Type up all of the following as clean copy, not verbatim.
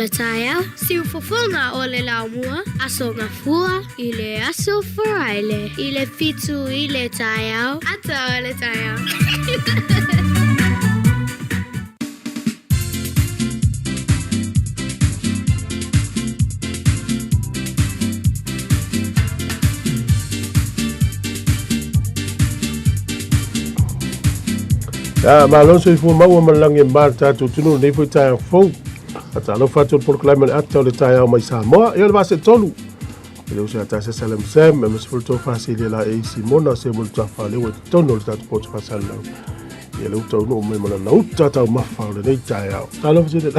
le taeao, siufofoga o le laumua, Aso Gafua i le Aso Faraile i le 7 i le taeao, ata o le taeao. Ia, malo le soifua maua ma le lagi e mama i le tatou atunuu i lenei foi taeao fou. Faatalofa atu i le polokalame o le ata o le taeao mai Samoa. Ia, o le Vaa-se-tolu. E le uso ia Tasesa Lem Sam, aemaise foi le tofa Silia Laei Simona, se mo le tuafa lea ua i totonu o le tatou poto faasalalau. Ia le uta unuu mai ma lana uta taumafa o lenei taeao. Talofa Silia.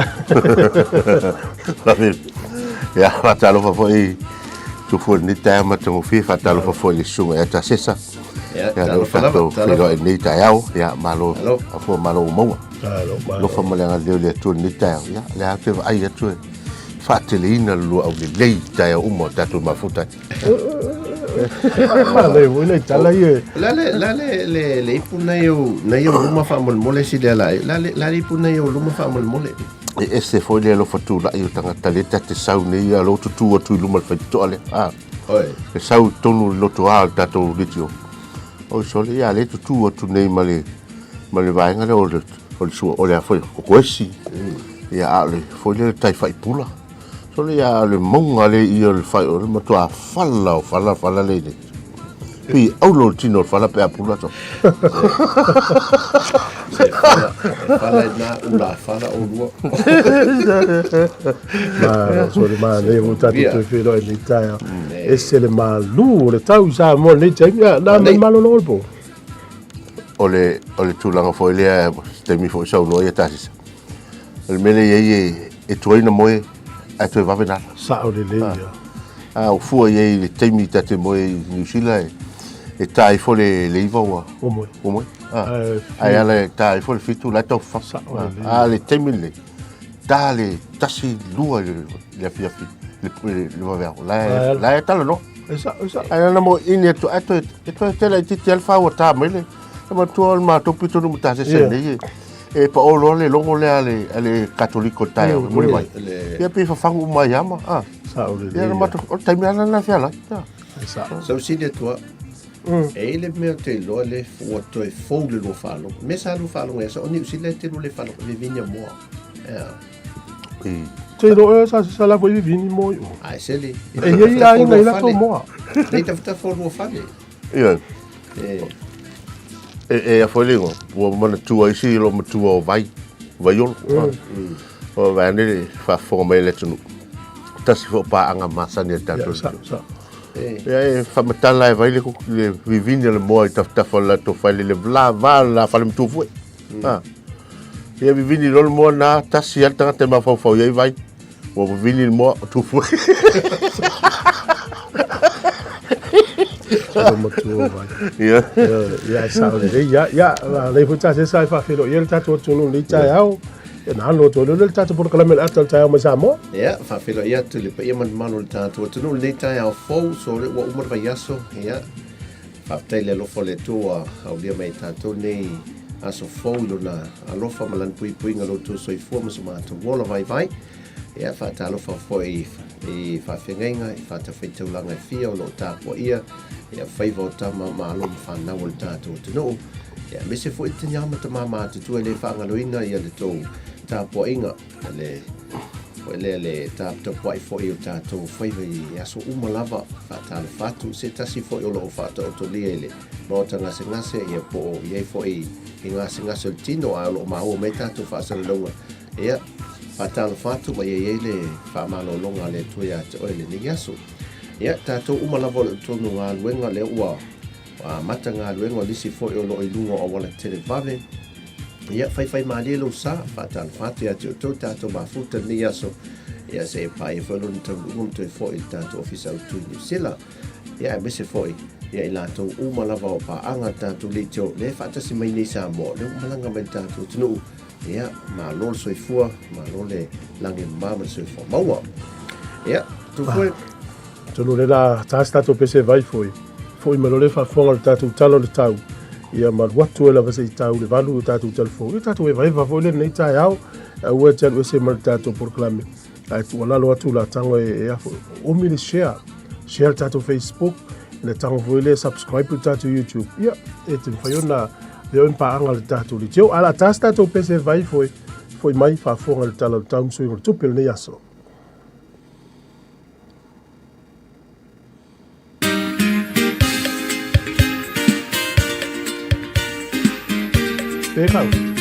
Ia, faatalofa foi tufu o lenei taeao matagofie, faatalofa foi i le susuga ia Tasesa. Ia, Ia, lea ua talofa lava, tatou talofa. feiloai i lenei taeao. Ia, malo, Malo. afua malo ua maua. Malo, malo. Alofa ma le agalelei o le Atua i lenei taeao. Ia, lea ou te vaai atu e faateleina le lua aulelei i taeao uma o tatou mafuta ai. Manaia foi nai tala ia. La le la le le le ipu nei o nei o luma faamolemole si lea la la le la le ipu nei o luma faamolemole. E ese foi le alofa tulai o tagata lea ta te sau nei a lo tutū atu i luma o le faitotoa lea. Ah, Oi. e sau i totonu i le lotoa o le tatou leitio. Oi sole, ia lea e tutū atu nei ma le ma le vaega lea o le o le sua o le a foi kokoesi. Ia a o le foi lea le tai faipula. Sole ia o le mauga lea i o le fai o le matua fala o fala fala le le. Pi aulo le tino o le fala pe a pula to. Se fala, e fala i nā ula fala o lua. Malo, sole manaia foi tatou Ia. toe feiloai i lenei taeao. Ese le malu o le tau i Samoa i lenei taimi. Ia, na mai malolo le po. O le o le tulaga foi lea se taimi foi saunoa ia Tasisa. O le mea lea e i ai e e tuai ona moe ae toe vave ona ala. Sao lelei ia. A o fua i ai i le taimi ta te moe i Niu Sila e e tā ifo le le 9 ua Ua moe. ua moe. A Ae ae ala e tā ifo le 7 la e tau fafaga. Sao lelei. A le taimi lenei tā le 1 2 i le le afiafi le le le vaveao la Ae e ala. la e talanoa. E sao, e sao. Ae ana mo ini atu ae toe e toe tele itiiti lava le fa ua tā mai le e matua o le matou pitonuu ma Tasese Ia. nei e e pao loa le logo lea a le a le Katoliko i le taeao e muli mai. Le Ia pei fafagu uma ai lava ma a. Sao lelei. Ia na matou o le taimi lava lena e fealai. Ia. E sao. Sau sili atu E i le mea o te iloa le ua toe fou le lua faalogo. Mea sa lua faalogo ia sa o Niu Sila e te lua le faalogo vivini a moa. Ea. I Te iloa e sa sa la foi vivini moa i o. Ai seli. E i ai aiga i latou moa. Nei tafatafa o lua fale. Ia. E. E e a foi le igoa, ua manatua ai si loomatua o Vai, Vaiolo. O vaeane le faafofoga mai a le atunuu. Tasi foi o paaga masani a le tatou Ia, sa, atunuu. sa. Ia e faamatala e vai le le vivini o le moa i tafatafa o le latou fale le la va le la fale matua foi. Ha. Ia vivini loa le moa na tasi lava le tagata e mafaufau i ai vai. Ua vivini le moa o tu foi. Lo matua vai. Ia. Ia, ia, sao lelei. Ia, ia, lei foi tasi sa e faafeiloai ai le tatou atunuu i lenei taeao. Ia na alo atu ai loa le tatou polokalame o le ata o le taeao mai Samoa. Ia, faafeiloai atu i le paia ma le mamalu o le tatou atunuu i lenei taeao fou, so lea ua uma le vaiaso, ia, faafetai i le alofa o le Atua ua aulia mai e tatou lenei aso fou i lona alofa ma lana puipuiga lo outou soifua ma so matou ola vaivai. Ia, faatalofa foi i faafeagaiga, i fatafaitaulaga e fia o lo o tapuaia, ia, faiva o tama ma alo ma fanau o le tatou atunuu. Ia, aemaise foi tinā ma tamā matutua e le faagaloina ia le tou tapuaiga, le foi lea le taputapuai foi o tatou faiva i aso uma lava. Faatalofa atu i se tasi foi o lo o faataotolia i le maota gasegase, ia po o i ai foi i gasegase o le tino, ae o lo o maua mai tatou faasalalauga. Ia, faatalofa atu ma ia i ai le faamalologa a le Atua ia te oe i lenei aso. Ia, tatou uma lava o le tonu galuega lea ua Ua amata galuega o nisi foi o lo o i luga o auala televave. Ia, faifai malie lou sa, faatalofa atu ia te outou tatou mafuta i lenei aso. Ia, seia paia foi lona taunuuga ma toe foi i le tatou Ofisa Autu i Niu Sila. Ia, aemaise foi, ia i latou uma lava o paaga le tatou leitio, lea e faatasi mai nei Samoa, lea ua malaga mai i le tatou atunuu. Ia, malo le soifua, malo le lagi e mama ma le soifua maua. Ia, Tufue. Atonu o lea la ta se tatou pese vai foi, foi mai loa le faafofoga o le tatou tala o le tau, ia ma alu atu ai lava se i tau le 8 i o tatou telefoni. Ia tatou evaeva foi lenei taeao, aua e te alu ese ma le tatou polokalame. Ae tuualalo atu la tago e afo umi le share, share le tatou Facebook, le tago foi le subscribe le tatou YouTube. Ia, e te mafai ona le oe paaga le tatou leitio. Ae o le a ta se tatou pese vai foi, foi mai faafofoga i le Tala o le Tau ma Suiga o le Tupe o lenei aso. Pe kau.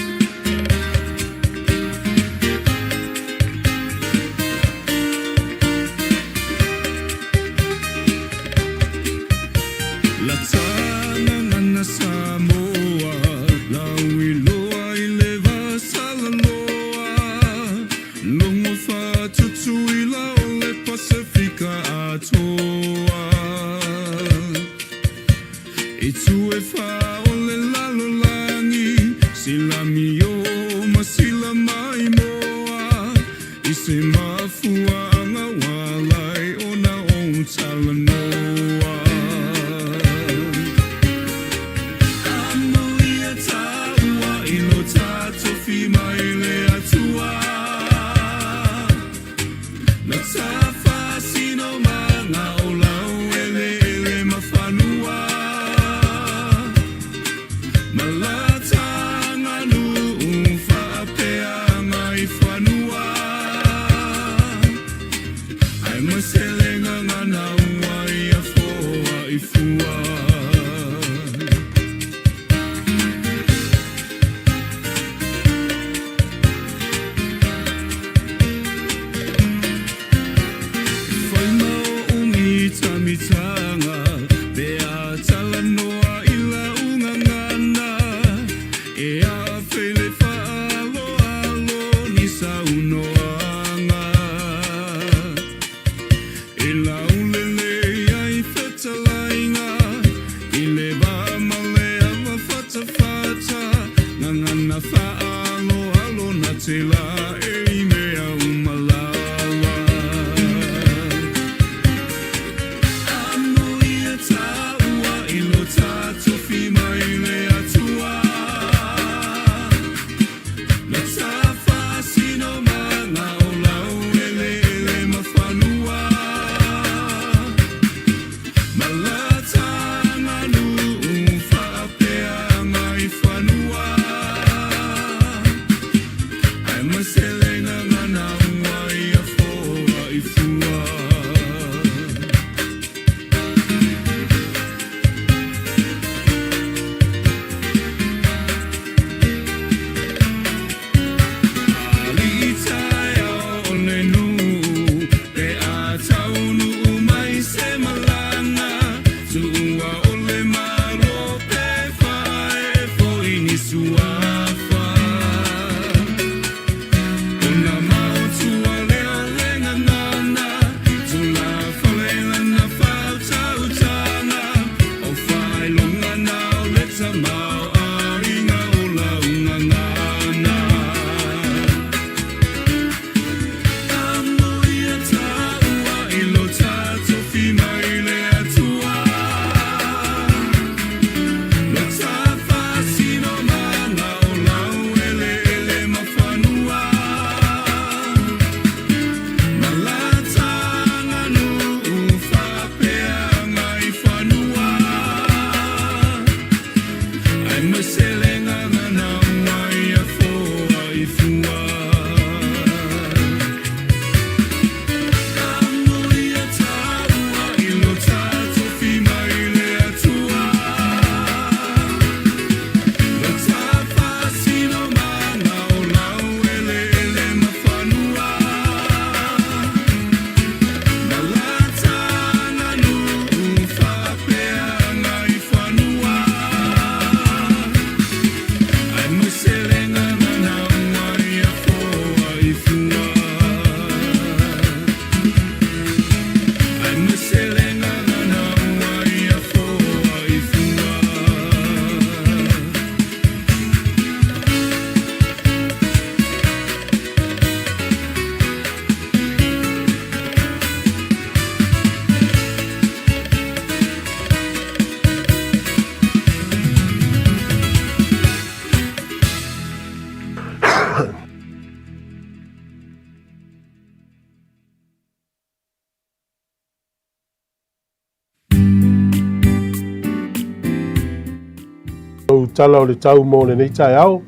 Tou tala o le tau mo lenei taeao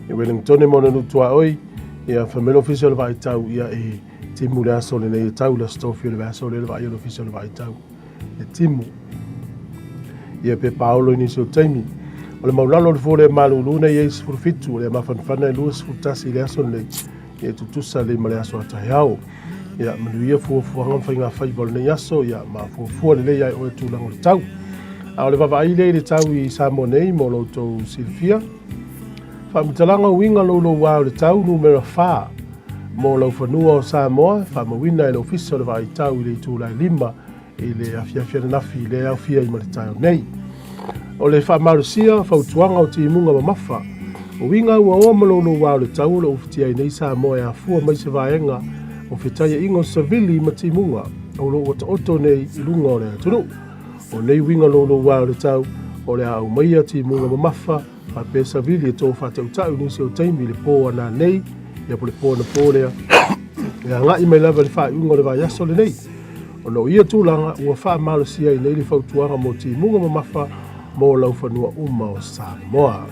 i Wellingtone ma ona nuu tuaoi, ia fai mai le Ofisa o le Vaai Tau, ia e timu le aso lenei e tau le Aso Tofi o le vaiaso lea le vaai o le Ofisa o le Vaai Tau e timu. Ia pe paolo i nisi o taimi. O le maulalo o le fua o le malulu nei e 17, o le mafanafana e 21 i le aso lenei, ia e tutusa lelei ma le aso a taeao. Ia manuia fuafuaga ma faigafaiva o lenei aso, ia ma fuafua lelei ai oe tulaga o le tau. A o le vaavaai lea i le tau i Samoa nei mo lo outou silafia. Faamatalaga uiga louloua o le tau numera 4 mo laufanua o Samoa, faamauina e le Ofisa o le Vaai Tau i le itula e 5 i le afiafi ananafi lea e aofia ai ma le taeao nei. O le faamalosia fautuaga o timuga mamafa, o uiga uaoa ma louloua o le tau o lo o ufitia ai nei Samoa e afua mai se vaega o fetaiaiga o savili ma timuga o lo o ua taoto nei i luga o le atunuu. O nei uiga louloua o le tau, o le a aumaia timuga mamafa faapea savili e tō faatautaʻu i nisi o taimi i le pō ana nei, ia po le pō anapo lea, e agai mai lava i le faaiuga o le vaiaso lenei. Ona o ia tulaga, ua faamalosia ai nei le fautuaga mo timuga mamafa mo laufanua uma o Samoa.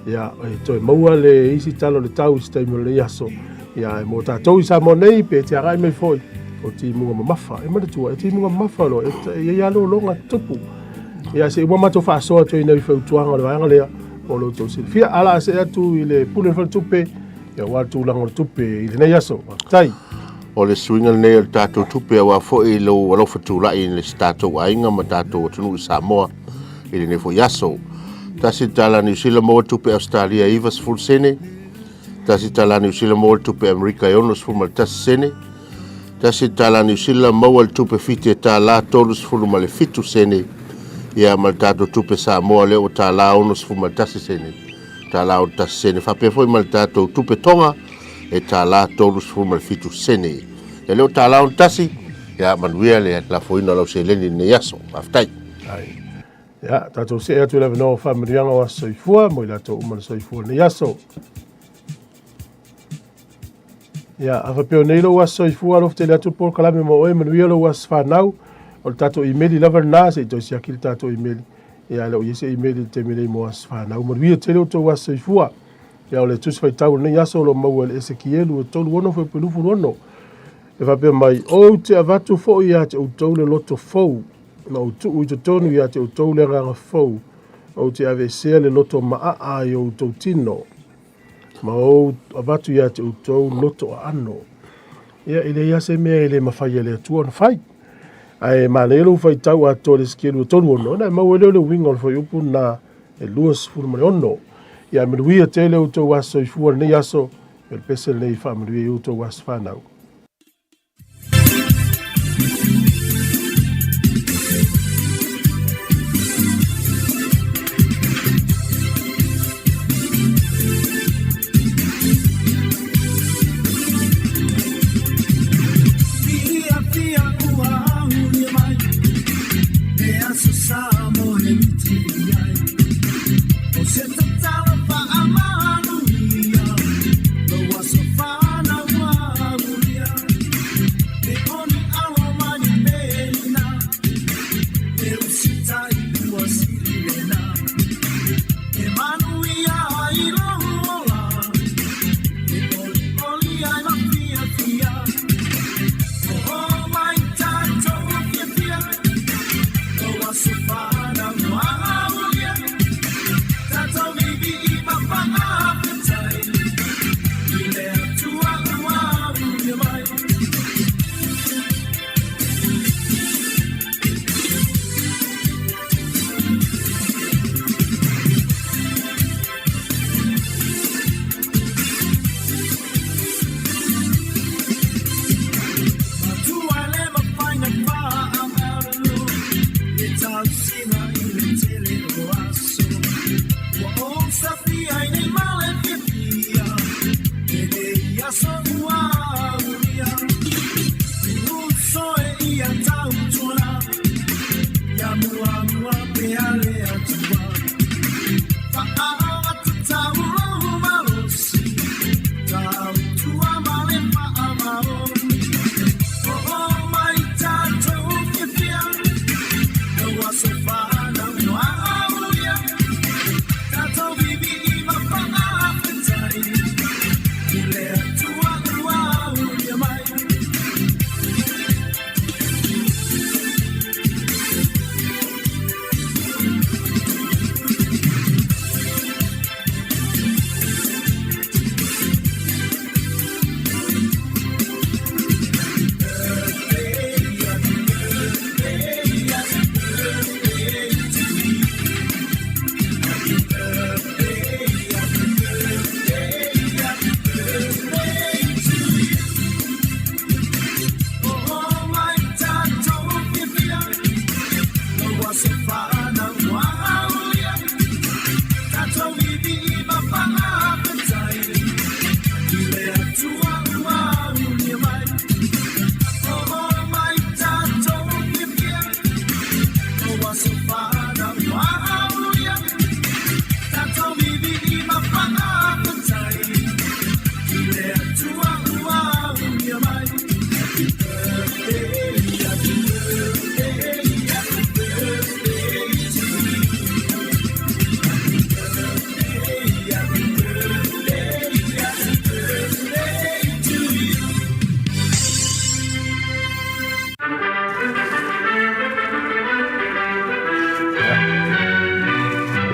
Ia, e toe maua le isi tala o le tau i se taimi o lenei aso. Ia, e mo tātou i Samoa nei, pe te agai mai foi, o timuga mamafa. E manatua, e timuga mamafa loa, e i ai lava lologa tupu. Ia, se i uma matou faasoa atu ai nei fautuaga o le vaega lea, mo lo outou silafia. Ala a see atu i le pule o le faletupe, ia aua le tulaga o le tupe i lenei aso. Faafetai. O le suiga lenei o le tatou tupe aua foi lou alofa tulai i se tatou aiga ma tatou atunuu i Samoa i lenei foi aso. Tasi le tala Niu Sila maua le tupe Ausetalia e 90 sene, tasi le tala Niu Sila maua le tupe Amerika e 61 sene, tasi le tala Niu Sila maua le tupe Fiti e tala 37 sene, ia ma le tatou tupe Samoa lea ua tala 61 sene, tala 61 sene. Faapea foi ma le tatou tupe Tonga e tala 37 sene. Ia lea ua tala 61, ia manuia le lafoina o lau seleni i lenei aso. Faafetai. Ai. Ia, tatou see atu i le avanoa o faamanuiaga o aso soifua mo i latou uma na soifua i lenei aso. Ia, a faapea o nei lou aso soifua, alofa tele atu le polokalame mo oe, manuia lou aso fanau. O le tatou imeli lava lena, se i toe siaki le tatou imeli. Ia, e le o i ai se imeli i le taimi nei mo aso fanau. Manuia tele outou aso soifua. Ia, o le tusi faitau o lenei aso o lo o maua i le Esekielu e 36 fuaiupu 26. E faapea mai, Ou te avatu foi ia te outou le loto fou, ma ou tuu i totonu ia te outou le agaga fou, ou te aveesea le loto maaa i o outou tino, ma ou avatu ia te outou loto aano. Ia, e leai lava se mea e le mafai e le Atua ona fai. Ae manaia lou faitau atoa i le Esekielu e 36, ona e maua ai lea o le uiga o le fuaiupu lena e 26. Ia manuia tele outou aso soifua i lenei aso, o le pese lenei e faamanuia i outou aso fanau.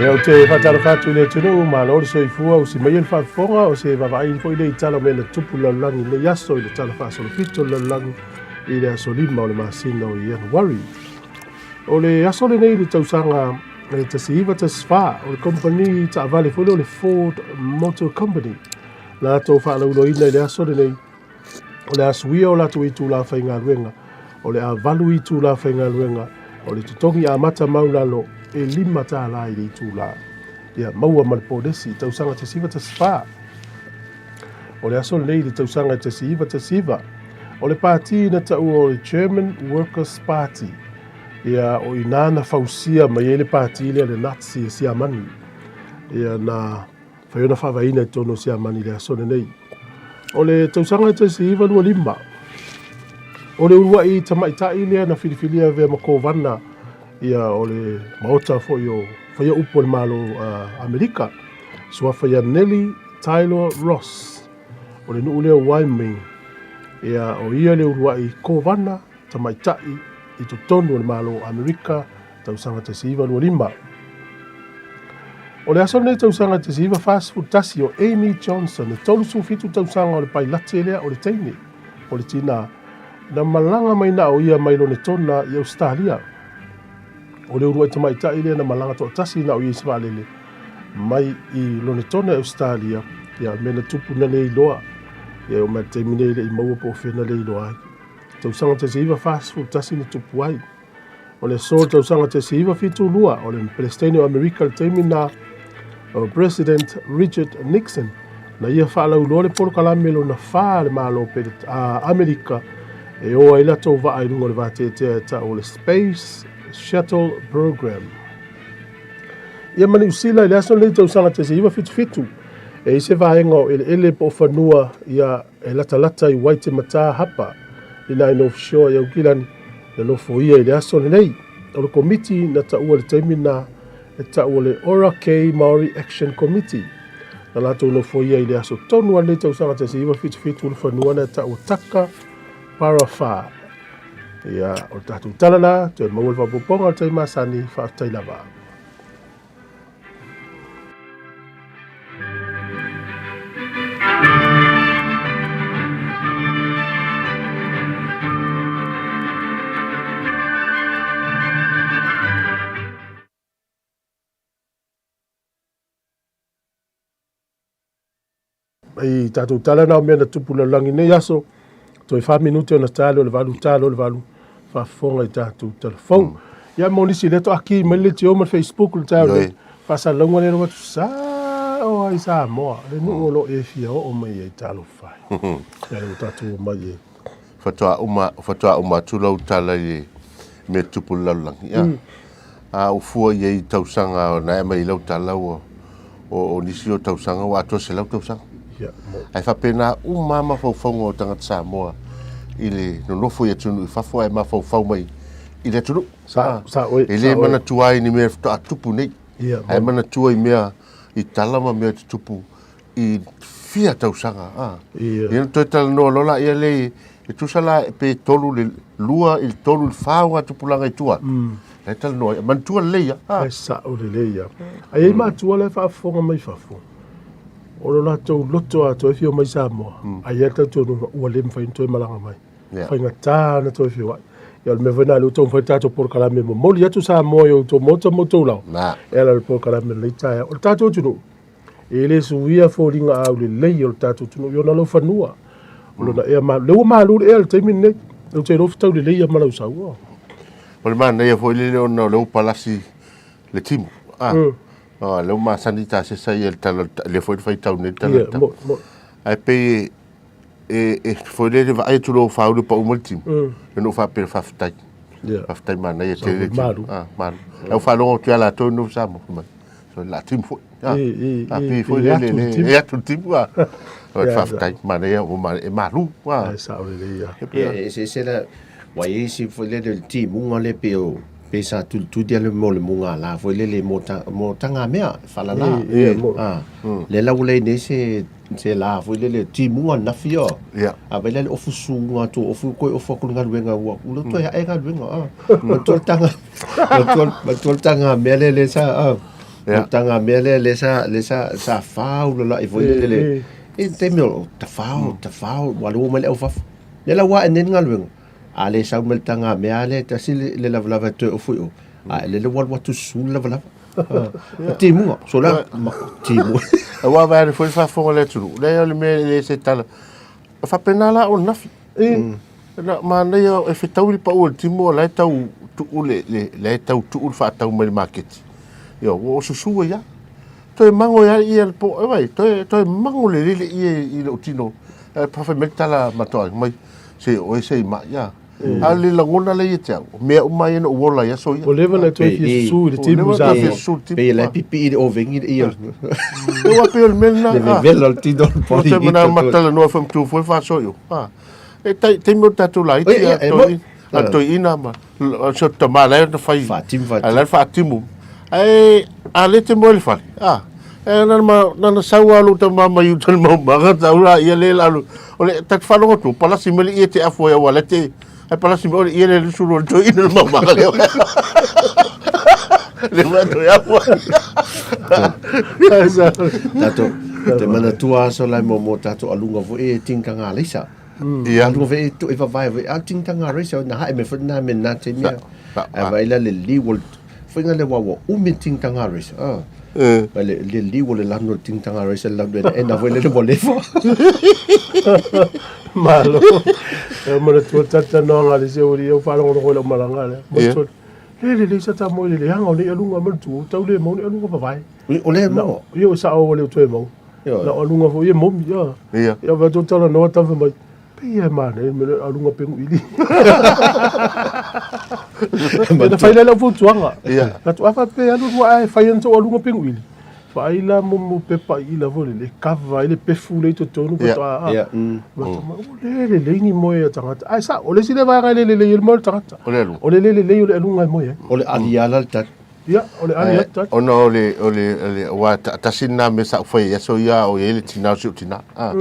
Ia, ou te faatalofa atu i le atunuu, malo le soifua, usi maia le faafofoga, o se vaavaai foi lea i tala o mea na tupu i le lalolagi i lenei aso i le tala faasolopito o le lalolagi i le aso 5 o le masina o Ianuari. O le aso lenei i le tausaga 1914, o le kamupani taavale foi lea o le Ford Motor Company, latou faalauiloaina i le aso lenei, o le a suia o latou itula faigaluega, o le a 8 itula faigaluega, o le totogi amata maualalo e $5 i le itula. Ia maua ma le ponesi i tausaga 1914. O le aso lenei i le tausaga 1919, o le pati na taua o le German Workers Party, ia o i ina na fausia mai ai le pati lea le Nazi e Siamani. Ia na fai ona faavaeina i totonu o Siamani i le aso lenei. O le tausaga e 1925, o le uluai tamaitai lea na filifilia avea ma kovana ia o le maota foi o faia upu o le Malo Amerika, suafa ia Nellie Tyler Ross, o le nuu lea o Wyoming. Ia, o ia le uluai kovana tamaitai i totonu o le Malo o Amerika, tausaga 1925. O le aso lenei tausaga 1941 o Amy Johnson, e 37 tausaga o le pailate lea o le teine, o le tina, na malaga mai na o ia mai Lonetona i Ausetalia. O le uluai tamaitai lea na malaga toatasi na o ia i se vaalele mai i Lonetona i Ausetalia, ia mea na tupu na le iloa. Ia o mai le taimi nei le i maua po o fea na le iloa ai. Tausaga 1941 na tupu ai. O le aso tausaga 1972, o le Peresetene o Amerika i le taimi na, o President Richard Nixon, na ia faalauiloa le polokalame lona fa a le Malo Amerika e o ai latou vaa i luga o le vateatea e tau o le Space Shuttle Program. Ia ma Niu Sila i le aso lenei tausaga 1977, e i se vaega o eleele po o fanua ia e latalata i Waitematā Hapa i nai North Shore i Aukilani na nofoia i le aso lenei. O le komiti na taua i le taimi na e tau o le Orakei Maori Action Committee. Na latou nofoia i le aso tonu a lenei tausaga 1977 le fanua na e tau o Taka Parawha. Ia, o le tatou tala la, toe maua le faaopoopoga o le taimi masani, faafetai lava. I tatou tala na o mea na tupu lalolagi nei aso, toe 4 minute ona talo le 8, talo le 8, faafofoga i tatou tala fou. Ia mo nisi lea toa ki mai le tio ma le Facebook le taeao nei, faasalalauga lea atu sa o ai Samoa, le nuu o lo e fia oo mai ai talofa e. Ia le tatou o mai e. Faatoa uma, faatoa uma atu lau tala i le mea tupu i le lalolagi. Ia. A ua fua i ai i tausaga na e aumai ai lau tala ua o nisi o tausaga ua atoa 100 tausaga. Ia, mo. Ae faapena uma lava mafaufauga o tagata Samoa i le nonofo i atunuu i fafo ae mafaufau mai i le atunuu. Sa, sa oe, E le manatua ai ni mea faatoa tupu nei. Ia, Ae manatua i mea i tala ma mea tutupu i fia tausaga. A. Ia. Ia na toe talanoa loa laia le e tusa la pe tolu le lua i le tolu i le fa o ngā tupulaga i tua. E talanoa ai. Manatua lelei ia. A. E sao lelei ia. Ai ai matua la e faafofoga mai fafo. O lo latou loto atoa e fia omai Samoa. Ai ai le talitonuga ua le mafai ona toe malaga mai. Ia. Faigata ona toe feoai. Ia o le mea foi lena o lea ua taumafai le tatou polokalame e momoli atu Samoa i outou maota ma outou laoa. Na. E ala i le polokalame o lenei taeao. O le tatou atunuu, E le suia foliga aulelei o le tatou atunuu i ona laufanua. O lona ea malu. Lea ua malu le ea i le taimi lenei. Ou te iloa fetau lelei ia ma lau sau. O le manaia foi lele ona o lea ua palasi le timu. Ah. Ah, lea ua masani ta sesa ia le tala, lea foi na faitau nei le tala. Ia, mo, mo. Ae pei e, e foi lele vaai atu loa ua faaulu pau mai le timu. Ona ou faapea faafetai. Ia. Faafetai manaia tele le timu. Malu. Ah, malu. Ae ua faalogo atu ia latou no Samoa fai mai. So la timu foi. Ah, ah, pei foi lele le e atu le timu ah. O le faafetai manaia ua manaia e malu. Ah. E sao lelei ia. Ia, e eseese la, ua i ai isi foi lele o le timuga lea pei o pe sa tulituli le mo le mugala foi lele mo ta, mo tagamea falala. Ia, mo. Ah, lea la ua leai nei se se la foi lele timuga nafi o. Ia. A vai la le ofu suga atu ofu koe ofu atu le galuega ua ua toe ae galuega ah. Matua le taga matua matua le tagamea lele sa ah. Le tagamea lea lea sa lea sa sa faulalai foi lele le i le taimi o tafao tafao ua alu mai le au fafo. Lea la ua ae nei le galuega, a le sau mai le tagamea lava lea e tasi le lavalava e toe ofu i o, a lele ua alu atu susu le lavalava. O timuga, so la timuga. Aua vaai ane foi le faafofoga a le atunuu, leai o le mea e le se tala. E faapena la o le nafi. Na manaia e fetaui le pau o le timu o la e tau tuu le, le, la e tau tuu le faatau mai le maketi. Io, ua o susu ai lava. Toe mago ai ia le po, e vai, toe, toe mago le lele ia i lou tino. E fai mai le tala matoa mai, se oe se i mai, ia. A le lagona lea ia te au, o mea uma ia na ou ola ai aso ia. Ua leva ona toe fia susu i le timu sa. Fia susu i le timu. Pei la e pipii i le ovegi le ia. E ua pei o le mea lena. Le vevela o le tino o le poli. Te mana matalanoa foi ma tu foi faasoa i o. E tai taimi o tatou laiti a toi a toeaina ma si o tama la e na fai Faatimu, faatimu. a la e faatimu. Ae a le te moe i le fale, a e na ma na na sau lava lou tama mai uta i le maumaga tau la ia le la alu o le ta te faalogo atu palasi mai le ie te afu ai aua la te ae palasi mai o le ie le lusu loa le toeaina i le maumaga lea le ua toe afu ai. Tatou te manatua aso la mo mo tatou aluga foi e tingtanga leisa. Ia. Aluga foi e tu e vavae foi a tingtanga leisa na hae me foi na me na te mea. A vai la le liu o foi nga le wa wa umi tingtanga leisa. Ah. Vai le le liu o le lanu o le tingtanga leisa le lanu e na foi le le mo lefo. Malo. E manatua talatalanoaga a le isi au alii au faalogologo i lau malaga lea. Manatua le lelei sa ta moe i le leaga o nei aluga manatua ua tau le mau ni aluga vavae. O lea mo. Ia ua sao ua le toe mau. Na o aluga foi e momi ia. Ia. Ia vai atu talanoa tau fai mai. Pei e manaia le mea aluga pegu ili. Na fai lea lau fautuaga. Ia. Atu a faapea alu lua ae fai ana tou aluga pegu ili. Vaai la mo mo pepa i ila foi lele e cover ai le pefu lea i totonu faatoa a. Ia. Mata mai, ua le lelei ni moe a tagata. Ae sao, o le isi lea vaega e le lelei ai le moe o le tagata. O le aluga. O le le lelei o le aluga e moe ai. O le aliala le tali. Ia, o le ali atu tali. Ona o le, o le, o le, aua tasi lena mea sa ou fai ai aso ia a o i ai le tina o si ou tina. A,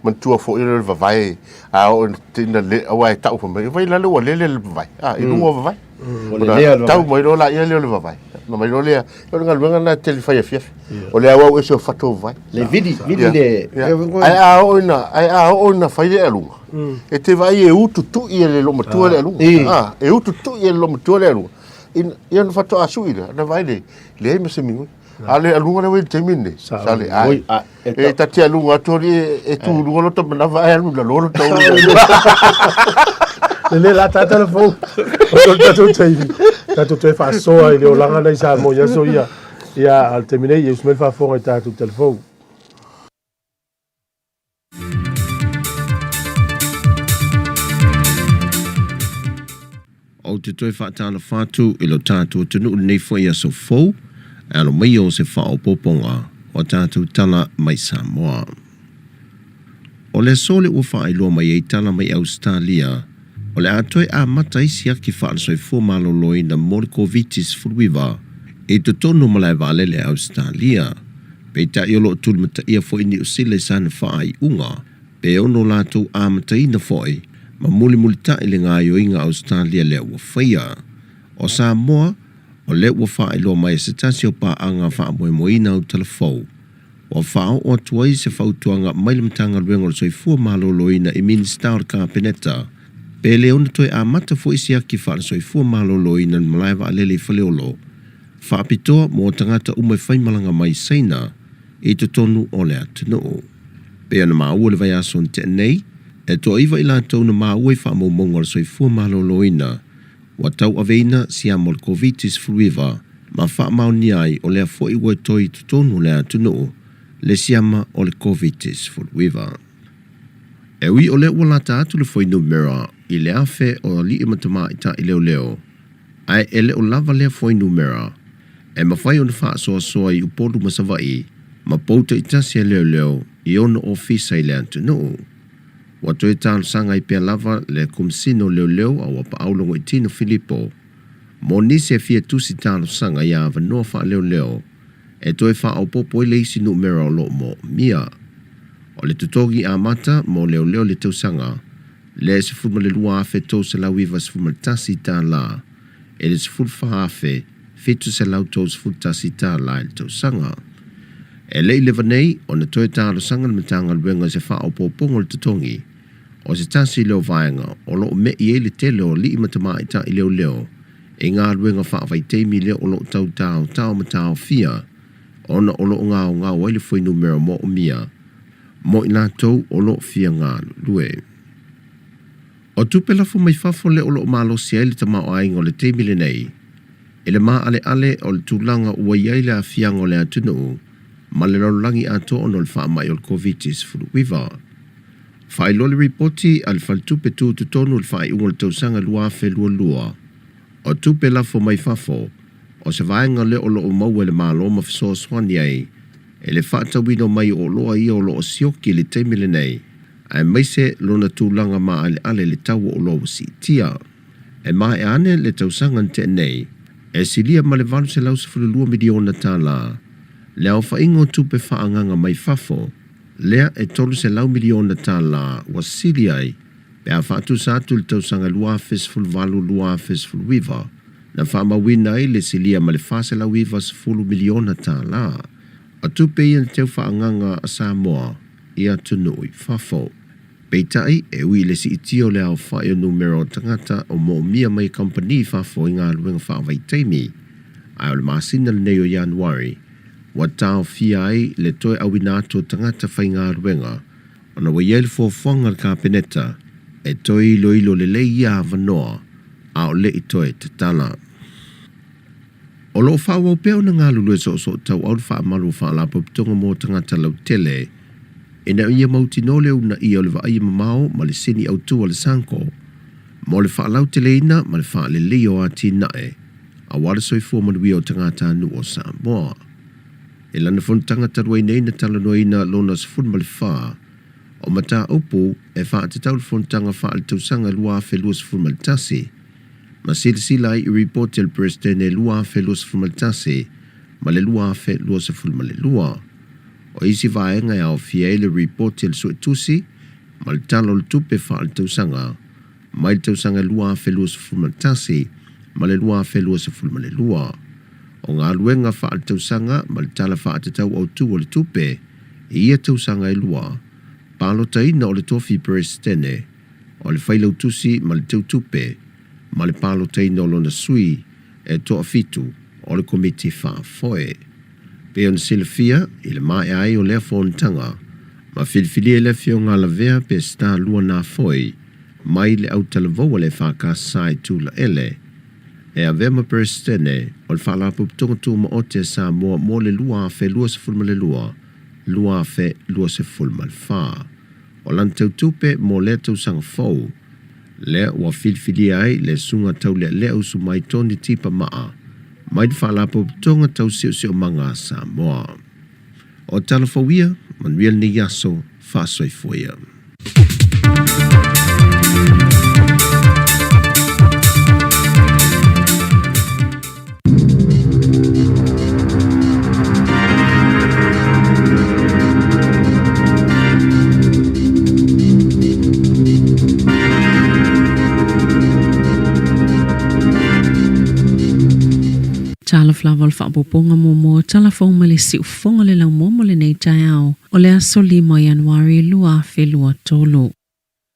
manatua foi o le vavae, a oo ina le, aua e tau fai mai, vai lalo ua lele le vavae. A, i luga o vavae. O le lea o le vavae. Tau mai loa laia lea o le vavae. Ona mai loa lea, o le galuega lena e tele fai afiafi. O le auau ese o fatu o vavae. Le vili, vili le... Ae a oo ina, ae a oo ina fai le aluga, e te vaai e ututui e le loomatua le aluga. A, e ututui e le loomatua le aluga. Ia ona faatoa sui lea, ona vaai lea, leai ma se migoi. A o le aluga lea ua i le taimi lenei, sa le ai. E ta te aluga atu alii e tu i luga lota manava ae alu i lalo lota ulu. Lelei la tata le fou. O le tatou taimi, tatou toe faasoa i le olaga nei Samoa i aso ia. Ia, a o le taimi nei, ia usu mai le faafofoga i tatou telefou. Ou te toe faatalofa atu i lo tatou atunuu i lenei foi aso fou, e alo mai o se faaopoopoga o a tatou tala mai Samoa. O le aso lea ua faailoa mai ai tala mai Ausetalia, o le a toe amata ai siaki faale-soifua maloloina mo le Koviti-19 i totonu o malae vaalele a Ausetalia. Peitai o lo o tulimataia foi Niu Sila i sana faaiuga, pe ono latou amataina foi ma mulimulitai le gaoioiga a Ausetalia lea ua faia. O Samoa, o lea ua faailoa mai e se tasi o paaga faamoemoeina autalavou, ua faaoo atu ai se fautuaga mai le Matagaluega o le Soifua Maloloina i Minisita o le Kapeneta, pe le ono toe amata foi siaki faale-soifua maloloina i le malae vaalele i Faleolo, faapitoa mo tagata uma e faimalaga mai Saina i totonu o le atunuu. Pei ona maua i le vaiaso na tea nei, e toaiva i latou na maua i faamaumauga o le soifua maloloina ua tauaveina siama o le Koviti-19 ma faamaonia ai o lea foi ua toe i totonu o le atunuu le siama o le Koviti-19. E ui o lea ua lata atu le fuainumera i le 1,000 o alii ma tamaitai leoleo, ae e le o lava lea fuainumera e mafai ona faasoasoa i Upolu ma Savaii ma pou taitasi a leoleo i ona ofisa i le atunuu. Ua toe talosaga ai pea lava le Komesina o Leoleo a ua paau Logoitino Filipo mo nisi e fia tusi talosaga i avanoa faaleoleo e toe faaopoopo ai le isi numera o lo o moomia. O le totogi amata mo leoleo i le tausaga le $12,391 i le 731 tala i le tausaga. E le i leva nei ona toe talosaga le Matagaluega i se faaopoopoga o le totogi, o se tasi lea o vaega o lo o me'i ai le tele o alii ma tamaitai leoleo i galuega faavaitaimi lea o lo o tau taotao ma taofia ona o lo o gaogao ai le fuainumera moomia mo i latou o lo o fia galulue. O tupe lafo mai fafo lea o lo o malosi ai le tamaoaiga o le taimi lenei, i le maaleale o le tulaga ua i ai le aafiaga o le atunuu ma le lalolagi atoa ona o le faamai o le Koviti-19. Faailoa le ripoti a le Faletupe Tutotonu i le faaiuga o le tausaga 2022, o tupe lafo mai fafo, o se vaega lea o lo o maua e le Malo ma fesoasoani ai i le faatauina mai o oloa ia o lo o sioki i le taimi lenei, aemaise lona tulaga maaleale i le tau o oloa ua siitia. E maea ane le tausaga na tea nei, e silia ma le $812 miliona tala le aofaiga o tupe faaagaaga mai fafo, lea e $300 miliona tala ua sili ai pe a faatusa atu i le tausaga 2018-2019, na faamauina ai le silia ma le $490 miliona tala o tupe ia na teu faaagaaga a Samoa i atunuu i fafo. Peitai, e ui i le siitia o le aofai o numera o tagata o moomia mai e kamupani i fafo i galuega faavaitaimi, ae o le masina lenei o Ianuari ua taofia ai le toe auina atu o tagata faigaluega ona ua i ai le fuafuaga a le Kapeneta e toe iloilo lelei ia avanoa a o le i toe tatala. O lo o faaauau pea ona galulue soosootauau le faamalu o Faalapotopotoga mo Tagata Lautele ina ia mautinoa le uunaia o le vaaia mamao ma le sini autu a le SANCO mo le faalauteleina ma le faaleleia o atinae aua le soifua manuia o tagatanuu o Samoa. I lana fonotaga talu ai nei na talanoaina lona 14 o mataupu e faatatau le fonotaga faaletausaga 2021 ma silasila ai i ripoti a le Peresetene 2021 ma le 2022. O isi vaega e aofia ai le ripoti a le Suetusi ma le Tala o le Tupe Faaletausaga mai le tausaga 2021 ma le 2022. O galuega faaletausaga ma le Tala Faatatau Autu o le Tupe i ia tausaga e lua, palotaina o le tofi Peresetene, o le Failautusi ma le Teutupe, ma le palotaina o lona sui e toafitu o le Komiti Faafoe. Pei ona silafia, i le maea ai o lea fonotaga, ma filifilia i le Afioga a Lavea Peseta Luanafoe mai le autalavou a le EFKS i Tulaele, e avea ma Peresetene o le Faalapotopotoga Tumaoti a Samoa mo le 2022, 2024. O lana teutupe mo lea tausaga fou, lea ua filifilia ai le Susuga Taulealea Usumai Tony Tipa Maa mai le Faalapotopotoga Tau Siosiomaga a Samoa. O tala fou ia, manuia lenei aso, faasoifua ia. Talofa lava o le faaopoopoga muamua o tala fou mai le siufofoga o le laumua mo lenei taeao o le aso 5 o Ianuari 2023.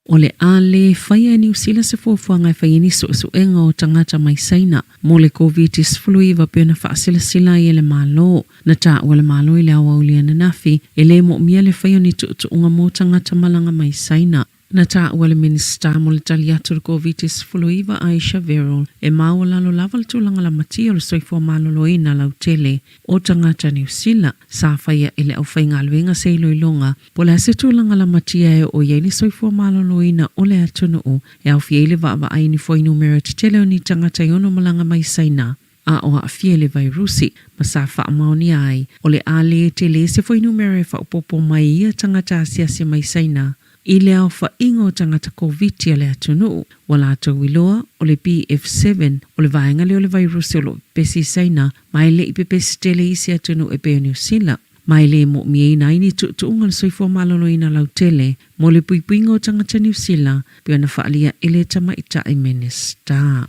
O le a lē faia e Niu Sila se fuafuaga e fai ai ni suesuega o tagata mai Saina mo le Koviti-19 pei ona faasilasila ai e le Malo. Na taua le Malo i le aoauli ananafi, e lē moomia le faia o ni tuutuuga mo tagata malaga mai Saina. Na taua le Minisita mo le tali atu i le Koviti-19 Ayesha Verrall, e maualalo lava le tulaga lamatia o le soifua maloloina lautele o tagata Niu Sila. Sa faia e le aufaigaluega se iloiloga Po o le a se tulaga lamatia e oo i ai le soifua maloloina o le atunuu, e aofia ai le vaavaai i ni fuainumera tetele o ni tagata e ono malaga mai Saina a o aafia i le vairusi, ma sa faamaonia ai, o le a lē tele se fuainumera e faaopoopo mai i ia tagata asiasi mai Saina i le aofaiga o tagata Koviti a le atunuu. Ua latou iloa, o le BF7, o le vaega lea o le vairusi o lo o pepesi i Saina, ma e le i pepesi tele i isi atunuu e pei o Niu Sila. Ma e le moomia ai ni tuutuuga o le soifua maloloina lautele mo le puipuiga o tagata Niu Sila, pei ona faaalia e le tamaitai Minisita.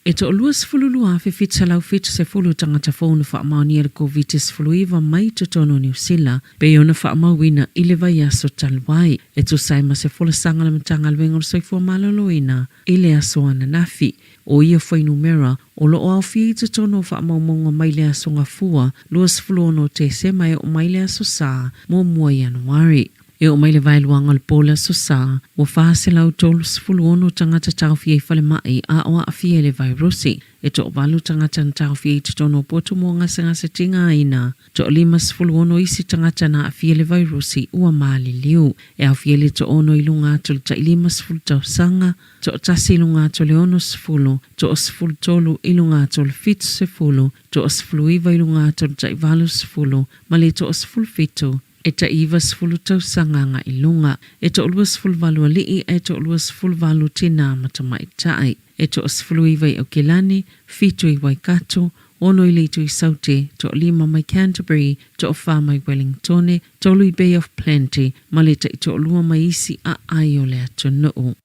E toalua 12,770 tagata fou na faamaonia i le Koviti-19 mai totonu o Niu Sila, pei ona faamauina i le vaiaso talu ai, e tusa ai ma se folasaga a le Matagaluega o le Soifua Maloloina i le aso ananafi. O ia fuainumera o lo o aofia i totonu o faamaumauga mai le aso Gafua 26 o Tesema e oo mai le aso Sa 1 Ianuari. E oo mai le vaeluaga o le po le Aso Sa, ua 436 tagata taofia i falemai a o aafia i le vairusi. E toavalu tagata na taofia i totonu o potu mo gasegase tigaina. Toa 56 isi tagata na aafia i le vairusi ua maliliu. E aofia ai le toaono i luga atu o le tai 50 tausaga, toatasi i luga atu o le 60, toa 13 i luga atu o le 70, toa 19 i luga atu o le tai 80, ma le toa 17 E tai 90 tausaga agai i luga. E toalua 18 alii ae toalua 18 tinā ma tamaitai. E toa 19 i Aukilani, fitu i Waikato, ono i le itu i Saute, toalima mai Canterbury, toafa mai Wellingtone, tolu i Bay of Plenty, ma le tai toalua mai isi aai o le atunuu.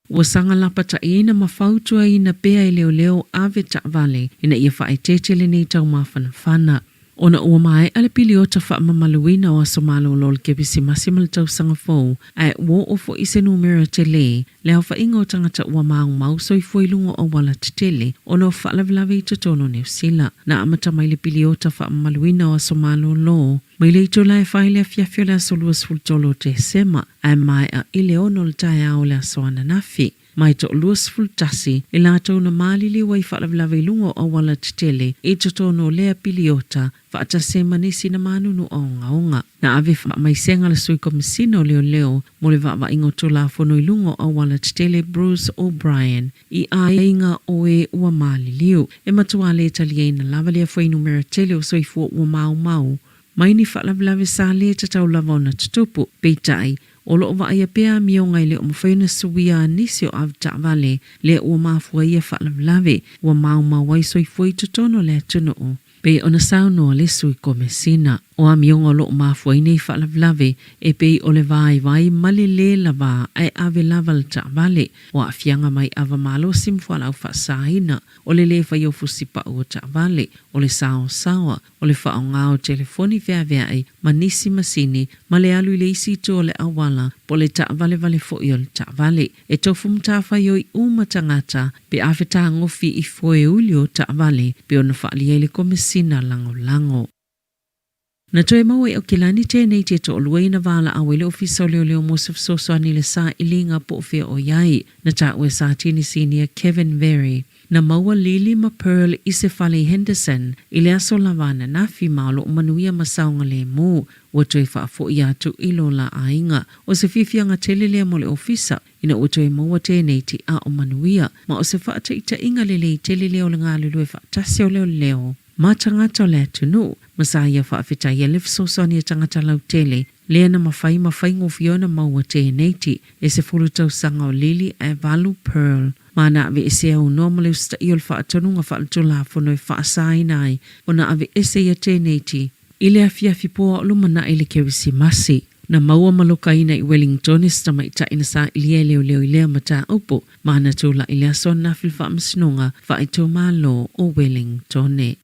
Ua saga lapataiina ma fautuaina pea e leoleo ave taavale ina ia faaeteete lenei taumafanafana. Ona ua maea le piliota faamamaluina o aso malolo o le Kerisimasi ma le Tausaga Fou, ae ua oo foi se numera tele le aofaiga o tagata ua maumau soifua i luga o auala tetele ona o faalavelave i totonu o Niu Sila. Na amata mai le piliota faamamaluina o aso malolo mai le itula e fai i le afiafi o le aso 23 o Tesema, ae maea i le ono o le taeao o le aso ananafi. Mai toa 21 i latou na maliliu ai faalavelave i luga o auala tetele i totonu o lea piliota faatasi ai ma nisi na manunu ogaoga. Na ave faamaisega le Sui Komisina o Leoleo mo le Vaavaaiga o Tulafono i luga o auala tetele Bruce O'Brien i aiga o e ua maliliu. E matua le taliaina lava lea fuainumera tele o soifua ua maumau mai ni faalavelave sa le tatau lava ona tutupu. Peitai, o lo o vaaia pea amioga e le o mafai ona suia a nisi o avetaavale lea ua mafua ai ia faalavelave ua maumau ai soifua i totonu o le atunuu. Pei ona saunoa le Sui Komesina, o amioga o lo o mafua ai nei faalavelave e pei o le vaivai ma le lē lava ae ave lava le taavale, o aafiaga mai ava malosi ma fualaau faasaina, o le lē fai o fusi pau o taavale, o le saosaoa, o le faaaoga o telefoni feaveai ma nisi masini ma le alu i le isi itu o le auala po o le taavalevale foi o le taavale. E tofu matafaioi uma tagata pe a fetagofi i foeuli o taavale pei ona faaalia i le Komesina Lagolago. Na toe maua i Aukilani tēnei te toalua ina valaau ai le Ofisa o Leoleo mo se fesoasoani i le sailiga po o fea o i ai. Na taua e Satini Sinia Kevin Very. Na maua Lily ma Pearl i se fale i Henderson i le aso lava ananafi ma o lo o manuia ma saogalemu. Ua toe faafoi atu i lo la aiga. O se fiafiaga tele lea mo le ofisa ina ua toe maua tēnei ti ao manuia ma o se faataitaiga lelei tele lea o le galulue faatasi o leoleo ma tagata o le atunuu. Ma sa ia faafetaia le fesoasoani a tagata lautele lea na mafai ma faigofie ona maua tēnei ti e 10 tausaga o Lily ae valu Pearl. Ma na aveesea aunoa ma le usitaia o le faatonuga faaletulafono e faasaina ai ona aveese ia tēnei ti i le afiafi po a o lumanai le Kerisimasi. Na maua ma lokaina i Wellington e se tamaitai na sailia e leoleo i lea mataupu ma na tulai le aso ananafi le Faamasinoga Faaitumalo o Wellington.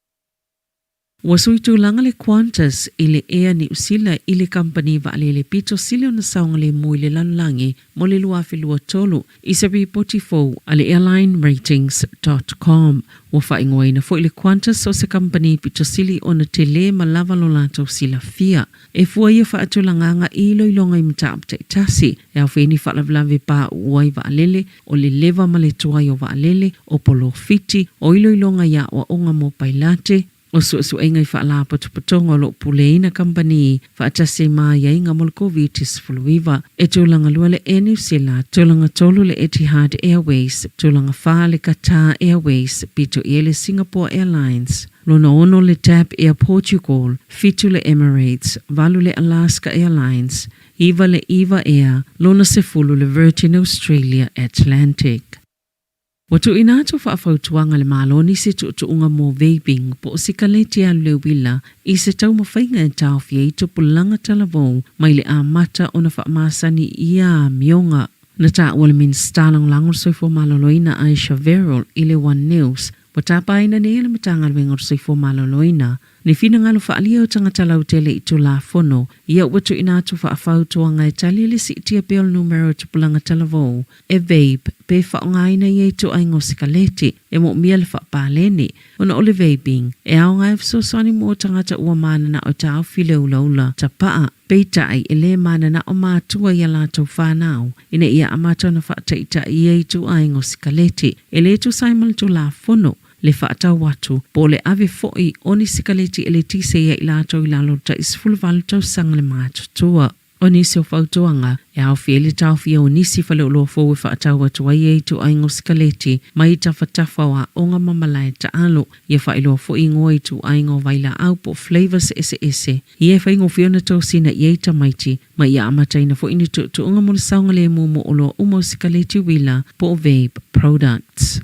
Ua sui tulaga le Qantas i le Air Niu Sila i le kamupani vaalele pito sili ona saogalemu i le lalolagi mo le 2023 i se ripoti fou a le AirlineRatings dot com. Ua faaigoaina foi le Qantas o se kamupani pito sili ona tele ma lava lo latou silafia. E fua ia faatulagaga i iloiloga i mataupu taitasi e aofia ai ni faalavelave pauu ai vaalele, o le leva ma le tuai o vaalele, o polofiti, o iloiloga i aoaoga mo pailate, o suesuega i faalapotopotoga o lo o puleina kamupani faatasi ai ma aiaiga mo le Koviti-19. E tulaga lua le Air New Sila, tulaga tolu le Etihad Airways, tulaga fa le Qatar Airways, pito i ai le Singapore Airlines, lona ono le TAP Air Portugal, fitu le Emirates, valu le Alaska Airlines, Iva le Iva Air, lona sefulu le Virgin Australia Atlantic. Ua tuuina atu faafautuaga le Malo nisi tuutuuga mo vaping po o sikaleti alu le uila i se taumafaiga e taofia ai tupulaga talavou mai le amata ona faamasani i ia amioga. Na taua le Minisita Lagolago o le Soifua Maloloina Aisha Verrall i le One News, ua tapaina nei e le Matagaluega o le Soifua Maloloina ni finagalo faaalia o tagata lautele i Tulafono ia ua tuuina atu faafautuaga e tali i le siitia pea o le numera o tupulaga talavou e vape pe faaaogaina ia ituaiga o sikaleti e moomia le faapaleni ona o le vaping e aoga e fesoasoani mo tagata ua mananao e taofi le ulaula tapaa. Peitai, e lē mananao matua i a latou fanau ina ia amata ona faataitai ia ituaiga o sikaleti e lē tusa ai ma le Tulafono, le faatau atu, po o le ave foi o ni sikaleti eletise ia i latou i lalo o le tai 18 tausaga le matutua. O nisi o fautuaga, e aofia ai le taofia o nisi faleoloa fou e faatau atu ai ia ituaiga o sikaleti mai tafatafa o aoga ma malae taalo. Ia faailoa foi igoa ituaiga o vailaau po o flavours eseese ia e faigofie ona tosina i ai tamaiti ma ia amataina foi ni tuutuuga mo le saogalemu mo oloa uma o sikaleti uila po o vape products.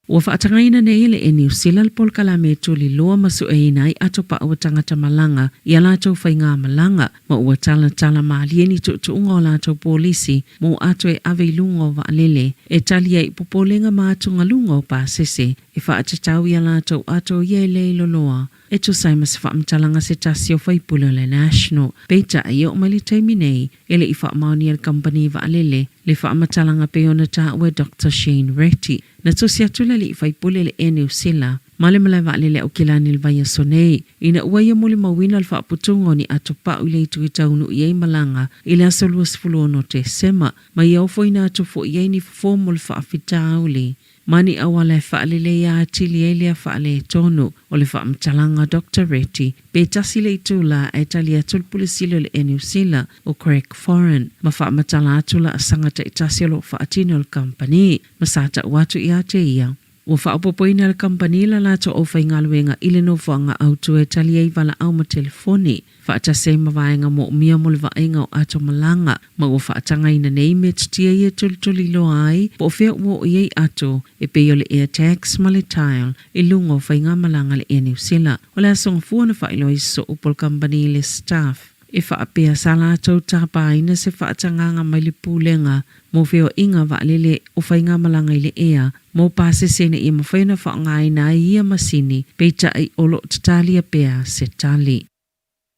Ua faatagaina nei e le Air New Sila le polokalame e tuliloa ma sueina ai ato pau o tagata malaga i a latou faigamalaga ma ua talatala malie ni tuutuuga o latou polisi mo ato e ave i luga o vaalele e tali ai i popolega ma atugaluga o pasese e faatatau i a latou ato ia e le iloloa e tusa ai ma se faamatalaga se tasi o faipule o le National. Peitai, e oo mai le taimi nei, e le i faamaonia e le kamupani vaalele le faamatalaga pei ona taua e Doctor Shane Reti. Na tusi atu le alii faipule i le Air New Sila ma le malae vaalele Aukilani i le vaiaso nei, ina ua ia molimauina le faaputuga o ni ato pau i le itu e taunuu i ai malaga i le aso 26 Tesema, ma ia ofoina atu foi i ai ni fofo mo le faafitauli. Ma ni auala e faaleleia atili ai lea faaletonu o le faamatalaga a Doctor Reti, pe tasi le itula ae tali atu le Pule Sili o le Air New Sila o Craig Foran ma faamatala atu laasaga taitasi o lo o faatino e le kamupani ma sa tau atu ia te ia. Ua faaopoopoina e le kamupani la latou aufaigaluega i le nofoaga autu e tali ai valaau ma telefoni. Faatasi ai ma vaega moomia mo le vaaiga o ato malaga, ma ua faatagaina nei metotia ia tulituliloa ai po o fea ua oo i ai ato e pei o le Air Tax ma le Tile i luga o faigamalaga a le Air New Sila. O le aso Gafua na faailoa ai soo po le kamupani i le staff e faapea sa latou tapaina se faatagaga mai le Pulega mo feoaiga vaalele o faigamalaga i le ea mo pasese ina ia mafai ona faaaogaina ai ia masini, peitai o lo o tatalia pea se tali.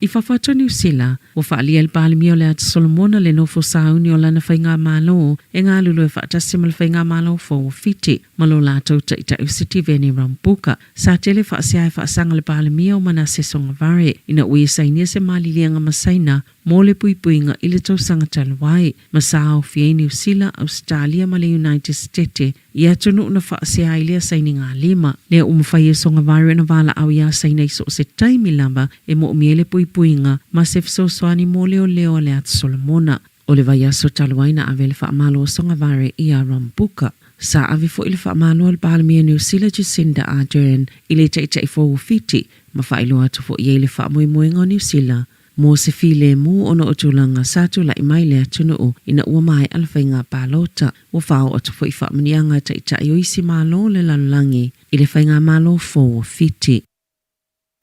I fafo atu o Niu Sila, ua faaalia e le Palemia o le Ata Solomona le nofo sauni o lana faigamalo e galulue faatasi ma le faigamalo fou o Fiti ma lo latou taitai o Sitiveni Rambuka. Sa tele faasea e faasaga le Palemia o Manase Sogavare ina ua ia sainia se maliliega ma Saina mo le puipuiga i le tausaga talu ai, ma sa aofia ai Niu Sila, Ausetalia ma le United Setete i atunuu na faasea ai lea sainiga lima. Lea ua mafai e Sogavare ona valaau iā Saina i so o se taimi lava e moomia ai le puipuiga ma se fesoasoani mo leoleo a le Ata Solomona. O le vaiaso talu ai na ave le faamalo a Sogavare iā Rambuka. Sa ave foi le faamalo a le Palemia o Niu Sila Jacinda Ardern i le Taitai fou o Fiti ma faailoa atu foi i ai le faamoemoega o Niu Sila Mo se filemu ona o tulaga sa tulai mai le atunuu ina ua maea le faiga palota, ua faaoo atu foi faamanuiaga a taitai o isi Malo o le lalolagi i le faigamalo fou o Fiti.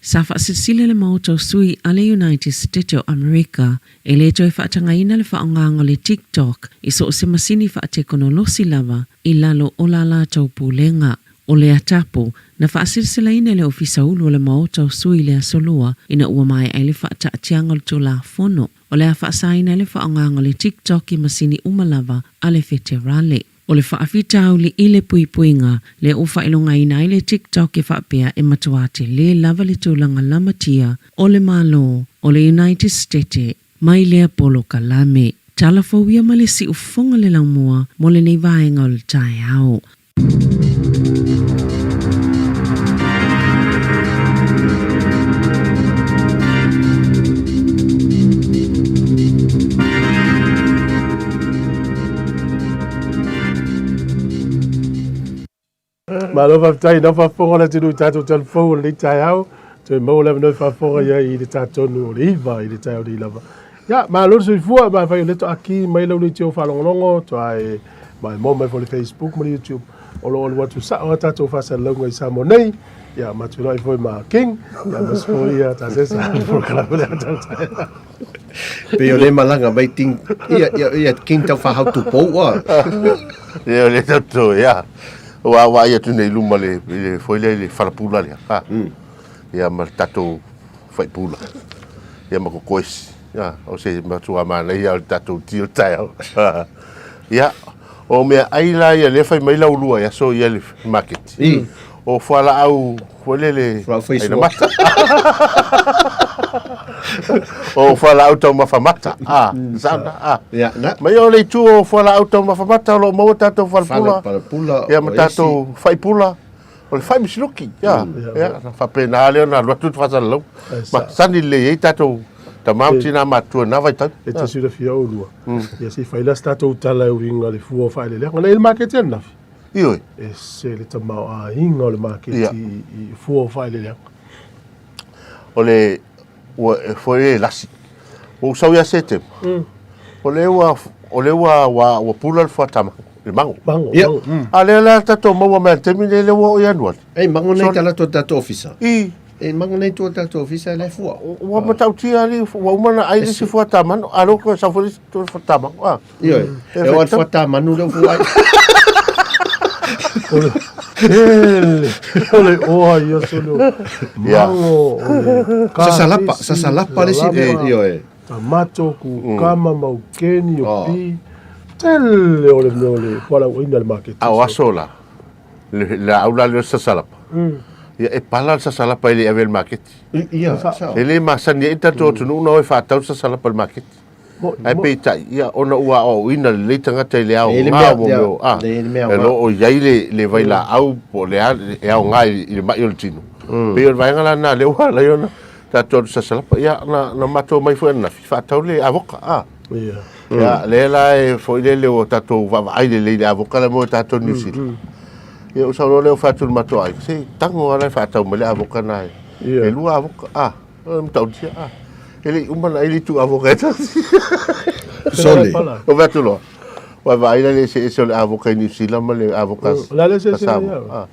Sa faasilasila le Maota o Sui a le United Setete o Amerika e le toe faatagaina le faaaogaga o le TikTok i so o se masini faatekonolosi lava i lalo o la latou pulega. O lea tapu, na faasilasilaina e le Ofisa Ulu o le Maota o Sui i le Aso Lua ina ua maea ai le faataatiaga o le Tulafono o le a faasaina ai le faaaogaga o le TikTok i masini uma lava a le Feterale. O le faafitauli i le puipuiga lea ua faailogaina ai le TikTok e faapea e matuā telē lava le tulaga lamatia o le Malo o le United Setete mai lea polokalame. Tala fou ia ma le siufofoga le laumua mo lenei vaega o le taeao. Malo faafetai ina faafofoga le atunuu i tatou tala fou o lenei taeao. Toe maua le avanoa e faafofoga i ai i le tatonu o le 9 i le taeao nei lava. Ia, malo le soifua, ma fai o lea toa ki mai lau leitio faalogologo, toa e maimoa mai foi le Facebook ma le YouTube. O lo o alu atu sa'o a tatou faasalalauga i Samoa nei, ia ma tulai foi ma King, ia ma se foi ia tasesa le polokalame le ata o le taeao. Pei o le malaga mai ting ia ia ia king tau whahau tu pou a. Ia o le tau ia. Ua ua ia tu nei luma le le foi le le falapula le. Ha. Ia ma tatou faipula. Ia ma kokoesi. Ia o se matua manaia o le tatou tio taeao. Ia o mea ai la ia le fai mai la ulua ia so ia le market. O fualaau foi lele Fualaau fai aina sua. mata. O fualaau taumafa mata. Ah, sana ah. Ia, na. Mai o le itu o fualaau taumafa mata o lo o maua tatou falepula. Falepula, Ia ma o isi. tatou faipula. O le fai ma siluki. Ia, ia, na faapena lea ona alu atu le faasalalau. Masani lelei ai tatou tama ma tina matutua i na vaitau. E te silafia oulua, ia se i fai la se tatou tala e uiga i le fua o faaeleeleaga. Na i le maketi ananafi? Ioe. E ese le tamaoaiga o le maketi i fua o faaeleeleaga. O le, ua, e foi e lasi. Ua ou sau ia Setema. O lea ua, o lea ua, ua, ua pula le fuatama, le mango. Mango, Ia. mango. A lea la tatou maua mai le taimi lenei lea ua oo Ianuari. Ei, mango nei tala to tatou ofisa. I. E mango nei to tatou ofisa le fua. Ua matautia ali, ua uma na ai le isi fuatamano, a lea ua sau foi le isi fuatamango. Ah. Ioe. E o al fuatamanu lea fua ai. O le tele, o le oa ia solo. Mango, o le Sasalapa, kapisi, sasalapa le isi. sasalapa. Ioe. Tamato, kukama, maukeni, o pi. Tele o le mea o le fualaauaina i le maketi. A o aso la, le laau la lea o le sasalapa, ia e pala le sasalapa e le i ave i le maketi. Ia, sao. E le masani ai le tatou atunuu na o e faatau le sasalapa i le maketi. Ae peitai, ia, ona ua aoaoina lelei tagata i le aoga o mea o, a, e lo o i ai le, le vailaau po o le a, e aoga i le mai o le tino. Pei o le vaega la lena lea ua ala ai ona tatou alu sasalapa. Ia, na, na matou omai foi ananafi, faatau le avoka, a. Ia, lea la e foi lele ua tatou vaavaai lelei i le avoka la e maua e tatou i Niu Sila. Ia, ou sau loa lea ou fai atu i le matou aiga, se tago lava la e faatau mai le avoka lena e lua avoka, a. O le matautia, a. E le i uma ona ai le itu avoka e tasi. Sole. O fai atu loa. Ua vaai la le eseese o le avoka i Niu Sila ma le avoka O le a le eseese Samoa. ia? A.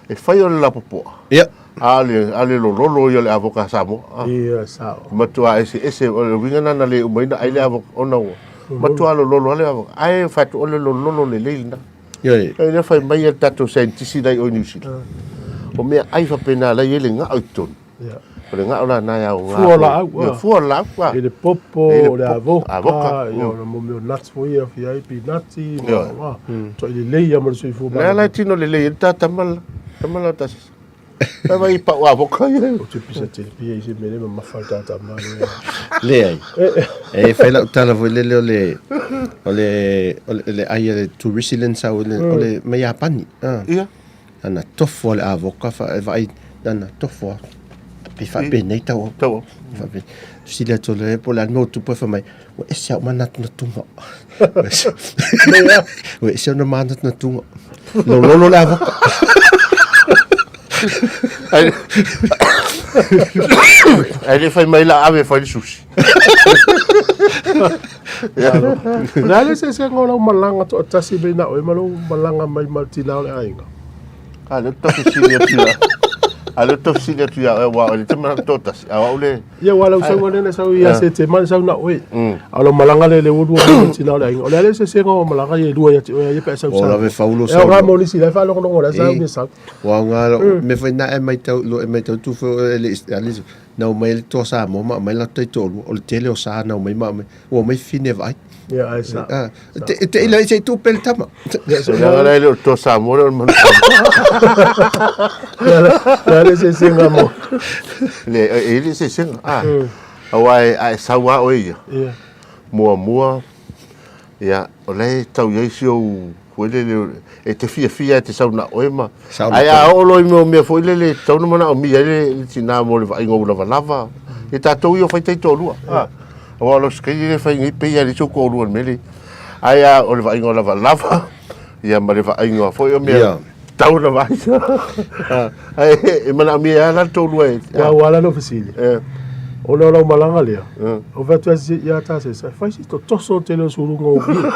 E fai o le lapopoa. Ia. A o le, a o le lololo ia o le avoka a Samoa. A. Ia, sao. Matua eseese, o le uiga lena na le umaina ai le avoka, ona ua matua lololo lava le avoka. Ae fai atu o le lololo lelei lena. Ioe. E le fai mai e le tatou saienitisi la i o i Niu Sila. O mea ai faapena la e i ai le gao i totonu. Ia. O le gao la na e aoga. Fua o laau, Ia, fua o laau, a. I le popo, I le o le popo, avoka, avoka, ia, o le mo mea o nuts foi ia, fia ai pinati, ma, Ia. ma, toai lelei ia ma le soifua Le ala e tino lelei ai le ta tama la, tama la o tasi. Vai vai i pau avoka ia. O te pisa te pia i se mea le mamafa le ta tama le. Leai. E fai lau tala foi lele o le, o le, o le, le ai a le Turisilin sau, o le, o le mai Iapani. Ah. Ia. Nana tofo a le avoka fa e vaai nana tofo a pe faapenei tau au. Tau au. Faapenei. Fesili atu le po o le a le mea ua tupu ai fai mai, ua ese au manatunatuga. Ua ese ona manatunatuga. Lololo le avoka. Ai ai le fai mai la ave e fai le sushi. O le a le eseesega o lau malaga toatasi mai na oe ma lou malaga mai ma le tina o le aiga? A lea ou te tau fesili atu ia a lea ou te tau fesili atu ia oe aua o le te malaga toatasi a o au le Ia aua o lau sauga lea na sau ia Setema na sau na oe. A o lau malaga lea lea ua lua mai ma le tina o le aiga. O le a le eseesega o malaga ia e lua ia te oe a ia pe a sau O lave faulo E sau. aoga mo nisi la e faalogologo la e sau mea sau. Ua aoga lou mea foi na e matau lo e matau tu foi e le a le Na omai le toa Samoa ma aumai latou taitoalua, o le tele o sa na omai ma aumai, ua omai fine e vaai. Ia, ai sa. Ah, te, te ila i se i tupe le tama. Ia, so, Leaga la e le o le toa Samoa lea o le manu Samoa. le a le eseesega mo. Le, e i ai le eseesega. Ah, aua e, a e sau lava oe ia, Ia. muamua, ia, o la e tau i ai si ou foi lele, e te fiafia e te sau na oe ma... Sau na Ae a oo loa i mea o mea foi lele, e tatau ona manaomia ai le, le tina mo le vaaiga o ou lavalava. E tatou ia o fai taitoalua. Ah, aua o lau sikaili lea e fai nei, pei lava e leai sou toalua i le mea lea. Ae a o le vaaiga o lavalava, ia ma le vaaiga foi o mea Ia. tatau ona vaai. Ah, ae e manaomia ai lava la le toalua e... Ua ua ala lou fesili. Eh. Ona o lau malaga lea, Eh. o fai atu ai ia Tasesa, e fai si totoso tele o suluga o uia.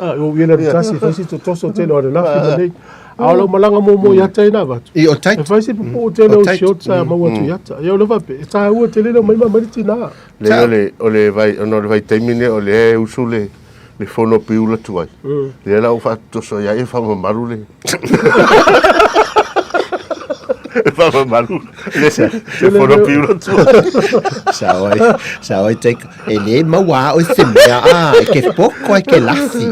Ah, ua uia le alu tasi, e fai si totoso tele o ananafi ma nei. A o lau malaga muamua i ata ina avatu. I o tight. E fai si pupuu tele O o tight. shorts sa maua atu i ata. Ia o le faapea, e taua tele le omai ma aumai le tina. Leai o le, o le vai, ona o le vaitaimi lenei o lea e usu le, le fono piula tuai. Lea la ua faatoso ai e faamamalu le, e faamamalu le, le fono piula tuai. Sao ai, sao ai take. E le maua a oe se mea a, e ke poko e ke lafi.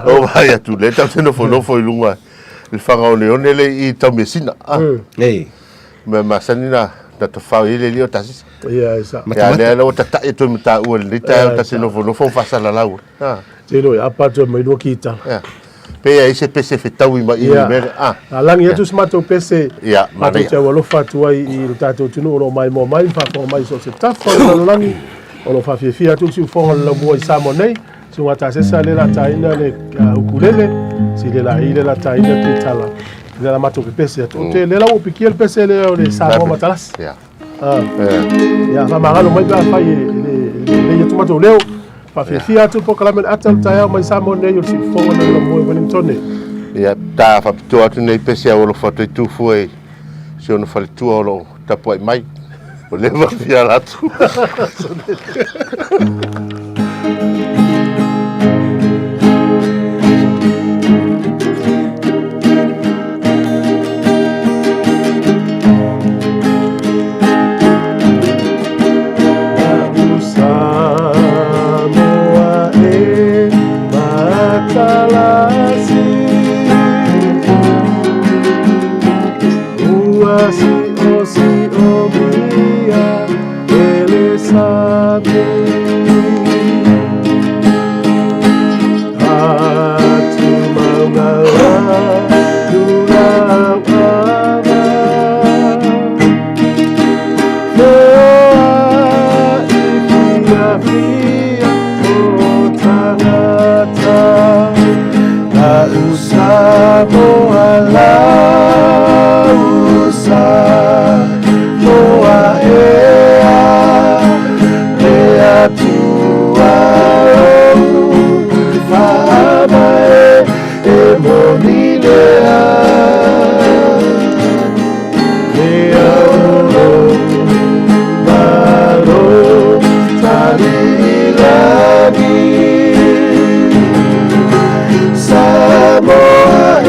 O vai atu lea tatou te nofonofo i luga i le fagaoneone le i Taumeasina. Ah. Ei. Mea masani na na tafao i le alii o Tasisa. Ia, e sao. Ia, lea la ua tata'i atu ai ma taua i lenei taeao ta te nofonofo ma faasalalau. Ah. Te iloa e apa atu ai ma ilua kitara. Ia. Pe i ai se pese fetaui mai i le mea lea. Ah. A lagi atu se matou pese Ia, matou manaia. te aualofa atu ai i lo tatou atunuu o lo o maimoa mai ma faafofoga mai i so o se tafa o le lalolagi, o lo o faafiafia atu le siufofoga o le laumua i Samoa nei. Susuga Tasesa lea la taina le ukulele, si le la i le la taina kitala. Le la matou pepese atu. Mm. Te le la ua pikia le pese lea o le Samoa Matalasi. Yeah. Ah. Yeah. Ia, faamagalo mai pe afai e le lelei atu matou leo. Faafiafia atu le polokalame le ata o le taeao mai Samoa nei o le siufofoga o le laumua i Wellington. Ia, ta faapitoa atu nei pese au alofa atu ai tufua i si ona faletua o lo o tapuai mai. Ua leva fia ala atu. Samoa e matalasi Ua siosiomia e le sami Atu maunga lulau ava Feoai fiafia o tagata Lau Samoa, lau Samoa ea, Le Atua ou faamae e moni lea. Le ao lou malo talilagi. Samoa e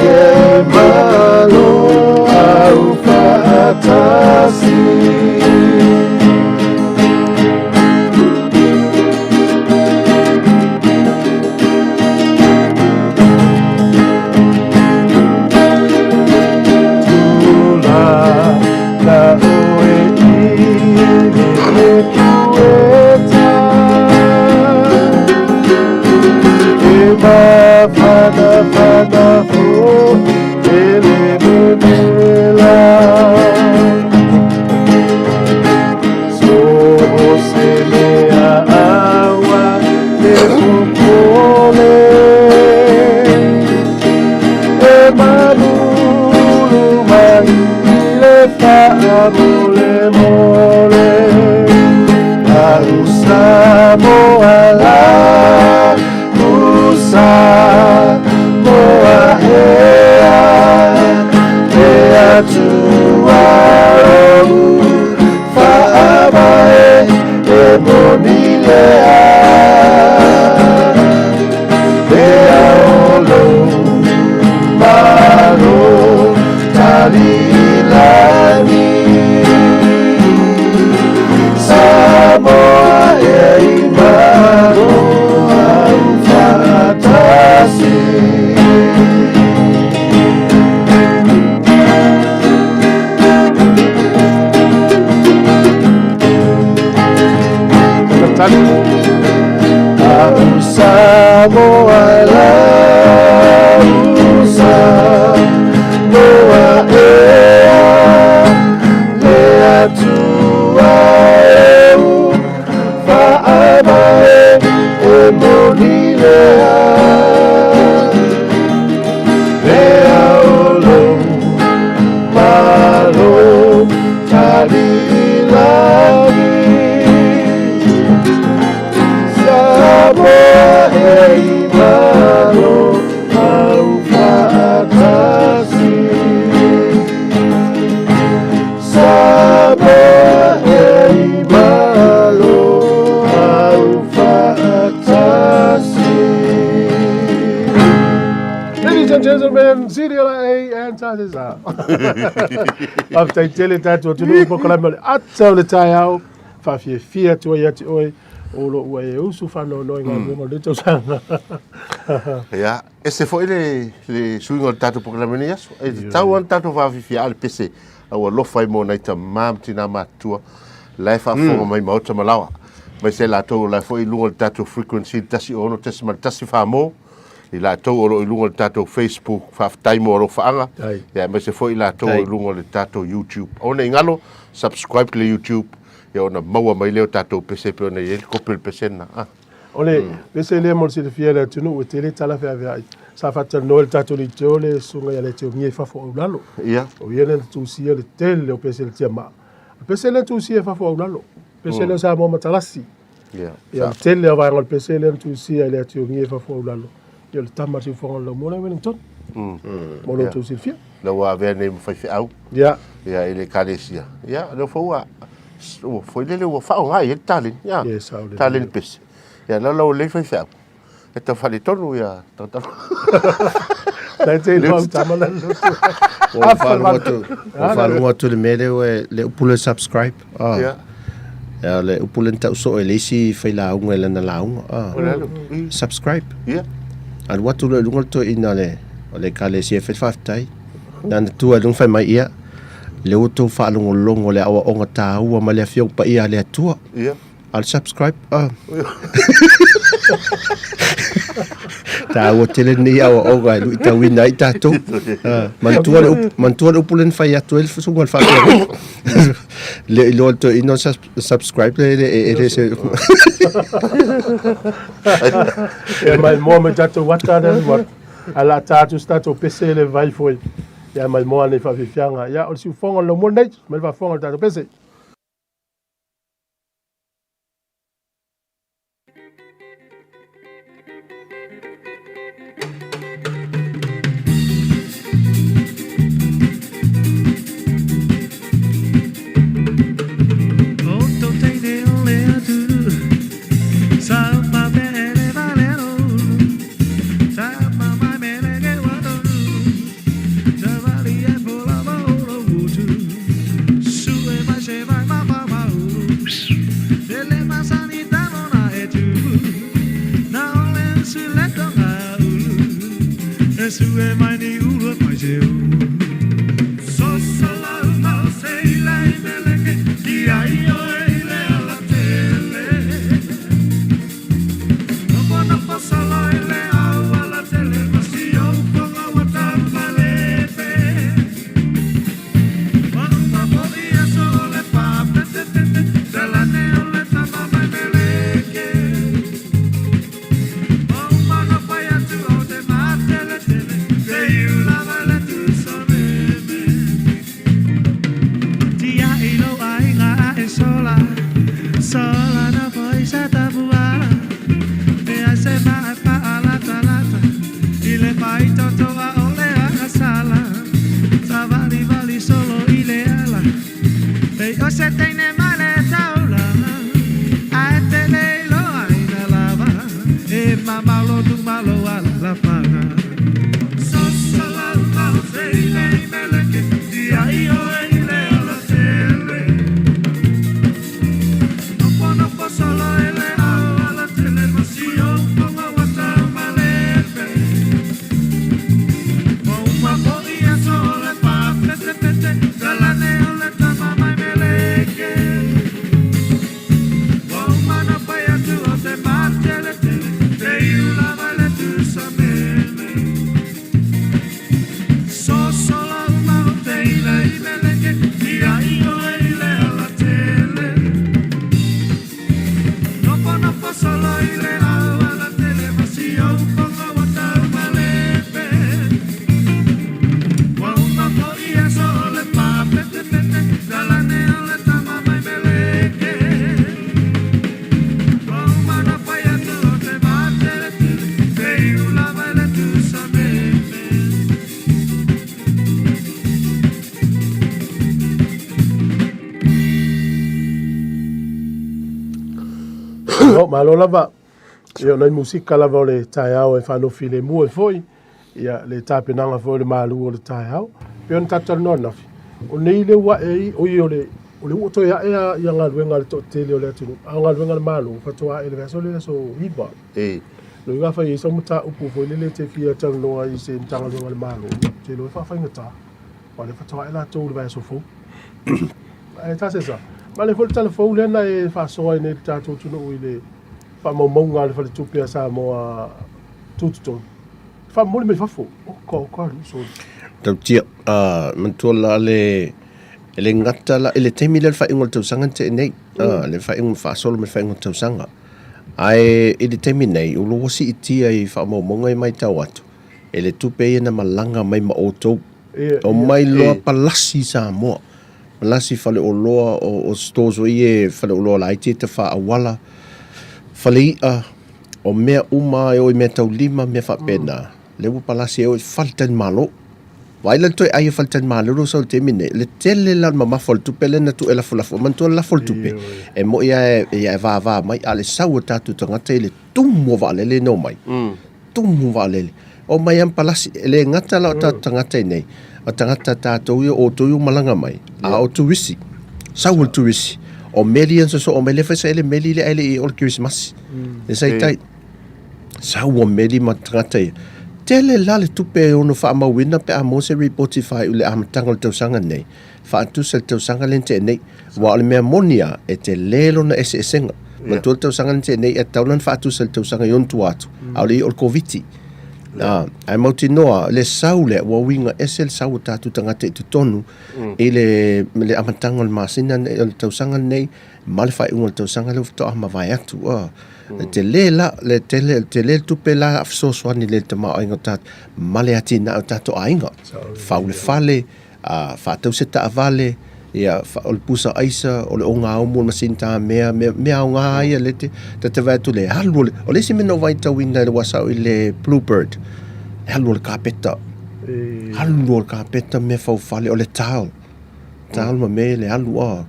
malo au faatasi. Tula oe i le pueta E mafanafana fo'i e le memela So o se mea aua le popole E malulu mai i le faamolemole Lau Samoa, lau Samoa ea Le Atua ou faamae e moni lea Le ao lou malo talilagi. e malo au faatasi. Ladies and gentlemen, CDLA and Tazeza. Faafetai tele tatou atunuu i polokalame o le ata o le taeao. Faafiafia atu ai ia te oe o lo ua e usu faanoanoa i galuega o lenei tausaga. Ia, ese foi le, le suiga o le tatou polokalame nei aso. E tatau lava ona tatou faafiafia a le pese a ua alofa ai mo nai tamā ma tinā matutua la e faafofoga mai maota ma laoa. Aemaise latou o la e foi i luga o le tatou frequency 16.1 Samoa. I latou o lo o i luga o le tatou Facebook, faafetai mo alofaaga, ia aemaise foi i latou o i luga o le tatou YouTube. Aua ne i galo, subscribe le YouTube, ia ona maua mai lea o tatou pese pei ona i ai le kopi o le pese lena. Ah. O le pese lea mo le silafia e le atunuu, e tele tala feaveai. Sa faatalanoa e le tatou leitio le susuga ia Leitiogia i fafo o Aulalo. Ia. O ia lea na tusia le tele o pese i le tiamaa. O le pese lea na tusia i fafo o Aulalo. Pese lea o Samoa Matalasi. Ia, Ia, o le tele o vaega o le pese lea na tusia i le Atiogia i fafo o Aulalo. Ia, o le tama a Siufoga o le Laumua lea i Wellington. Mo lo outou silafia. La ua avea nei ma faifeau. Ia. Ia, i le ekalesia. Ia, lea foi ua, ua foi lele ua faaaoga i ai le taleni. Ia, Ia, sao lelei. taleni pese. Ia, la ua lelei faifeau. E tau faaletonu ia tagata. La e te iloa au tama la lotu. Ua faalogo atu, ua faalogo atu i le mea lea ua le upu lea subscribe. Ah. Ia. Ia, le upu lea na tau soo e le isi failauga i lana lauga. Ah. O le alu. Subscribe. Ia. Alu atu loa i luga le toeaina o le o le ekalesia e fai le faafetai. Na ona tua i luga fai mai, ia, lea ua outou faalogologo i le aoaoga taua ma le Afioga Paia a le Atua. Ia. I'll subscribe. Ah. Tāua tele nei aoaoga e luitauina ai tātou. Ah, manatua le upu, manatua le upu le na fai atu ai le susuga i le faafeagaiga. Le iloa le toeaina o subscribe le le e le se. Ia mai moa mai tatou ata le alu atu. Ae la ta atu se tatou pese le vai foi. Ia mai moa nei faafiafiaga. Ia o le siufofoga o le laumua lenei, mai le faafofoga i le tatou pese. malo lava. Ia, o nai musika lava o le taeao e faanofilemu ai foi, ia, le tapenaga foi o le malu o le taeao. Pei ona tatou talanoa ananafi, o nei lea ua ae ai, oi o le, o le ua toe ae a ia galuega a le toatele o le atunuu, a o galuega a le Malo, faatoa ae i le vaiaso lea i le aso 9. E. Lona uiga afai e i ai sau mataupu foi lele e te fia talanoa ai i se Matagaluega a le Malo, ia, ou te iloa e faafaigata, aua o lea faatoa ae latou i le vaiaso fou. Ae Tasesa, manaia foi le tala fou lea na e faasoa ai nei i le tatou atunuu i le faamaumauga a le Faletupe a Samoa Tutotonu. Faamomoli mai fafo. Oka, oka, alii soli. Tautia, uh, manatua la le e le gata la i le taimi lea le faaiuga o le tausaga na tea nei, mm. le faaiuga faasolo ma le faaiuga o le tausaga. Ae i le taimi nei, o lo ua siitia i faamaumauga e matau atu, e le tupe ia na malaga mai ma outou. O mai loa palasi i Samoa. Palasi faleoloa o, o stores o ie faleoloa laiti e tawha awala, fale i'a, o mea uma e o i mea taulima, mea faapena. Mm. Le ua palasi e o i faletalimalo. Vaai la le toe ai o faletalimalo lo sau i le taimi nei, le tele la o le mamafa o le tupe lea na tuu e lafolafo. Manatua le lafo o le tupe, e moi lava e, ia e vava mai, a o le sau o tatou tagata i le tumu o vaalele na omai. Tumu vaalele. Omai lava ma palasi. E le gata la o tatou tagata i nei, o tagata tatou ia, o outou ia ua malaga mai, a o turisi, sau o le turisi. O meli ia na sosoo mai, lea foi sa i ai le meli lea ae le i oo le kerisimasi. Lea sa i tai. Sau o meli ma tagata ia. Tele la le tupe e ono faamauina pe a maua se ripoti faaiu i le amataga o le tausaga nei, faatusa i le tausaga lea na tea nei. Aua o le mea moni lava, e tele lona eseesega. Manatua le tausaga lea na tea nei, e tatau la ona faatusa i le tausaga i ona tua atu, a o le i o le Koviti. Ae mautinoa, le sau lea, ua uiga ese le sau o tatou tagata i totonu i le amataga o le masina nei, o le tausaga lenei, ma le faaiuga o le tausaga lea faatoa mavae atu. Le tele la, le tele, le tele le tupe la a fesoasoani i le tamaoaiga o tatou, ma le atinae o tatou aiga. Fau le fale, a faatau se taavale, ia, o le pusa aisa, o le ogaumu, o le masini tamea, mea, mea aoga ia le te, ta te vaai atu le alu o le, o le isi mea na ou vaitauina i le wasa i le Bluebird, le alu o le kapeta, alu o le kapeta, mea faufale, o le tile, tile ma mea le alu, oh,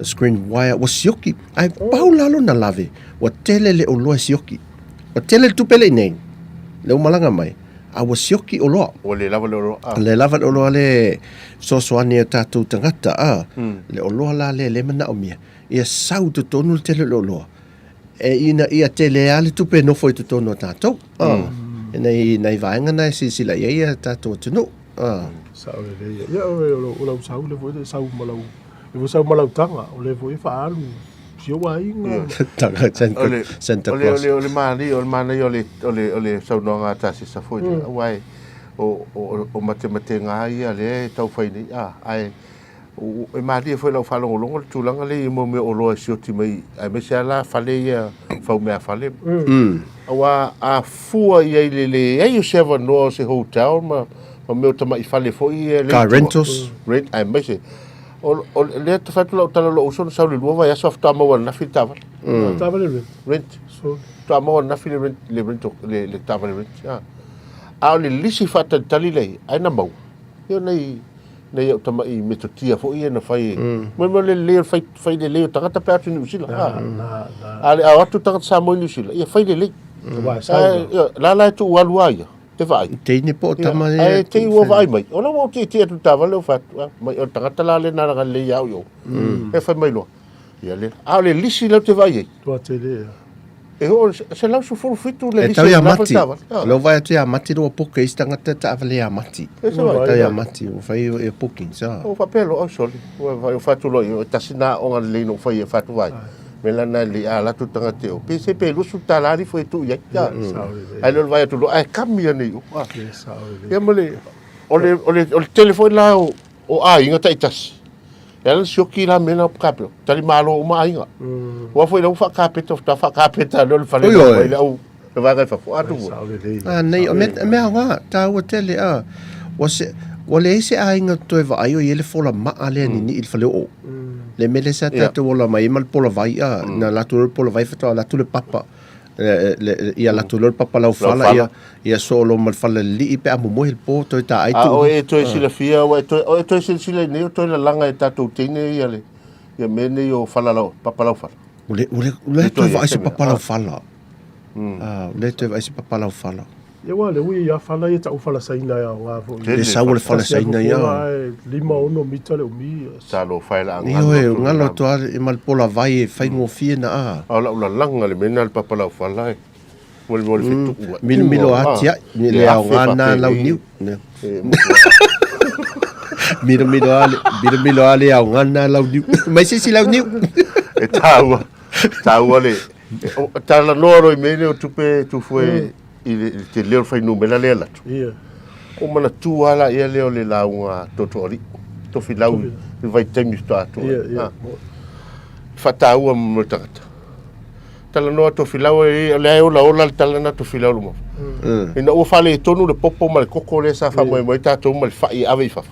screen wire, ua sioki, ae pau la lona lave, ua tele le oloa e sioki, ua tele le tupe le i nei, le ua malaga mai, a ua sioki oloa. Ua le lava le oloa. A. Le lava le oloa le fesoasoani a tatou tagata, a. Le oloa la lea le manaomia, ia sau i totonu le tele o le oloa, e ina ia tele lava le tupe e nofo i totonu o tatou, a. E nai, nai vaega na e silasila i ai a tatou atunuu, a. Sao lelei ia. Ia, o lau sau lea foi e sau ma lau, e foi sau ma lau taga, o lea foi e faaalu si ou aiga. Taga Santa, Santa Claus. O le manaia, o le manaia o le, o le, o le saunoaga a Tasesa foi lea, aua e, o, o, o matematega lava ia lea e tau fai nei, a, ae e malie foi i lau faalogologo le tulaga lea i mea o oloa e sioti mai, aemaise lava la fale ia, fau meafale. Aua a fua i ai i le leai o se avanoa o se hotel ma, ma mea o tamai fale foi ia lea i tua. Car rentals. Rent, aemaise. O, o lea te fai atu lau tala lou uso na sau le lua vaiaso faatoa maua ananafi le taavale. Taavale rent. Rent. So. Faatoa maua ananafi le rent, le rent, le, le taavale rent. Ah. A o le lisi faatalitali lea, ai na maua. Ia nei, nei au tamai metotia foi ia na fai. Mm. Mo mo le lelei o le fai, fai lelei o tagata pe atu i Niu Sila. Na, na, na. A le ao atu tagata Samoa i Niu Sila, ia fai lelei. Mm. Wa, sau. La la e tuu alu a ia. Te vaai. Teine po o tama ia. Ae te i ua vaai mai. O la ua ou tietie atu i le taavale ou fai atu, ah, mai o le tagata la lena na lelei ia au i o. E fai mai loa. Ia lea. A o le lisi lea ou te vaai ai. Tua tele ia. E oo i 117 le E lisi tau ia o le Mati. taavale. O lea ua vaai atu ia Mati lua poke isi tagata taavale ia Mati. E se vaai. Tau ia Mati ua fai ia bookings ah. Ou faapea loa, oh sole, ua fai ou fai atu loa i o, e tasi na aoga lelei na ou faia e fai atu vai. Me la na lelei a alu atu le tagata i o, pe se pe $20 alii foi e tuu i ai. Ae le o le vaai atu loa, ae kami ane i o. Ia ma le, o le, o le, o le tele foi la o, o aiga taitasi, e ala ona sioki la mea na kapeta, talimalo uma aiga. Aua foi la ua faakapeta, faatoa faakapeta loa le fale Oi, oi. mai le au le vaega i fafo. A tupu. A nei, o mea, mea aoga, tāua tele, a. Ua se, ua leai se aiga toe vaai o i ai le fola maa lea ninii i le fale oo. Le mea lea sa tatou ola mai ai ma le pola vai, a, na latou loa le pola vai faatoa alu atu le papa. Le, ia latou loa le papa laufala, ia, ia solo ma le fale lilii pe a momoe le po, toe taai A tuu. o e toe silafia, ua e toe, o e toe silasila i nei o toe lalaga e tatou teine ia le, ia mea nei o fala lau, papa laufala. Ua le, ua le, ua le toe vaai se papalaufala. Ah, ua le toe vaai se papalaufala. Ia aua o le ui lava fala ia tau fala Saina e aoga foi. Le sau o le fala Saina ia. Tasi lava fofoga e 5, 6 mita le umi. Talofa e la galo atu. Ioe, galo atu lava ma le pola vai e faigofie na a. A o lau lalaga le mea lena i le papalaufala e mo le mea o le fetuunaiuga. Milomilo atiae, le aoga lena launiu. Milomilo lava le, milomilo lava le aoga lena launiu. Mai se isi launiu. E taua, taua le, talanoa loa i mea nei o tupe tufue i le tele o le fuainumera lea e alu atu. Ia. Ua manatua lava la lea o le lauga a Tootooalii, Tofilau i le vaitaimi faatoa atoa. Ia, ia. Faataua mo le tagata. Talanoa Tofilau, o lea e olaola le tala lena a Tofilau luma. Ina ua faaletonu le popo ma le koko lea sa faamoemoe ai tatou ma le fai e ave i fafo.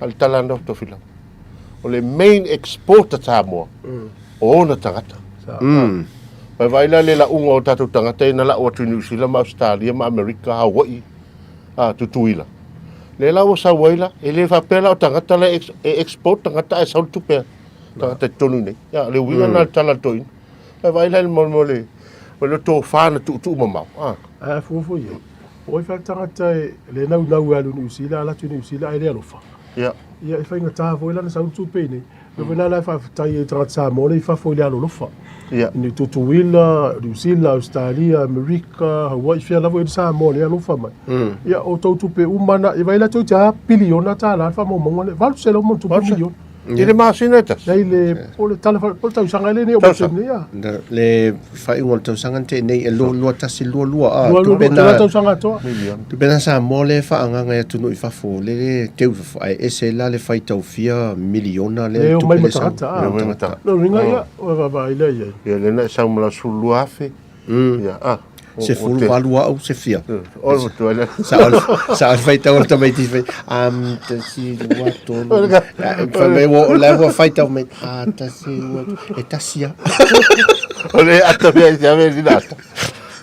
A o le tala lena o Tofilau. O le main exporter Samoa, o ona tagata. Vai vaai la le lauga o tatou tagata ia na lau atu i Niu Sila ma Ausetalia ma Amerika, Hawaii, a, Tutuila. Lea la ua sau ai la, e le faapea la o tagata la e export tagata ae sau le tupe a tagata i totonu i inei. Ia, le uiga lena o le tala a le toeaina. Vai vaai la i le mo le, mo le tofa na tuutuu mamao. A. Ae a fuafua i ai, o ai fai le tagata e le naunau e alu i Niu Sila, alu atu i Niu Sila ae le alofa. Ia. Ia, e faigata foi la ona sau le tupe i inei. Le mea la e faafetai ai i tagata Samoa lea i fafo i le alolofa. Ia. I Tutuila, Niu Sila, Ausetalia, Amerika, Hawaii, fea lava i le Samoa lea e alofa mai. Ia, o tou tupe uma na, ia vaai la toeitiiti lava piliona tala le faamaumauga lea, $800+ miliona. I le masina e tasi. Leai le, po o le tala, po o le tausaga lea nei o Tausaga. nei a. Le faaiuga o le tausaga na tea nei, e 2122 a. Tupe na, tausaga atoa. Tupe na Samoa lea e faaagaaga i atunuu i fafo, lea e teu i fafo, ae ese la le faitau fia miliona lea e tupe lea e sau. Le omai ma tagata. Lona uiga, ia, ua vaavaai lea i ai. Ia, lea na e sau ma lau 12,000. Ia, a. 18 au se fia. O le matua lea. Sa o le faitau a le tamaiti fai, um, tasi, lua, tolu. Fai mai, o la ua faitau mai, a, tasi, lua, e tasi lava. O le ata mea i te ave ni ata.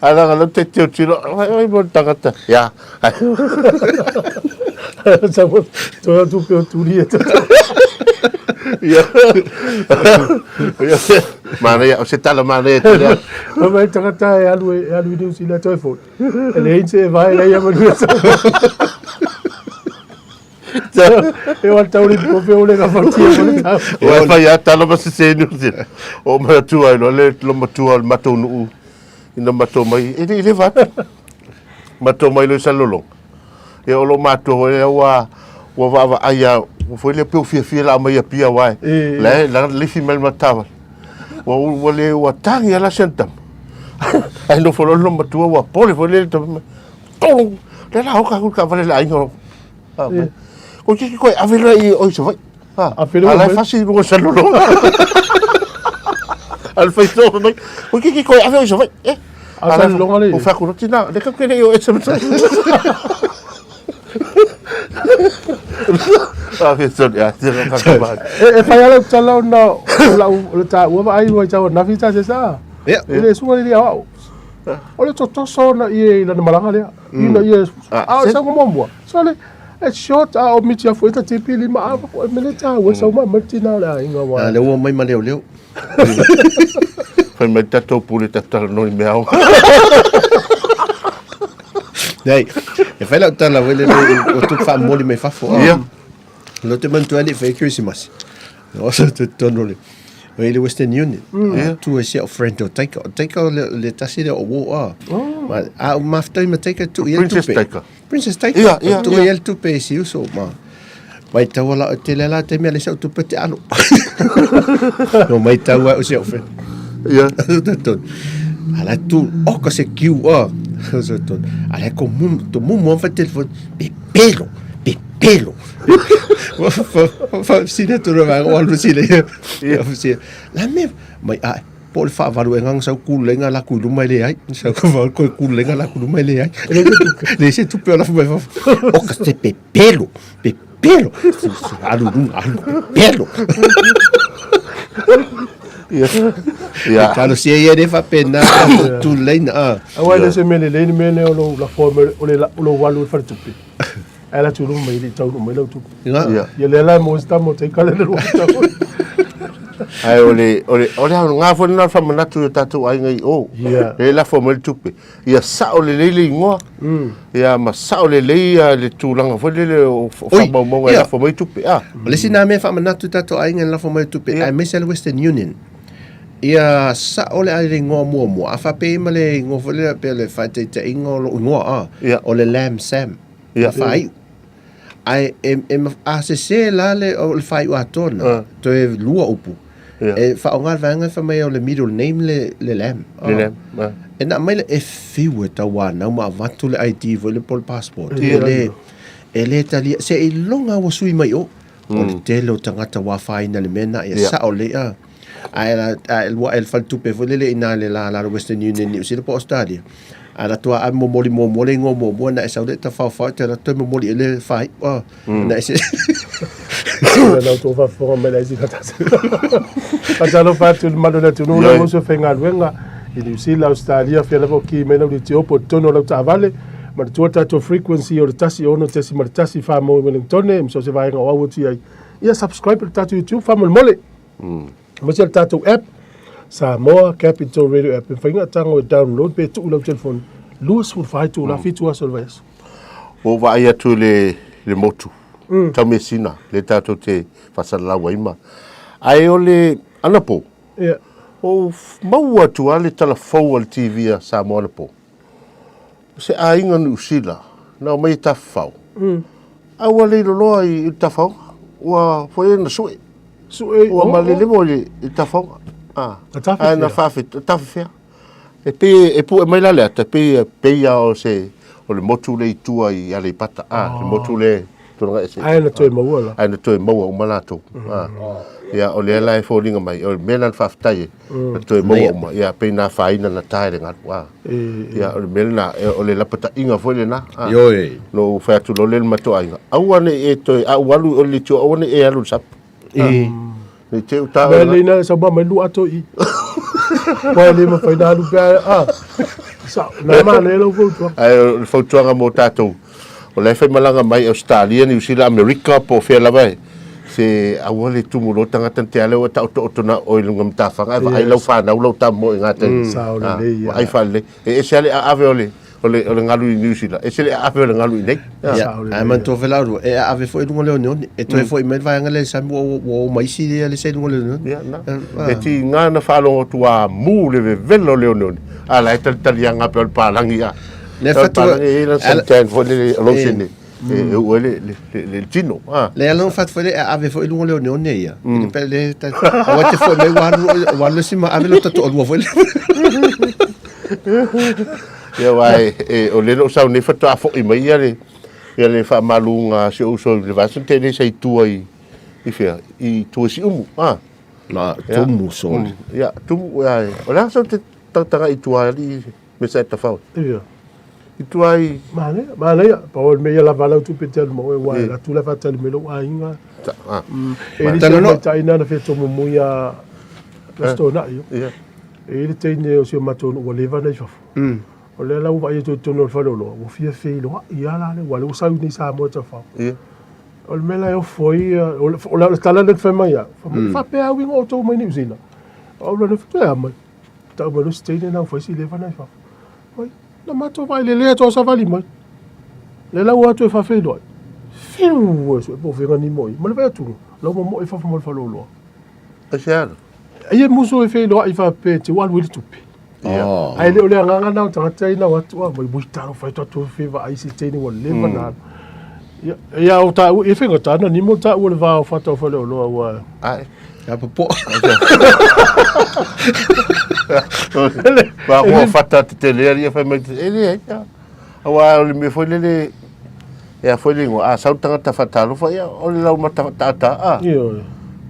Ae leaga lea ou te tilotilo, ai ai mo le tagata, ia. Sa mo, toe atu pe o tuli e tatau. Ia. Ia, manaia, o se tala manaia te lea. O mai tagata e alu e alu i New Zealand toe foi. E leai se e vae lea manu e sau. E o tau le kope o le ka fatia mo le tau. O e fai a tala ma se se New Zealand. O mai atu ai loa le lo matua o le matou nuu ina matou mai, e le i leva atu. Matou mai loa i Salelologa. Ia o lou matua foi lea ua ua vaavaai lava, ua foi lea pei ua fiafia la aumai i Apia aua e la e la lifi mai le matavale. Ua ua le ua tagi lava la si ana tama. Ae nofo loa le loomatua ua pole foi lea i le tama mai, Tolu! Lea la oka atu le taavale a le aiga o Ko tiki koe ave loa i oi Savaii. A pele ua mai. fasi i luga o Salelologa. A le faitau fai mai, ko tiki koe ave oi Savaii. Eh. A Salelologa le. O fai atu tina, le ka kele i o ese matai. A fe sorry, a te ka ka ba. E fai ala tala ona o lau o le taua vaai ua i tau anafi ta se sa. Ia. E le suka le au. O le totoso ona ia i lana malaga lea. Ina ia a o le sauga muamua. Sole, e short a o miti a foi ta tipi lima a e mele taua sau ma mai tina o le aiga wa. A lea ua mai ma leoleo. Fai mai tatou pule tatou talanoa i mea ao. Nei, e fai lau tala foi lele o tupe faamomoli mai fafo. Ia. Lea ou te manatua ai le i faia Kerisimasi. Oso te tonu le o i le Western Union. Mm. Tu e si au friend o Taika. O Taika o le, le tasi lea o wō a. Oh. Ma, a o maftai ma Taika tu i el Princess tupe. Taika. Princess Taika. Ia, ia, Tu ia. i el tupe i si uso. Ma, mai taua la o te le la te mea le sau tupe te alo. No mai taua o si au friend. Ia. Te tonu. Ala tu, oka se kiu a. Se tonu. Ala ko mum, to mumu am fa telefon. Pepelo, pepelo. Faafesili atu le vaega o alu sile ia. Faafesili, la mea, mai ae, po o le faavalu e gaga sau kulega la ku i luma e leai. Sau koe kulega la ku luma e leai. Leai se tupe o lafo mai fafo. Oka se pepelo, pepelo. Alu i luga, alu, pepelo. Ia. Ia. Talosia ia le faapena tuleina. Aua e le o se mea lelei le mea lea o lou lafoa mai o le o lou alu i le faletupe. Ae alu atu i luma mai e le i taunuu mai lau tupe. Ia. Ia lea la e maua ai se tama o taika lea i le lua tau. Ae o le, o le, o le aoga foi lena o le faamanatu i o tatou aiga i o. Ia. E lafo mai le tupe. Ia sao lelei le igoa. Ia ma sao lelei ia le tulaga foi lele o Oi, faamaumauga e ia. lafo mai tupe. Ah. O le isi na mea e faamanatu i tatou aiga e lafo mai tupe, aemaise le Western Union. Ia sao le le igoa muamua, a faapea ma le igoa foi lea pei o le faataitaiga o lou igoa, ah, Ia. o le Lam Sam, Ia. le faaiu. Ae e, e, a sese la le, o le faaiu atoa na, Ah. toe lua upu. Ia. E faaaoga le vaega e fai mai o le middle name le, le Lam. Le Lam, ah. E na mai le e fiu e tauanau ma avatu le ID foi le po le passport. Ia. E le, e le talia, se i longa ua sui mai o. O le tele o tagata ua afaina le mea na, ia Ia. sao lelei a. Ae la, ae lua e le faletupe foi lele i na le la la le Western Union Niu Sila po Australia. A la tua a momoli muamua le igoa muamua na e sau le tafaofao te la toe momoli e le fai. Oh, na e se Na outou faafofoga mai le isi gatasi. Faatalofa atu i le mamalu o le atunuu lau uso faigaluega i Niu Sila, Ausetalia, fea lava o ki mai lau leitiopo i totonu o lau taavale. Manatua le tatou frequency o le 106.1 Samoa i Wellingtone, ma so o se vaega o au atu i ai. Ia subscribe i le tatou YouTube faamolemole. Aemaise le tatou app, Samoa Capital Radio App. E mafai ona tago e download pe tuu i lau telefoni 24 itula, 7 aso o le vaiaso. Ua ou vaai atu i le, le motu, mm. Taumeasina, le tatou te faasalalau ai ma. Ae o le anapo, Ia. ua ou maua atu lava le tala fou a le TV a Samoa anapo. O se aiga Niu Sila na omai e tafafao, a ua leiloloa i le tafaoga, ua foi na sue. Sue, Ua oh, malelemo i le tafaoga. Na tafefea. Ae na tafefea. E pei e pue mai la le ata, e pei, pei lava o se, o le motu le i tua i Aleipata, le motu le tulaga ese. Ae na toe maua la. Ae na toe maua uma latou. Ia, o lea la e foliga mai, o le mea lena na faafetai ai, na toe maua uma, ia, pei na afaina na tae le galu, a. Ia, o le mea lena, o le lapataiga foi lena, a. Ioe. Na ou fai atu loa lea i le matou aiga, aua ne i e toe, a ou alu i o le leitio, aua ne i e alu i le sami. Ne i te i ua ta Mea lelei na sau mai lua ato i. Ua e le mafai na alu pea a. Sa, na manaia lau fautuaga. Ae o le fautuaga mo tatou, o la e faimalaga mai Ausetalia, Niu Sila, Amerika po o fea lava e, se aua le tumu loa tagata na tea lea ua taotooto na oe i luga matafaga ae vaai lau fanau lau tama i gatai. Sao lelei ia. Vaai faalelei. E ese lava le aave o le o le o le galu i Niu Sila, ese le aave o le galu i inei. Ia, ae manatua foi la oulua, e aave foi i luga o le oneone. E toe foi mai le vaega lea i le sami ua ua o ma isi lea lesa i luga o le oneone. Ia, na. E tiga na faalogo atu a mu le vevela o le oneone, a la e talitaliaga pea o le palagi a. Le O le fatu palagi e i ai lana suntan foi lele lotion e e uu ai le le le tino. Le ala fatu foi le aave foi i luga o le oneone ia. Le pe le ta aua te foi mai ua alu ua alu le isi ma ave lo ta toalua foi le. Ia aua e, e, o lea na ou sau nei faatoa foi mai ia le, ia le faamaluga a si ou uso i le vasa tele sa i tua i, i fea, i tua i Siumu. Ah. Na, tumu sole. Ia, tumu, ia, o le a sau te tagataga i tua ali me sa e tawhao. Ia. I tua i... Manaia, manaia. Pau o le mea ia lava lau tupe te alu ma oe, ua e latu la whaatali me lou aiga. Ta, ah. E le se mai taina na whetomo mui a Rastona io. Ia. E i ai le teine o si o matou nuu ua leva ona i fafo. O lea la ua vaai atu i totonu o le faleoloa, ua fia feiloai lava la lea, aua o lea ua sau i inei i Samoa e tafao. Ia. O le mea la e ofo ai, o le tala lea na fai mai au, fai mai, e faapea a uiga outou mai Niu Sila? O au la, e a mai? Tau mai loa si teine lena ua fai si leva ona i fafo. Oi, na matou vailele atu a o savali mai. Lea la ua o atu e faafeiloai. Fiu! E sue po o fea nimo i. Ma le vaai atu, la ua momoe i fafo ma le faleoloa. Aisea la? Ai e musu e feiloai faapea e te ua alu ai le tupe. Ia. Ae le o le agaga na o tagata ia na o atu a mai ui talofa e tatou fe vaai se teine ua leva na alu. Ia, ia o tāua, e whaingata ana nimo tāua le vā o whata o Faleoloa ua... Ae. Ka popoa. Ba hoa whata te tele ali e whai mai te, e le ai. Aua o le mea foi lele, e a foi le ingoa, a sau tangata whatalofa, ia, o le lau mata whataata, a. Ioe.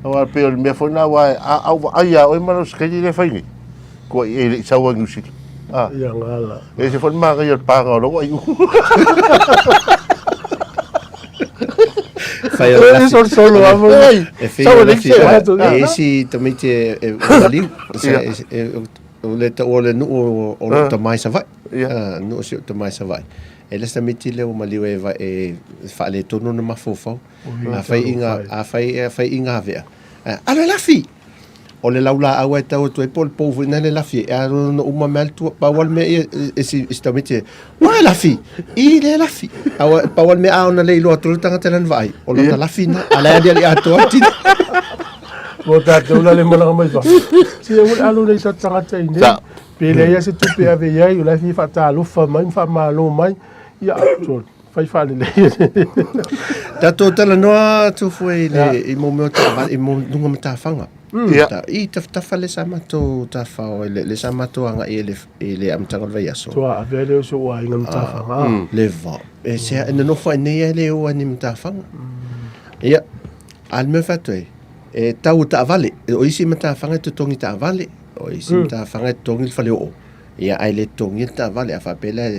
Aua pei o le mea foi na, aua a au vaai a oe ma lau sikaini le fai nei. Kua i e le i sau ai Niu Sila. A. Ia ngala. E se foi le manaia o le pāga o lau aiu. Whai o le E solo solo a mo. E whio Sau o le lafi. se. E isi tamaiti e maliu. O le tau o le nuu o lou tama i Savaii. Nuu o si ou tama i Savaii. E le isi tamaiti lea ua maliu e e faaletonu ona mafaufau. Afai i ngā, afai, afai i ngā vea. Alo e lafi! O le laulaau e tau atu ai po o le pou foi na le lafi e a no uma mea le tua pau le mea ia e si si tamaiti ua e lafi i le lafi aua pau le mea a ona le iloa atu le tagata lana vaai o lona lafi na a la aliali atoa tino Mo tātou la le malaga mai fafo. Se ua le alo nei sa tagata i nei. Pe leai lava se tupe e ave i ai, o la e fia faatalofa mai ma faamalo mai. Ia, fai faalelei. Tatou talanoa atu foi i le i mo mea o taavale i mo luga matafaga. Ia. I tafatafa le sa matou tafao le, le sa matou agai i le, i le amataga o le vaiaso. Toa avea lea o si ou aiga matafaga. Le va. E se e nonofo ai nei e le o ai ni matafaga. Ia, a le mea fai atu ai, e tau o taavale. O isi matafaga e totogi taavale, o isi matafaga e totogi le faleoo. Ia, ae le totogia le taavale, a faapea la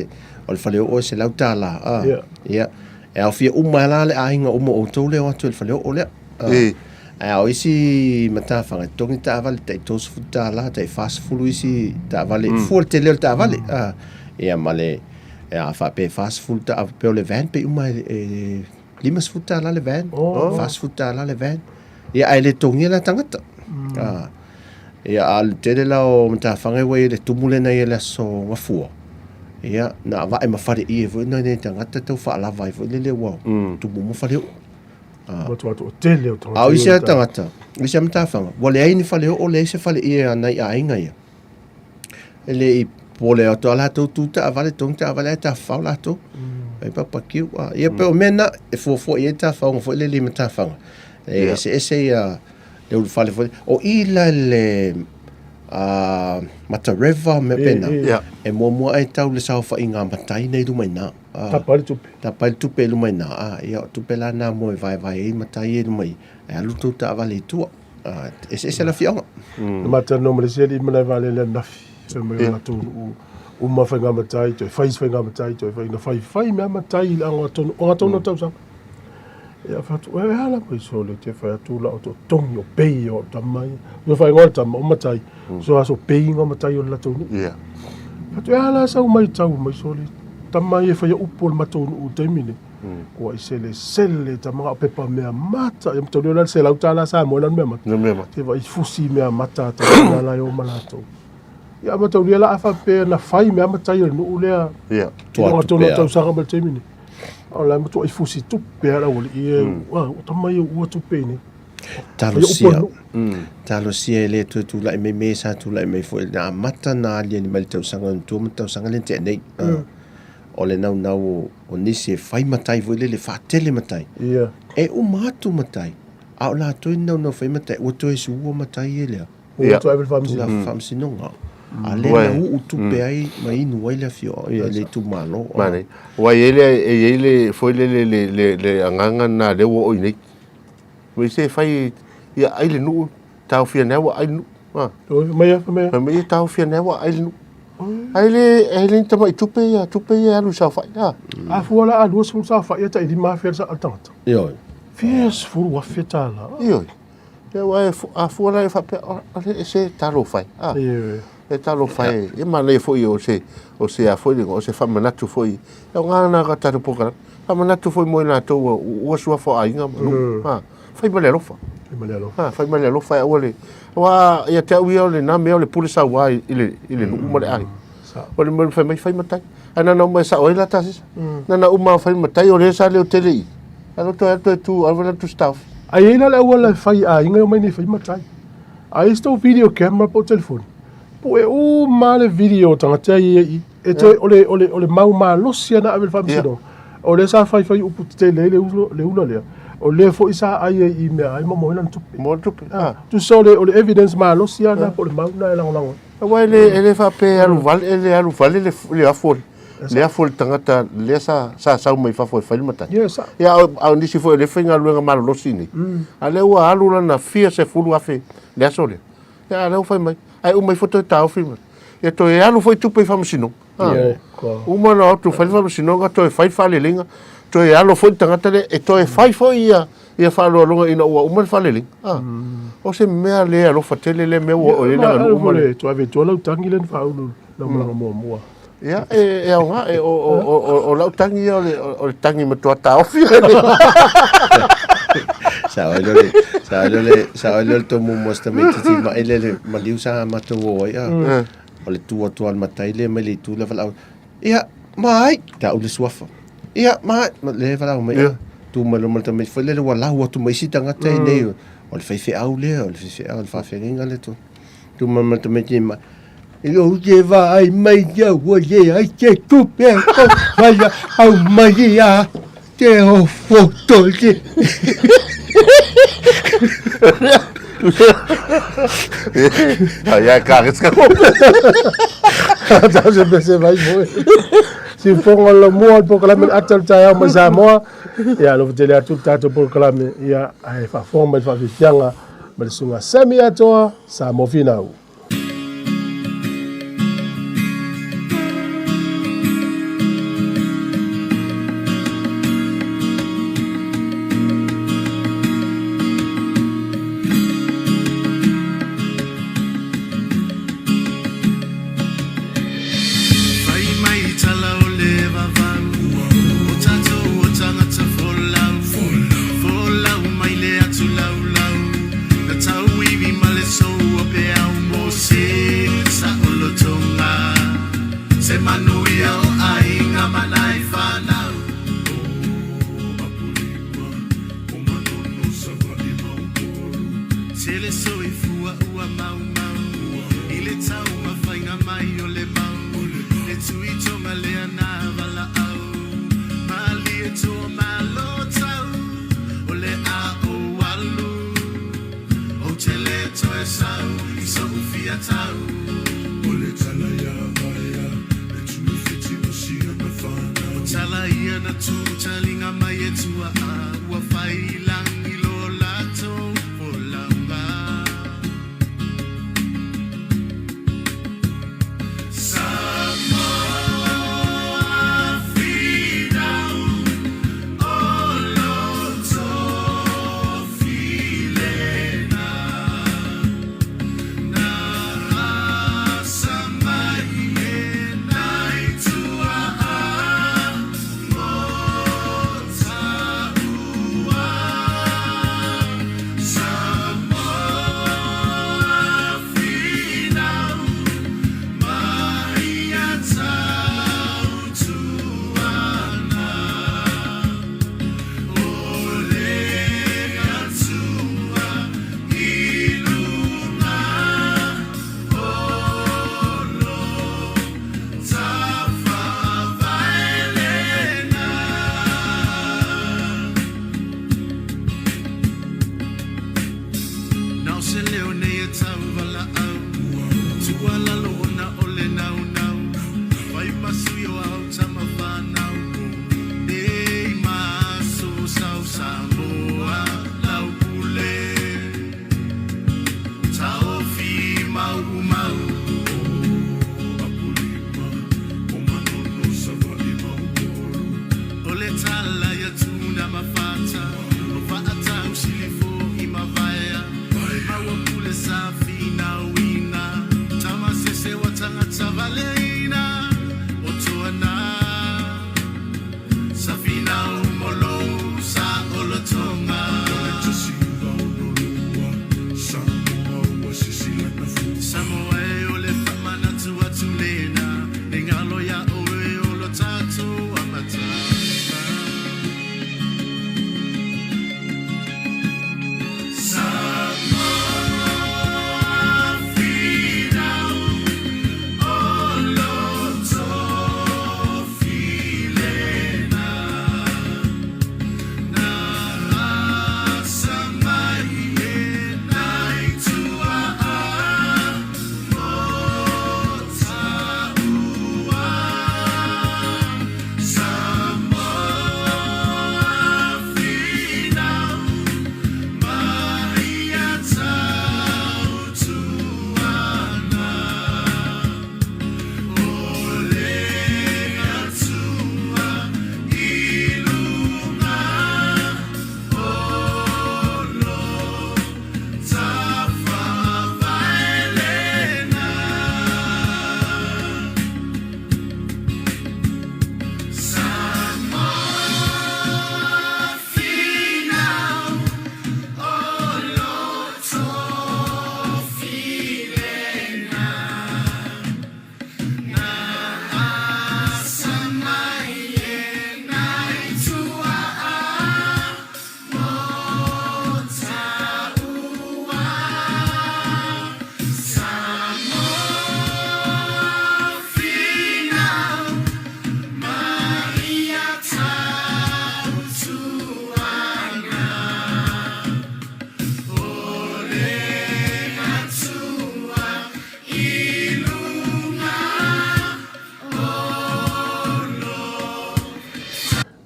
o le faleoo e $100, a, ia, e aofia uma ai la le aiga uma o outou lea o atu i le faleoo lea. A, ae o isi matafaga e totogi le taavale tai $30, tai 40 isi taavale, fua le tele o le taavale, a, ia ma le, a faapea e 40 taavale, pei o le van pei uma e $50 le van, $40 le van. Ia ae le totogia la tagata. A, ia a o le tele la o matafaga ua i ai le tumu lena i le aso Gafua. Ia na avae ma faleie foi nai nei tagata tau faalava ai foi lele ua tumu uma faleoo. A, Matua toatele o tagata. A o isi lava tagata, o isi lava matafaga, ua leai ni faleoo, leai se faleie a nai aiga ia. E le i pole atu a latou tu taavale, togi taavale ae tafafao latou. Fai papakiu. A, ia pei o mea na e fuafua i ai tafaoga foi lele i matafaga. E eseese ia le ulufale foi. O i la le a, Matareva mea pena. E muamua ai tau le saofaiga a matai nei luma i ina. A, Tapa ai le tupe. Tapa ai le tupe i luma i ina. A, ia o tupe la na mo e vaevae ai matai ia i luma i. E alu tou taavale i tua. A, eseese le afioaga. Na matalanoa ma le isi alii malae vaalele ananafi, fai mai o latou nuu uma faiga matai, toe fai isi faiga matai, toe fai, na fai fai mea matai i le agatonu, o agatonu o tausaga. Ia fai atu, e ala mai sole, te fai atu la o totogi o pei o tama ia. So fai ngoa le tama o matai, so aso pei ngā matai o le latou nuu. Fai atu, e ala sau mai tau mai sole, tama ia fai upu o le matou nuu i le taimi nei. Kua i selesele tama o pepa mea mata. Ia mataulia la le $100 Samoa na mea mata. Na mea mata. Te vai fusi mea mata ta la la o malatou. Ia mataulia la afa pe na fai mea mata i le nuu lea. Ia. Tua tu pea. Tausaga ma le taimi nei. O la matua i fusi tupe ala wali i e ua tama ia ua tupe nei. Talosia. Talosia e le toe tulai mai me sa tulai mai foi na amata na aliali mai le tausaga na tua ma tausaga le tea nei. O le naunau o nisi e fai matai foi lele, faatele matai. Ia. E uma atu matai, a o latou e naunau fai matai, ua toe sua matai e lea. Ua toe ave i le faamasinoga. Tulafono faamasinoga. A lea na uu tupe ai ma inu ai le afioaga, le itumalo. Manaia. Aua e i ai le, e i ai le, foi lele le, le, le agaga lena lea ua oo i nei. Mai se fai, ia ai le nuu, taofia nei ua ai le nuu. Ah. Fai mai ia, fai mai ia. Fai mai ia taofia nei ua ai le nuu. Ai le, ai le ni tamai tupe ia, tupe ia e alu i saofai. Ah. A fua la a 20 saofai ia tai 5,000 le tagata. Ioe. Fia sefulu afe tala. Ioe. Ia aua e a fua la e faapea, o le e se talofa e. Ah. Ioe. E talofa e, e manaia foi o se, o se a foi le o se faamanatu foi. E o ngā nā ka tātou pōkara. Faamanatu foi mo i latou ua, ua suafa o aiga ma nuu. Ah. Fai ma le alofa. Fai ma le alofa. Ha, fai ma le alofa e aua le... Aua ia te au ia o lena mea o le pule sauā i le, i le nuu ma le aiga. O le mea fai mai, fai matai. Ae na na uma e sao ai la tasisa. Na na uma fai matai o lea sa leo tele i. A lo toe atu e tu, alu atu staff. Ai e i ai la le auala e fai a aiga e omai nei fai matai. A i ai se tou video camera po o telefoni, pue uma lava le video o tagata ia i i. E toe, o le, o le, o le mau malosi lava na ave i le faamasinoga. O lea sa faifai upu tetele ai le ulo, le ula lea. O lea foi sa ai ai i mea ai ma maua ai lana tupe. Maua tupe. Ah, tusa o le, o le evidence malosi lava na po o le mau lena e lagolago ai. Aua e le, e le faapea e alu vale, e le alu vale le, le afu o le, le afu o le tagata lea sa, sa sau mai fafo e fai le matai. Yes, sa. Ia, a o, a o nisi foi o lea e faigaluega malolosi i inei. A lea ua alu lana fia sefulu afe le aso lea. Ia, a lea ua fai mai. Ae uma ifo toe taofi mai. Ia toe alu foi tupe i faamasinoga. Ia, kua. Uma ona o atu fai le faamasinoga, toe fai le faaleleiga, toe alo foi le tagata lea e toe fai foi ia ia faaloaloga ina ua uma le faaleleiga. O se mea le alofa tele lea mea ua oo i ai le aganuu ma le... Toe ave i tua lau tagi lea na faaulu lau malaga muamua. Ia, e aoga, e, o, o, o, o lau tagi ia o le, o le tagi matua taofi. Sao ai lea o le, sao ai lea o le, sao ai lea o le tou muamua si tamaitiiti ma'i lea i le maliu sa matou o ai a. O le tu atu lava o le matai lea mai le itu lea valaau, Ia, mai! Tau le suafa. Ia, mai! Lea e valaau mai a. Tu mai loa ma le tamaiti foi lele ua lau atu ma isi tagata i inei. O le faifeau lea, o le faifeau, o le faafeagaiga lea tu. Tu mai ma le tamaiti mai. Ou te vaai mai ia ua leai se tupe o valaau mai ia te ofo tole. Ai ai ka ka ko. Tau se pese mai foi. Siufofoga o le Laumua o le polokalame le ata o le taeao mai Samoa. Ia, alofa tele atu le tatou polokalame, ia, ae faafofoga mai le faafiafiaga ma le susuga Sammy Atoa, Samoa Finau. Fai mai tala o le vavau O tatou o tagata folau Folau mai le atu laulau Na tauivi ma le sou o peau Mo se saolotoga Se manuia o aiga ma nai fanau O Apolima o Manono Savaii ma Upolu Tele soifua ua maumau I le taumafaiga mai o le mau Le tuitoga lea na valaau Malie toa malo tau O le a ou alu Ou te le toe sau I so'u fia tau O le tala ia Vaea Le tuifiti o siana fanau O tala ia na tu taliga mai e tuaa Ua fai i lagi lo latou folauga Samoa finau o lo tofi lena Na asa mai e nai tuaa mo taua Samoa finau mai ia tautuana O le Atua i luga o lo tafavaelena. Na o se leo nei e tauvalaau Tuualalo ona o le naunau Fai ma sui o au tama fanau Nei ma aso sau Samoa lau pule Taofi mau mau O Apolima o Manono Savaii ma Upolu O le tala ia Tuna ma Fata O Faatau Silifo i Mavaea Maua pule sa finauina Tama sese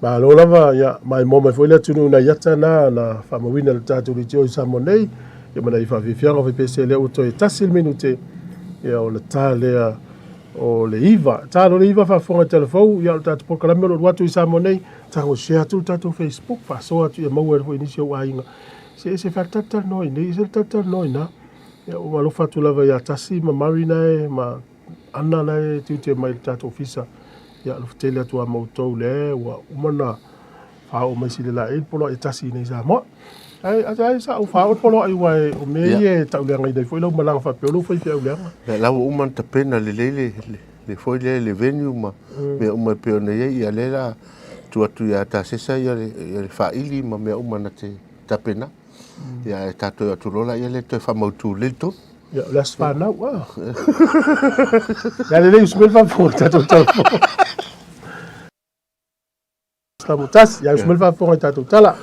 Malo lava, ia, maimoa mai foi le atunuu nai ata na na faamauina i le tatou leitio i Samoa nei, ia ma nai faafiafiaga faipese lea ua toe tasi le minute, ia ona ta lea o le iva. Ta loa le iva faafofoga i talafou, ia o le tatou polokalame o lo o alu atu i Samoa nei, tago share atu le tatou Facebook, faasoa atu ia maua ai foi nisi o ou aiga. Se se faatalatalanoa i inei, se talatalanoa i ina. Ia ua alofa atu lava ia Tasi ma Marina e ma Ana la e tiute mai i le tatou ofisa. Ia alofa tele atu lava ma outou lea ua uma ona faaoo mai sile laei le poloai e tasi i inei i Samoa. Ae ae sa ou faaoo le poloai aua o mea ia e tauleagaina ai foi lau malaga faapea o lou faifeau leaga. Ia la ua uma ona tapena lelei le le foi lea le venue ma mea uma e pei ona i ai. Ia lea la tuu atu ia Tasesa ia le faili ma mea uma na te tapena. Ia ae tatou atu loa laia lea toe faamautu lelei le tonu. Ia, o le aso fanau, ah. Ia lelei usu mai le faafofoga i tatou tala. Samoa tasi, ia usu mai le faafofoga i tatou tala.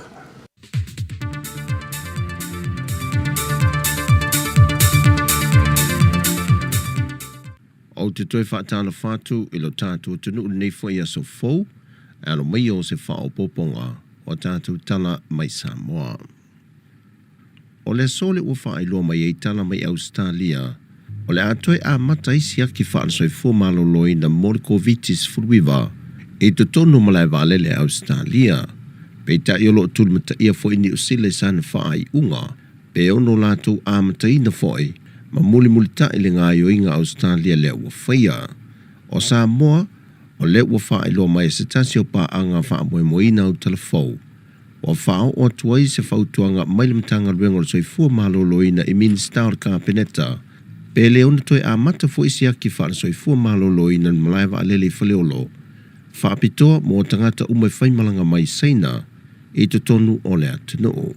Ou te toe faatalofa atu i lo tatou atunuu i lenei foi aso fou, e alo mai o se faaopoopoga o a tatou tala mai Samoa. O le aso lea ua faailoa mai ai tala mai Ausetalia, o le a toe amata ai siaki faale-soifua maloloina mo le Koviti-19 i totonu o malae vaalele a Ausetalia. Peitai o lo o tulimataia foi Niu Sila i sana faaiuga pe ono latou amataina foi ma mulimulitai le gaoioiga a Ausetalia lea ua faia. O Samoa, o lea ua faailoa mai e se tasi o paaga faamoemoeina autalafou, ua faaoo atu ai se fautuaga mai le Matagaluega o le Soifua Maloloina i Minisita o le Kapeneta, pe le ono toe amata foi siaki faale-soifua maloloina i le malae vaalele i Faleolo, faapitoa mo tagata uma e faimalaga mai i Saina i totonu o le atunuu.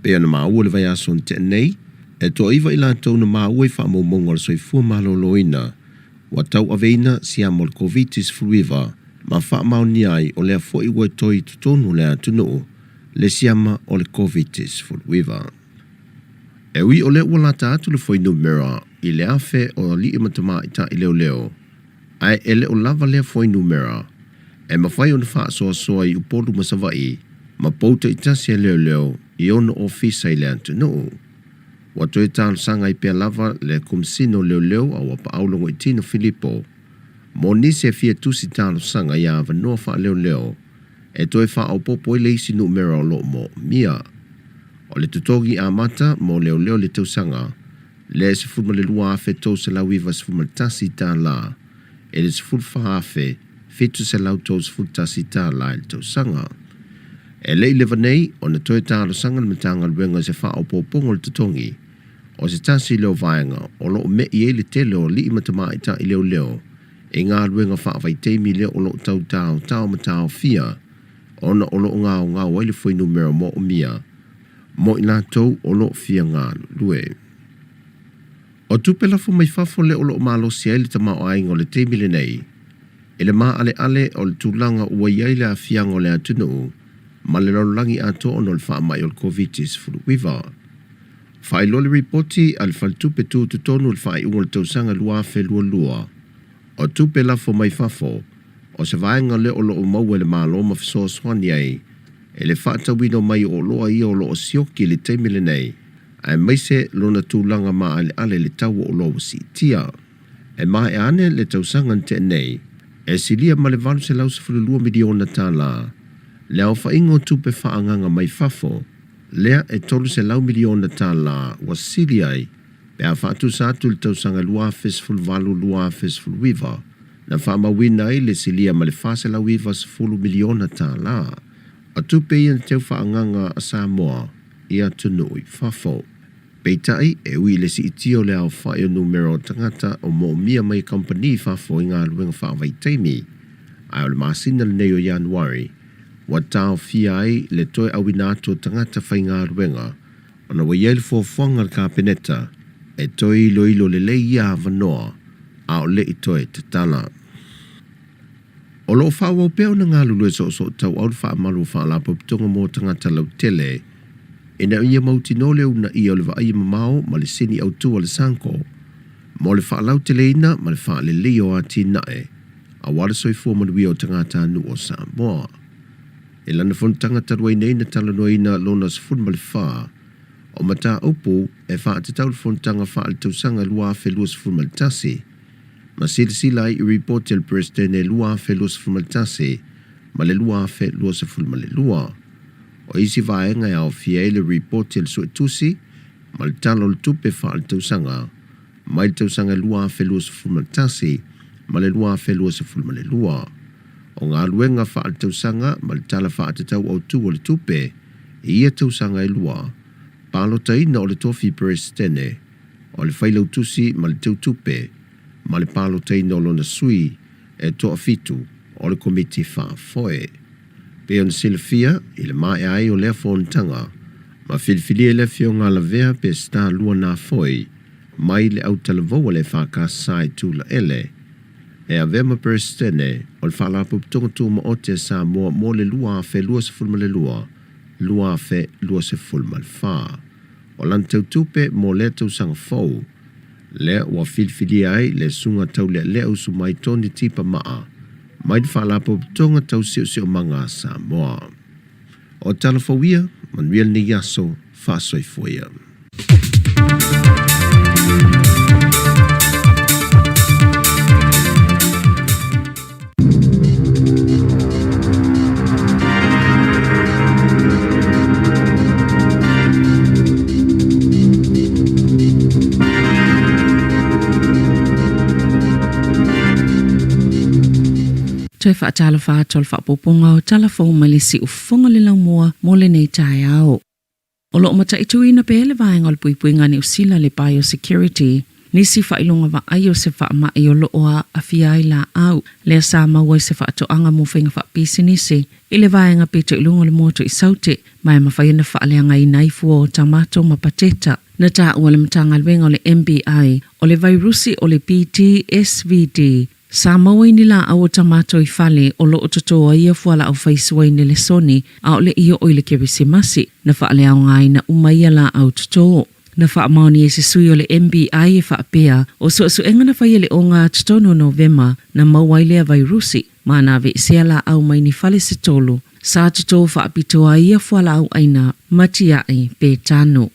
Pei ona maua i le vaiaso na tea nei, e toaiva i latou na maua i faamaumauga o le soifua maloloina ua tauaveina siama o le Koviti-19 ma faamaonia ai o lea foi ua toe i totonu o le atunuu le siama o le Koviti-19. E ui o lea ua lata atu le fuainumera i le 1,000 o alii ma tamaitai leoleo, ae e le o lava lea fuainumera e mafai ona faasoasoa i Upolu ma Savaii ma pou taitasi a leoleo i ona ofisa i le atunuu. Ua toe talosaga ai pea lava le Komesina o Leoleo a ua paau Logoitino Filipo mo nisi e fia tusi talosaga i avanoa faaleoleo e toe faaopoopo ai le isi numera o lo o moomia. O le totogi amata mo leoleo i le tausaga le $12,391 tala i le $14,731 tala i le tausaga. E le i leva nei ona toe talosaga le Matagaluega i se faaopoopoga o le totogi o se tasi lea o vaega o lo o me'i ai le tele o alii ma tamaitai leoleo i galuega faavaitaimi lea o lo o tau taotao ma taofia ona o lo o gaogao ai le fuainumera moomia mo i latou o lo o fia galulue. O tupe lafo mai fafo lea o lo o malosi ai le tamaoaiga o le taimi lenei, i le maaleale o le tulaga ua i ai le aafiaga o le atunuu ma le lalolagi atoa ona o le faamai o le Koviti-19. Faailoa le ripoti a le Faletupe Tutotonu i le faaiuga o le tausaga 2022, o tupe lafo mai fafo, o se vaega lea o lo o maua e le Malo ma fesoasoani ai i le faatauina mai o oloa ia o lo o sioki i le taimi lenei, aemaise lona tulaga maaleale i le tau o oloa ua siitia. E maea ane le tausaga na tea nei, e silia ma le $812 miliona tala le aofaiga o tupe faaagaaga mai fafo, lea e $300 miliona tala ua sili ai pe a faatusa atu i le tausaga 2018-2019 na faamauina ai le silia ma le $490 miliona tala o tupe ia na teu faaagaaga a Samoa i atunuu i fafo. Peitai, e ui i le siitia o le aofai o numera o tagata o moomia mai e kamupani i fafo i galuega faavaitaimi, ae o le masina lenei o Ianuari ua taofia ai le toe auina atu o tagata faigaluega ona ua i ai le fuafuaga a le Kapeneta e toe iloilo lelei ia avanoa a o le i toe tatala. O lo o faaauau pea ona galulue soosootauau le faamalu o Faalapotopotoga mo Tagata Lautele ina ia mautinoa le uunaia o le vaaia mamao ma le sini autu a le SANCO mo le faalauteleina ma le faaleleia o atinae aua le soifua manuia o tagatanuu o Samoa. I lana fonotaga talu ai nei na talanoaina lona 14 o mataupu e faatatau le fonotaga faaletausaga 2021 ma silasila ai i ripoti a le Peresetene 2021 ma le 2022. O isi vaega e aofia ai le ripoti a le Suetusi ma le Tala o le Tupe faaletausaga mai le tausaga 2021 ma le 2022. O galuega faaletausaga ma le Tala Faatatau Autu o le Tupe i ia tausaga e lua, palotaina o le tofi Peresetene, o le Failautusi ma le Teutupe, ma le palotaina o lona sui e toafitu o le Komiti Faafoe. Pei ona silafia, i le maea ai o lea fonotaga, ma filifilia i le Afioga a Lavea Peseta Luanafoe mai le autalavou a le EFKS i Tulaele, e avea ma Peresetene o le Faalapotopotoga Tumaoti a Samoa mo le 2022, 2024. O lana teutupe mo lea tausaga fou, lea ua filifilia ai le Susuga Taulealea Usumai Tony Tipa Maa mai le Faalapotopotoga Tau Siosiomaga a Samoa. O tala fou ia, manuia lenei aso, faasoifua ia. Toe faatalofa atu o le faaopoopoga o tala fou mai le siufofoga le laumua mo lenei taeao. O lo o mataituina pea le vaega o le puipuiga a Niu Sila le Biosecurity, nisi faailoga vaai o se faamai o lo o aafia ai laau, lea sa maua i se faatoaga mo faiga faapisinisi i le vaega pito i luga o le motu i Saute, ma e mafai ona faaleagaina ai fua o tamato ma pateta. Na taua le Matagaluega o le MBI o le vairusi o le BTSVD Sa maua i ni laau o tamato i fale o lo o totō ai ia fualaau faisuaine le soni a o le i oo i le Kerisimasi, na faaleaogaina uma ia laau totō. Na faamaoni e se sui o le MBI e faapea, o suesuega na fai e le oga a totonu o Novema na maua ai lea vairusi, ma na aveesea laau mai ni fale se tolu, sa totō faapitoa ai ia fualaau ʻaina ma tiaʻi pe tanu.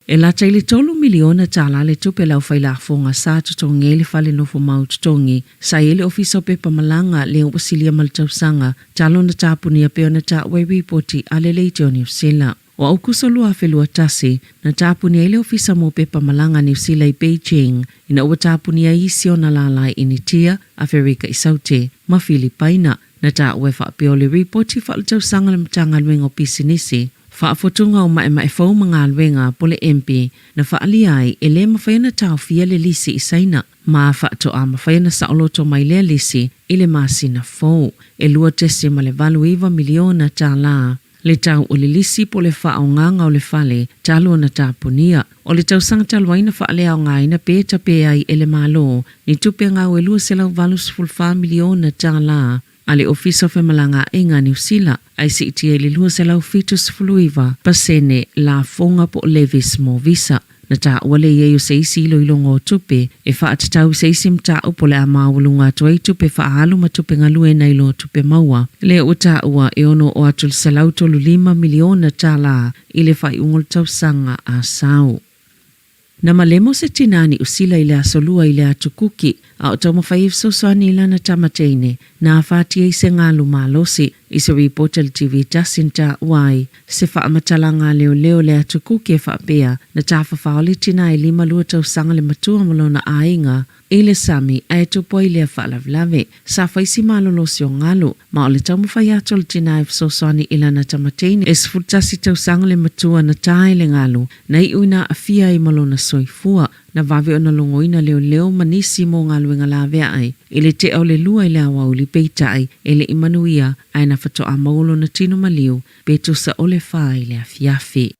E lata i le $3 miliona le tupe le aufailafoga sa totogi ai le fale nofo mau totogi sa i ai le Ofisa o Pepa Malaga lea ua silia ma le tausaga talu ona tapunia pei ona taua i ripoti a le Leitio Niu Sila. O Aukuso 2021, na tapunia ai le Ofisa mo Pepa Malaga a Niu Sila i Beijing ina ua tapunia ai isi ona lālā i Initia, Aferika i Saute, ma Filipaina. Na taua e faapea o le ripoti faaletausaga a le Matagaluega o Pisinisi, Faafotuga o Maemae Fou ma Galuega po le MP na faaalia ai e le mafai ona taofia le lisi i Saina ma faatoa mafai ona saoloto mai lea lisi i le masina fou e $2.89 miliona le tau o le lisi po o le faaaogaga o le fale talu ona tapunia. O le tausaga talu ai na faaleaogaina pe tape ai e le Malo ni tupe gau e $284 miliona a le Ofisa o Femalagaaiga a Niu Sila, ae siitia i le 279% lafoga po o levies mo visa. Na taua le i ai o se isi iloiloga o tupe e faatatau i se isi mataupu o le a maualuga atu ai tupe faaalu ma tupe galue nai lo tupe maua. Lea ua taua e ono oo atu le $135 miliona i le faaiuga o le tausaga a sau. Na malemo se tinā Niu Sila i le Aso Lua i le atu kuki, a o taumafai e fesoasoani i lana tama teine, na afatia i se galu malosi. I se ripoti a le TV tasi na taua ai se faamatalaga a leoleo i le atu kuki e faapea, na tafafao le tinā e 52 tausaga le matua ma lona aiga i le sami ae tupu ai lea faalavelave. Sa fai si malolosi o galu, ma o le taumafai atu o le tinā e fesoasoani i lana tama teine e 11 tausaga le matua na tā i le galu, na iu ina aafia ai ma lona soifua. Na vave ona logoina leoleo ma nisi mo galuega laveai i le tea o le lua i le aoauli, peitai e le i manuia ae na faatoa maua lona tino maliu pe tusa o le fa i le afiafi.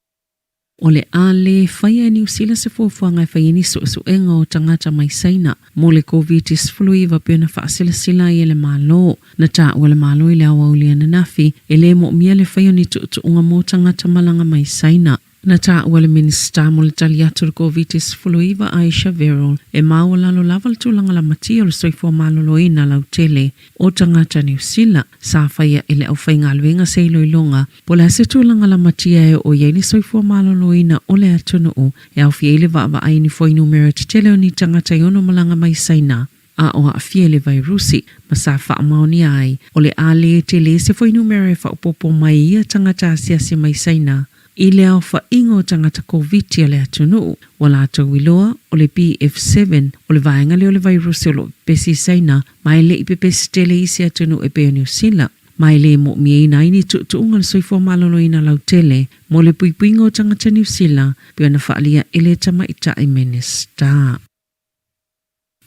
O le a lē faia e Niu Sila se fuafuaga e fai ai ni suesuega o tagata mai Saina mo le Koviti-19 pei ona faasilasila ai e le Malo. Na taua le Malo i le aoauli ananafi, e lē moomia le fai o ni tuutuuga mo tagata malaga mai Saina. Na taua le Minisita mo le tali atu i le Koviti-19 Ayesha Verrall e maualalo lava le tulaga lamatia o le soifua maloloina lautele o tagata Niu Sila sa faia e le aufaigaluega se iloiloga po o le a se tulaga lamatia e oo i ai le soifua maloloina o le atunuu e aofia ai le vaavaai i ni fuainumera tetele o ni tagata e ono malaga mai Saina a o aafia i le vairusi ma sa faamaonia ai o le a lē tele se fuainumera e faaopoopo mai ia tagata asiasi mai Saina i le aofaiga o tagata Koviti a le atunuu. Ua latou iloa o le BF7 o le vaega lea o le vairusi o lo o pepesi i Saina ma e le i pepesi tele i isi atunuu e pei o Niu Sila. Ma e le moomia ai ni tuutuuga o le soifua maloloina lautele mo le puipuiga o tagata Niu Sila pei ona faaalia e le Tamaitai Minisita.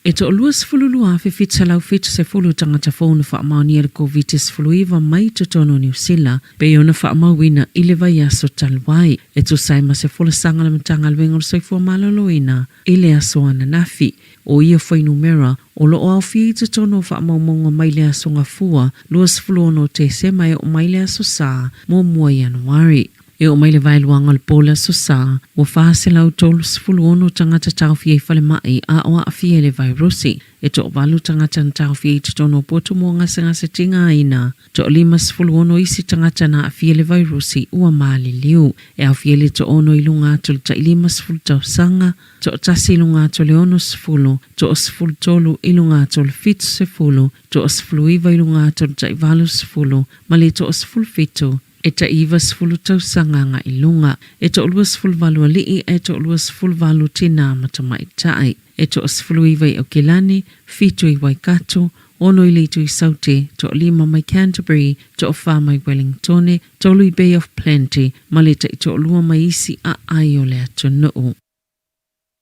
E toalua 12,770 tagata fou na faamaonia le Koviti-19 mai totonu o Niu Sila, pei ona faamauina i le vaiaso talu ai, e tusa ai ma se folasaga a le Matagaluega o le Soifua Maloloina i le aso ananafi. O ia fuainumera, o lo o aofia i totonu o faamaumauga mai le aso Gafua 26 o Tesema e oo mai le aso Sa 1 Ianuari. E oo mai le vaeluaga o le po le Aso Sa, ua 436 tagata taofia i falemai a o aafia i le vairusi. E toavalu tagata na taofia i totonu o potu mo gasegase tigaina. Toa 56 isi tagata na aafia i le vairusi ua maliliu. E aofia ai le toaono i luga atu o le tai 50 tausaga, toatasi i luga atu o le 60, toa 13 i luga atu o le 70, toa 19 i luga atu o le tai 80, ma le toa 17 E tai 90 tausaga agai i luga. E toa-28 alii ae toa-28 tinā ma tamaitai. E toa-19 i Aukilani, fitu i Waikato, ono i le itu i Saute, toalima mai Canterbury, toawhā mai Wellingtone, tolu i Bay of Plenty, ma le tai toalua mai isi aai o le atunuu.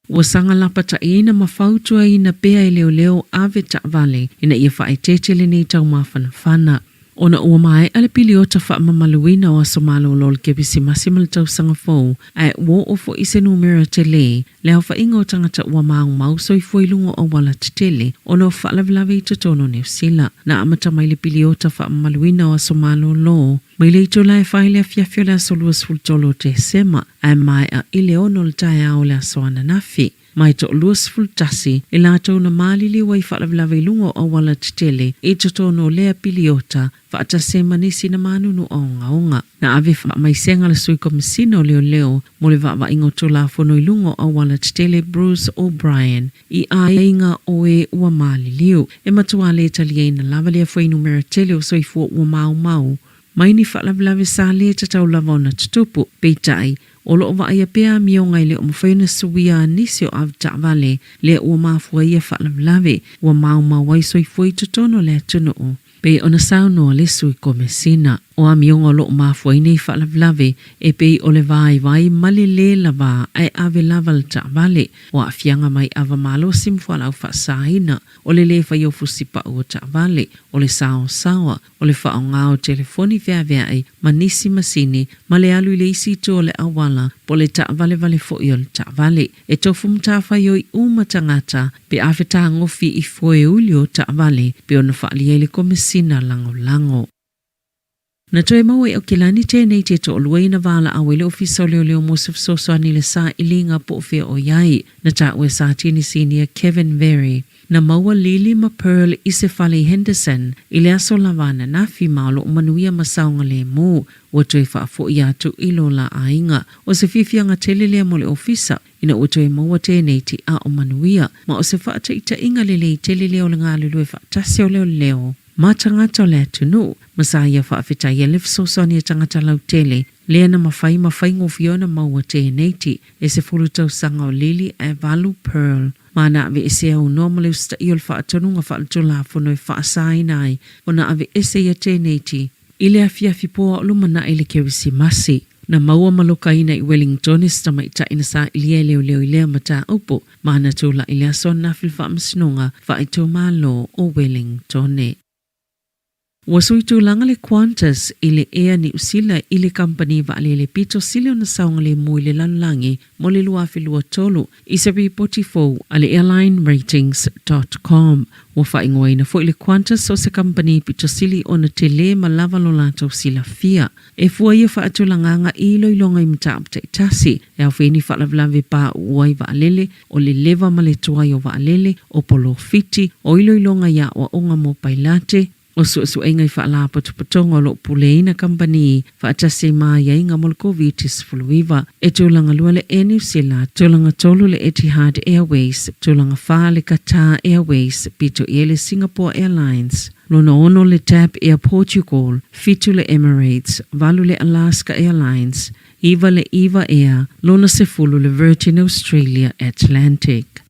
Ua saga lapataiina ma fautuaina pea e leoleo ave taavale ina ia faaeteete lenei taumafanafana. Ona ua maea le piliota faamamaluina o aso malolo o le Kerisimasi ma le tausaga fou, ae ua oo foi se numera tele le aofaiga o tagata ua maumau soifua i luga o auala tetele ona o faalavelave i totonu o Niu Sila. Na amata mai le piliota faamamaluina o aso malolo mai le itula e 4 i le afiafi o le aso 23 o Tesema, ae maea i le 6 o le taeao o le aso ananafi. Mai toa 21 i latou na maliliu ai faalavelave i luga o auala tetele i totonu o lea piliota faatasi ai ma nisi na manunu ogaoga. Na ave faamaisega le Sui Komesina o Leoleo mo le Vaavaaiga o Tulafono i luga o auala tetele Bruce O'Brien i aiga o e ua maliliu. E matua le taliaina lava lea fuainumera tele o soifua ua maumau mai ni faalavelave sa le tatau lava ona tutupu. Peitai, o lo o vaaia pea amioga e le o mafai ona suia a nisi o avetaavale lea ua mafua ai ia faalavelave ua maumau ai soifua i totonu o le atunuu. Pei ona saunoa le Sui Komesina, o amioga o lo o mafua ai nei faalavelave e pei o le vaivai ma le lē lava ae ave lava le taavale, o aafiaga mai ava malosi ma fualaau faasaina, o le lē faia o fusipau o taavale, o le saosaoa, o le faaaoga o telefoni feaveai ma nisi masini ma le alu i le isi itu o le auala po o le taavalevale foi o le taavale. E tofu matafaioi uma tagata pe a fetagofi i foeuli o taavale pei ona faaalia ai le Komesina Lagolago. Na toe maua i Aukilani tēnei te toalua ina valaau ai le Ofisa o Leoleo mo se fesoasoani i le sailiga po o fea o i ai. Na taua e Satini Sinia Kevin Very. Na maua Lily ma Pearl i se fale i Henderson i le aso lava ananafi ma o lo o manuia ma saogalemu. Ua toe faafoi atu i lo la aiga. O se fiafiaga tele lea mo le ofisa ina ua toe maua tēnei ti a o manuia ma o se faataitaiga lelei tele lea o le galulue faatasi o leoleo ma tagata o le atunuu. Ma sa ia faafetai ai le fesoasoani a tagata lautele lea na mafai ma faigofie ona maua tēnei ti e 10 tausaga o Lily ae valu Pearl. Ma na aveese aunoa ma le usitaia o le faatonuga faaletulafono e faasaina ai ona aveese ia tēnei ti i le afiafi po a o lumanai le Kerisimasi. Na maua ma lokaina i Wellington e se tamaitai na sailia e leoleo i lea mataupu ma na tulai i le aso ananafi le Faamasinoga Faaitumalo o Wellingtone. Ua sui tulaga le Qantas i le Air Niu Sila i le kamupani vaalele pito sili ona saogalemu i le lalolagi mo le 2023 i se ripoti fou a le AirlineRatings dot com. Ua faaigoaina foi le Qantas o se kamupani pito sili ona tele ma lava lo latou silafia. E fua ia faatulagaga i iloiloga i mataupu taitasi, e aofia ai ni faalavelave pauu ai vaalele, o le leva ma le tuai o vaalele, o polofiti, o iloiloga i aoaoga mo pailate, o suesuega i faalapotopotoga o lo o puleina kamupani faatasi ai ma aiaiga mo le Koviti-19. E tulaga lua le Air New Sila, tulaga tolu le Etihad Airways, tulaga fa le Qatar Airways, pito i ai le Singapore Airlines, lona ono le TAP Air Portugal, fitu le Emirates, valu le Alaska Airlines, 9 le EVA Air, lona 10 le Virgin Australia Atlantic.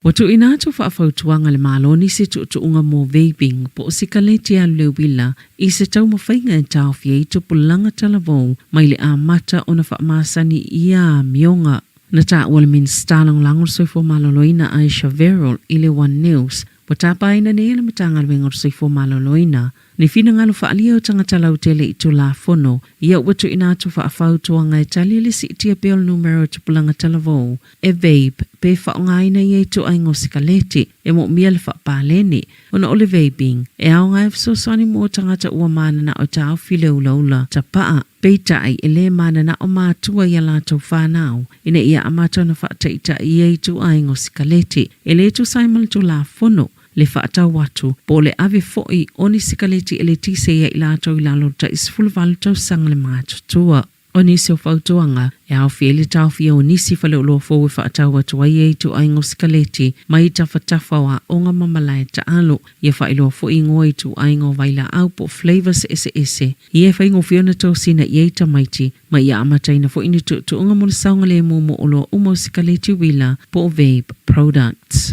Ua tuuina atu faafautuaga le Malo nisi tuutuuga mo vaping po o sikaleti alu le uila i se taumafaiga e taofi ai tupulaga talavou mai le amata ona faamasani i ia amioga. Na taua le Minisita Lagolago o le Soifua Maloloina Aisha Verrall i le One News, ua tapaina nei e le Matagaluega o le Soifua Maloloina Ni finagalo faaalia o tagata lautele i Tulafono ia ua tuuina atu faafautuaga e tali le siitia pea o le numera o tupulaga talavou e vape pe faaaogaina ia ituaiga o sikaleti e moomia le faapaleni ona o le vaping e aoga e fesoasoani mo tagata ua mananao e taofi le ulaula tapaa peitai e le mananao matua i a latou fanau ina ia amata ona faataitai ia ituaiga o sikaleti e le tusa ai ma le Tulafono le faatau atu, po o le ave foi o ni sikaleti eletise ia i latou i lalo o le tai 18 tausaga le matutua. O nisi o fautuaga, e aofia ai le taofia o nisi faleoloa fou e faatau atu ai ia ituaiga o sikaleti mai tafatafa o aoga ma malae taalo. Ia faailoa foi igoa ituaiga o vailaau po o flavours eseese ia e faigofie ona tosina i ai tamaiti ma ia amataina foi ni tuutuuga mo le saogalemu mo oloa uma o sikaleti uila po o vape products.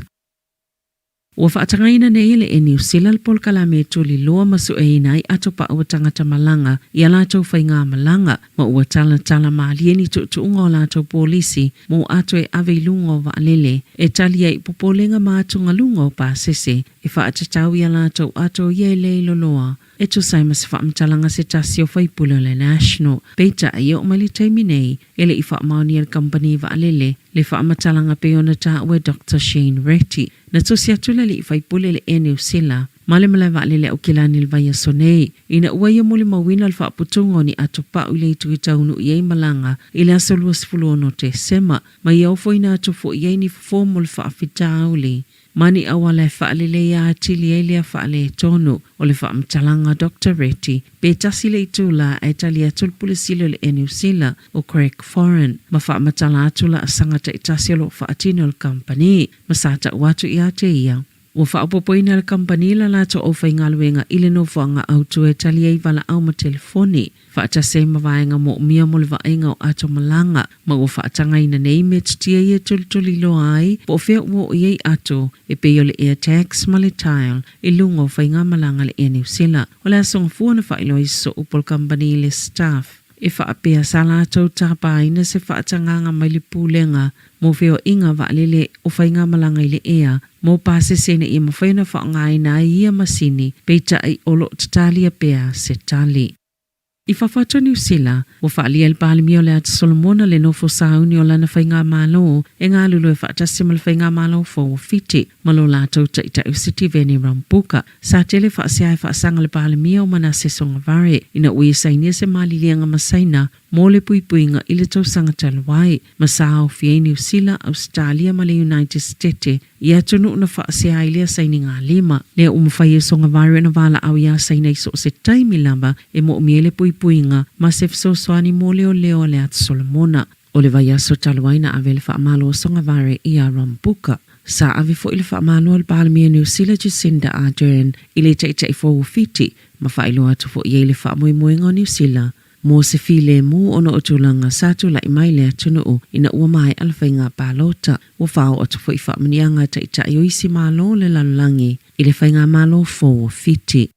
Ua faatagaina nei e le Air New Sila le polokalame e tuliloa ma sueina ai ato pau o tagata malaga i a latou faigamalaga ma ua talatala malie ni tuutuuga o latou polisi mo ato e ave i luga o vaalele e tali ai i popolega ma atugaluga o pasese e faatatau i a latou ato ia e le iloloa e tusa ai ma se faamatalaga se tasi o faipule o le National. Peitai, e oo mai le taimi nei, e le i faamaonia le kamupani vaalele le faamatalaga pei ona taua e Doctor Shane Reti. Na tusi atu le alii faipule i le Air New Sila ma le malae vaalele Aukilani i le vaiaso nei, ina ua ia molimauina le faaputuga o ni ato pau i le itu i taunuu i ai malaga i le aso 26 Tesema, ma ia ofoina atu foi i ai ni fofo mo le faafitauli. Ma ni auala e faaleleia atili ai lea faaletonu o le faamatalaga a Doctor Reti, pe tasi le itula ae tali atu le Pule Sili o le Air New Sila o Craig Foran ma faamatala atu laasaga taitasi o lo o faatino e le kamupani ma sa tau atu ia te ia. Ua faaopoopoina e le kamupani la latou aufaigaluega i le nofoaga autu e tali ai valaau ma telefoni. Faatasi ai ma vaega moomia mo le vaaiga o ato malaga, ma ua faatagaina nei mea titia ia e tulituliloa ai po o fea ua oo i ai ato e pei o le Air Tax ma le Tile i luga o faigamalaga a le Air New Sila. O le aso Gafua na faailoa ai soo po o le kamupani i le staff e faapea sa latou tapaina se faatagaga mai le Pulega mo feoaiga vaalele o faigamalaga i le ea mo pasese ina ia mafai ona faaaogaina ai ia masini, peitai o lo o tatalia pea se tali. I fafo atu o Niu Sila, ua faaalia e le Palemia o le Ata Solomona le nofo sauni o lana faigamalo e galulue faatasi ma le faigamalo fou o Fiti ma lo latou taitai o Sitiveni Rabuka. Sa tele faasea e faasaga le Palemia o Manase Sogavare ina ua ia sainia se maliliega ma Saina mo le puipuiga i le tausaga talu ai, ma sa aofia ai Niu Sila, Ausetalia ma le United Setete i atunuu na faasea ai lea sainiga lima. Lea ua mafai e Sogavare ona valaau iā Saina i so o se taimi lava e moomia ai le puipuiga ma se fesoasoani mo leoleo a le Ata Solomona. O le vaiaso talu ai na ave le faamalo a Sogavare iā Rambuka. Sa ave foi le faamalo a le Palemia o Niu Sila Jacinda Ardern i le Taitai fou o Fiti ma faailoa atu foi i ai le faamoemoega o Niu Sila Mo se filemu ona o tulaga sa tulai mai le atunuu ina ua maea le faiga palota, ua faaoo atu foi faamanuiaga a taitai o isi Malo o le lalolagi i le faigamalo fou o Fiti.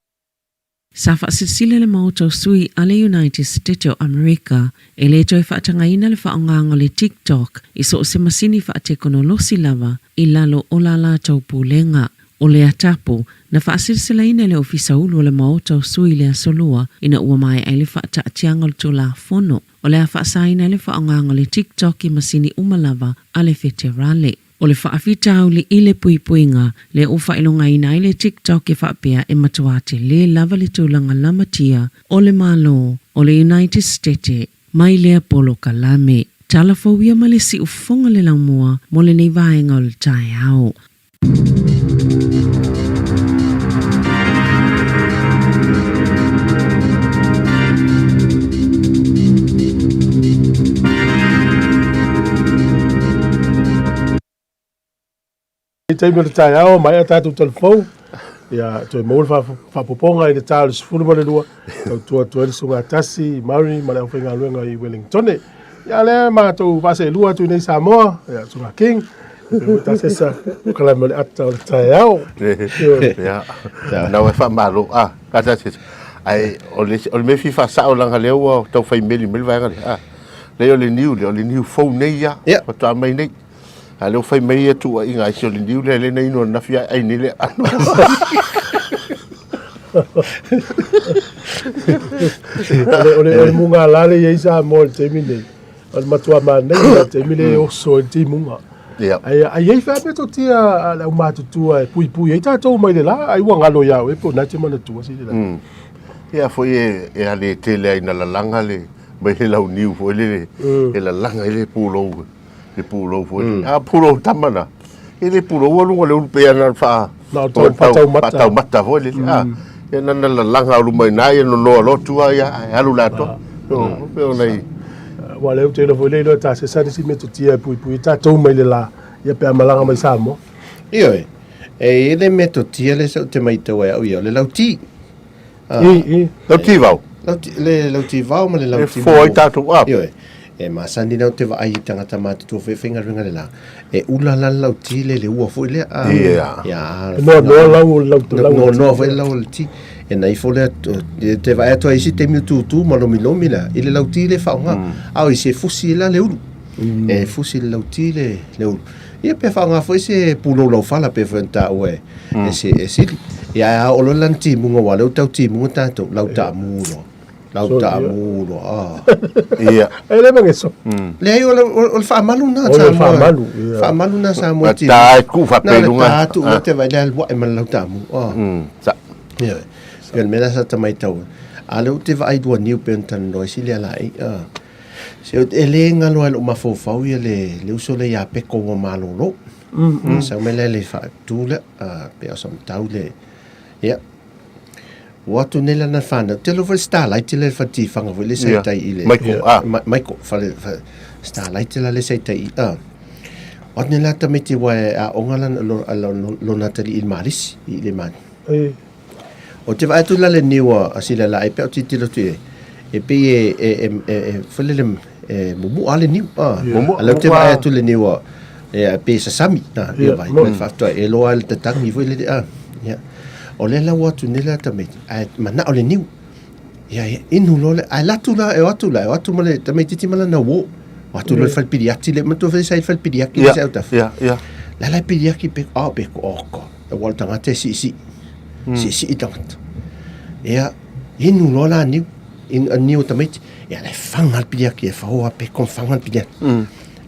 Sa faasilasila le Maota o Sui a le United Setete o Amerika e le toe faatagaina le faaaogaga o le TikTok i so o se masini faatekonolosi lava i lalo o la latou pulega. O lea tapu, na faasilasilaina e le Ofisa Ulu o le Maota o Sui i le Aso Lua ina ua maea ai le faataatiaga o le Tulafono o le a faasaina ai le faaaogaina o le TikTok i masini uma lava a le Feterale. O le faafitauli i le puipuiga lea ua faailogaina ai le TikTok e faapea e matuā telē lava le tulaga lamatia o le Malo o le United Stete mai lea polokalame. Tala fou ia ma le siufofoga le laumua mo lenei vaega o le taeao. I taimi o le taeao, maea tatou talafou, ia toe maua le faapopoga i le ta o le 12, tautua atu ai le Susuga Tasi, Murray ma le aufaigaluega i Wellingtone. Ia lea matou faaseelua atu i nei Samoa, ia Susuga King, Tasesa, kalame o le ata o le taeao. Ia, nau e faamalo. Ah, ka tasesa. Ai, o le, o le mea fia faasao leaga lea ua tau fai meli mai le vaega lea. Ah, lea o le niu lea, o le niu fou nei ia. Ia. Faatoa mai nei. A lea ua fai mai ia tuuaiga ai se o le niu lea lea na inu ananafi ai nei le aano. O le mugala lea e i ai Samoa i le taimi nei, o le matua manaia le taimi lea e oso ai le timuga. Ia. Ai ai ai fea metotia a le aumatutua e puipui ai tatou mai le la, ai ua galo ia oe po o lena e te manatua sili la. Ia foi e ale tele ai na lalaga le mai le launiu foi lele e lalaga ai le pulou. Le pulou foi. Mm. A pulou tama na. E le pulou alu le ulu pe ana fa. Na tau faataumata. Faataumata foi le. A. Mm. Ia na na lalaga alu mai na ia no noa lotu a ia alu la to. No, pe o nei. Ua leu te foi le lo ta se sani si metotia e pui pui tatou mai le la. Ia pe a malaga mai Samoa. Ioe. E i le metotia le sa te mai tau ai au ia o le lauti. I, i. Lau tivao. Lau, le lau tivao ma le lau E fo ai tatou a. Ioe. E masani nau te vaai i tangata matutua faigaluega le la. E ula la le lau ti le le ua foi lea. A, Yeah. Ia. Noa noa lau o le lau lau. Noa noa foi le lau o le ti. E na ifo lea, e te vaai atu ai isi taimi o tūtū ma lomilomi la, i le lau ti le faaaoga. A o i se fusi la le ulu. E fusi le lau ti le, le ulu. Ia pe faaaoga foi se pulou laufala pe foi ona taua e, e, se, e sili. Ia ae a oo loa lana timuga aua o lea ua tau timuga tatou, lau taamu loa. Lau taamu loa. Ah. Ia. E le mageso. Leai, o le, o le faamalu lena O le Samoa. faamalu, ia. Faamalu lena Samoa i Ta timuga. e tuu Na o le faapeiluga. ta atu loa te vaai le alu ae ma le lau taamu. Ah. Sa. Ia. Pei o le mea lena sa ta matau. A o lea ou te vaai i lua niu pei ona talanoa ai sili ala ai. Ah. Se e le galo ai lou mafaufau ia le, le uso lea ia Peko ua malolo. Mm, Sau mai lea le faatu lea, pe o samatau le, ia. Ua atu nei lana whanau. Te alofa le Starlight le whatiwhanga foi le sai tai i le. Michael, ah. Michael, whale, Starlight la le sai tai i, ah. O atu nei la tamaiti wa e a onga lana, lo, lo, lo, lo tali i le malisi, i le mani. Ou te vaai atu la le niu a sila la e pea o titilo atu e e pei e e e e e foi lele e mumu'a le niu a Mumu'a, a lea ou te mumu'a. vaai atu le niu a e a pei e sasami a ia Yeah, vai mo- mai faatoa e loa ai le tatagi foi lele a ia o lea la ua atu nei la tamaiti ae mana'o le niu ia ia inu loa le ae alu atu la e o atu la e o atu ma le tamaitiiti ma lana uō o atu loa i le falepiliati le manatua foi sa i le falepiliaki le Ia, se autafa ia, ia. la la e piliaki pe a pe ko oh god Aua o le tagata e siisii. Siisii tagata. Ia, inu loa la niu, inu, niu o tamaiti. Ia, la e faga le piliaki, e faoa pe ko faga le piliaki.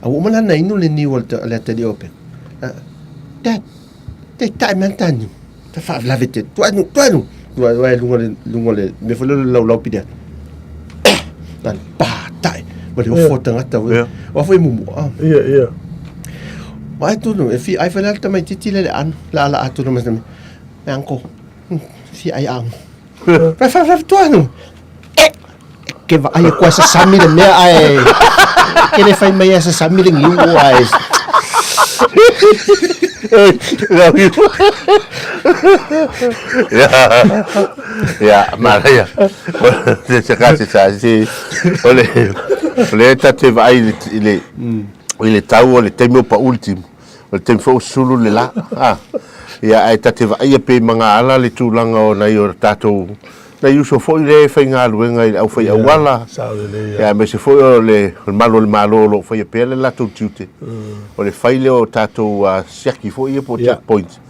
A ua uma la na inu le niu a le atalii o Peko. Dad, te tae mai le ta niu. Ta faalavelave tele. Tuu atu, tuu atu. Tuu atu ai luga le, luga le, mea foi lea o le laulau piliaki. Na pa, tae. Ma le ofo o tagata. O a foi muamua. Ia, ia. Vaai tonu, e fia ai foi la le tamaitiiti lea i le aano, le ala atu ma le mea, uncle, fia ai ago. Vai fa fa tua nu. Ke vaai e koa sasami le mea ae ke le fai mai e sasami le ngiu o ae. Ia, ia, manaia. Se ka se sa se o le o le ta te vaai i le i le tau o le taimi o pau le timu, o le taimi foi o sulu le la. A, ia, ae ta te vaaia pe magaala le tulaga o nai o tatou, nai uso foi lea e faigaluega i le aufai auala, ia, aemaise foi o le malu o le Malo o lo o faia pea le latou tiute, o le fai lea o tatou siaki foi ia po o checkpoints.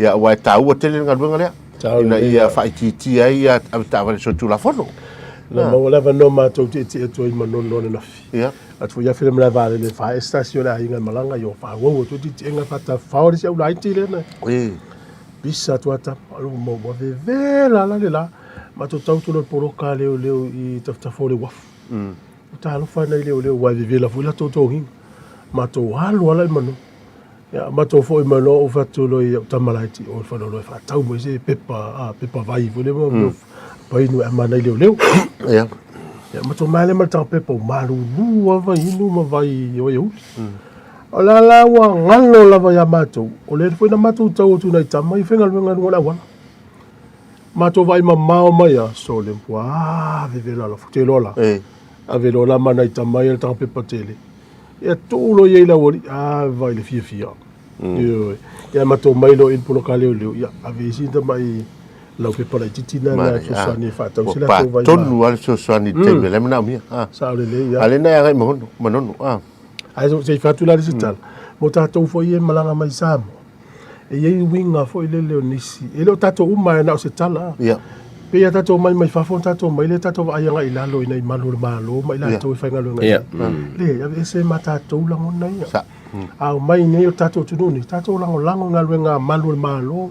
Ia, aua e taua tele le galuega lea, ina ia faaitiitia ai ia avetaavale solitulafono. Na maua le avanoa matou tietie atu ai i Manono ananafi. Ia. Atu foi afe le malae vaalele e fae se tasi o le aiga e malaga, ia ua faaauau atu ai tietiega faatafafao le isi au laiti lea na pisa atu lava tama. Ua maua vevela la le la. Matou tau atu loa i le poloka a leoleo i tafatafa o le uafu. Ua talofa nai leoleo aua e vevela foi latou togiga. Matou alu lava la i Manono. Ia, matou foi mai loa ou fai atu loa i au tama laiti o le faleoloa e faatau mai se pepa, a, pepa vai foi lea ma mea painu e amanai leoleo. Ia. Ia, matou mai lea ma le taga pepa ua malulu lava vai inu ma vai waiauli. O la la ua galo lava ia matou, o lea foi na matou tau atu nai tama i faigaluega i luga o le auala. Matou vaai mamao mai a, sole ua vevela loa, te iloa la. Ave loa la ma nai tama ia le taga pepa tele. Ia tuu loa i ai le aualii, a vai le fiafia. Ioe. Ia matou mai loa i le poloka leoleo, ia ave i si tamai laupepa laitiiti lena na fesoasoani e faatau se latou vai. Ua tonu lava le fesoasoani i le taimi o la e manaomia. Sao lelei, ia. A o lea na e agai Manono. Ae se i fai atu la le isi tala, mo tatou foi e malaga mai i Samoa, e i ai uiga foi lele o nisi, e le o tatou uma e na o se tala. Ia. Pei a tatou mai mai fafo ona tatou mai lea tatou vaai agai i lalo i nai malu o le Malo ma i latou e faigaluega ai. Le, aveese ma tatou lagona ia. Sa. A omai nei o tatou atunuu nei, tatou lagolago i galuega a malu o le Malo,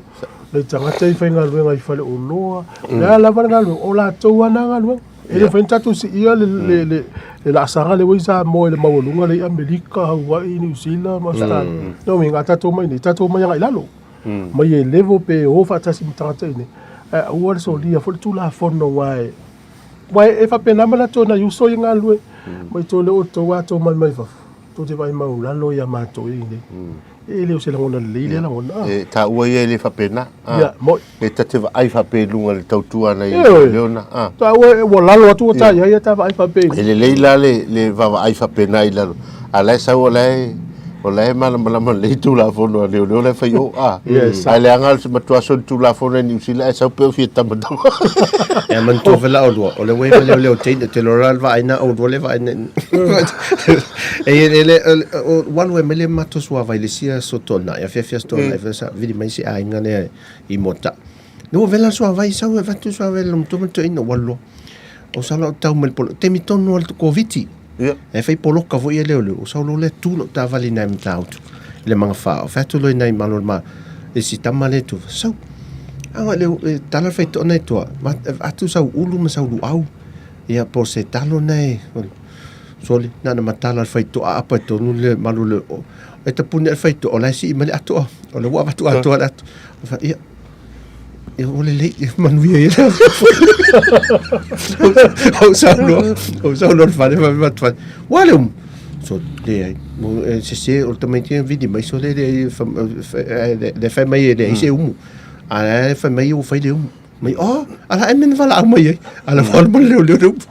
nai tagata i faigaluega i faleoloa, o le a lava le galuega, o latou lava na galuega. E le mafai ona tatou siia le, le, le, le laasaga lea ua i Samoa i le maualuga lea i Amerika, Hawaii, Niu Sila ma Ausetalia. Mm. No, a tatou mai nei, tatou mai agai i lalo. Mai e level pe o faatasi ma tagata i nei. Ae aua le solia foi le tulafono aua e aua e faapena manatu o nai uso ia galulue. Mai tou le outou a tou mai mai fafo, tou te vaai maulalo ia matou i nei. E le o se lagona lelei lea lagona. E taua ia e le faapena. Ia, moi. E ta te vaai faapea i luga i le tautua na i leona. Taua e ua lalo atu ua ta i ai ta vaai faapea i. E lelei la le vaavaai faapena i lalo. A la e sau o la e o la e malamalama lelei Tulafono a leoleo la e fai o, a. Yes. Ae leaga le matua solitulafono i Niu Sila ae sau pea o fia tamatama. Ia manatua foi la oulua, o le uē ma leoleo teine, te iloa la le vaai na oulua le vaai na. E e le o ua alu ai mai le matou suavai i le isi aso Toonai, afiafi aso Toonai foi sa vili mai se aiga lea i Mota. Ne ua vela le suavai sau e avatu le suavai i le matua ma le toeaina ua alu loa. O sau la o tau mai le polo, taimi tonu lava o le Koviti. Ia. E fai poloka foi ia leoleo, o sau loa lea tu lau taavale i nai Matautu i le Magafa. O fai atu loa i nai malo o le ma i si tama lea e tu, sau. A le e tala le faitoa nai toa, atu sau ulu ma sau luau. Ia po se talo nai soli na na matala le faitoa apa i tonu le malu le e tapuni le faitoa o la e sii mai le atoa. O le ua avatu atoa le ato. Ia Ia ua lelei, ia manuia ia le Ou sau loa, ou sau loa i le fale, fai mai atu fale, ua le umu. So, leai, mo e sese o le tamaiti e vili mai, so le le le fai mai e leai se umu. A la e fai mai ua fai le umu. Mai, oh, ala e mea na valaau mai ai. Ala mm. mo le leoleo le upu.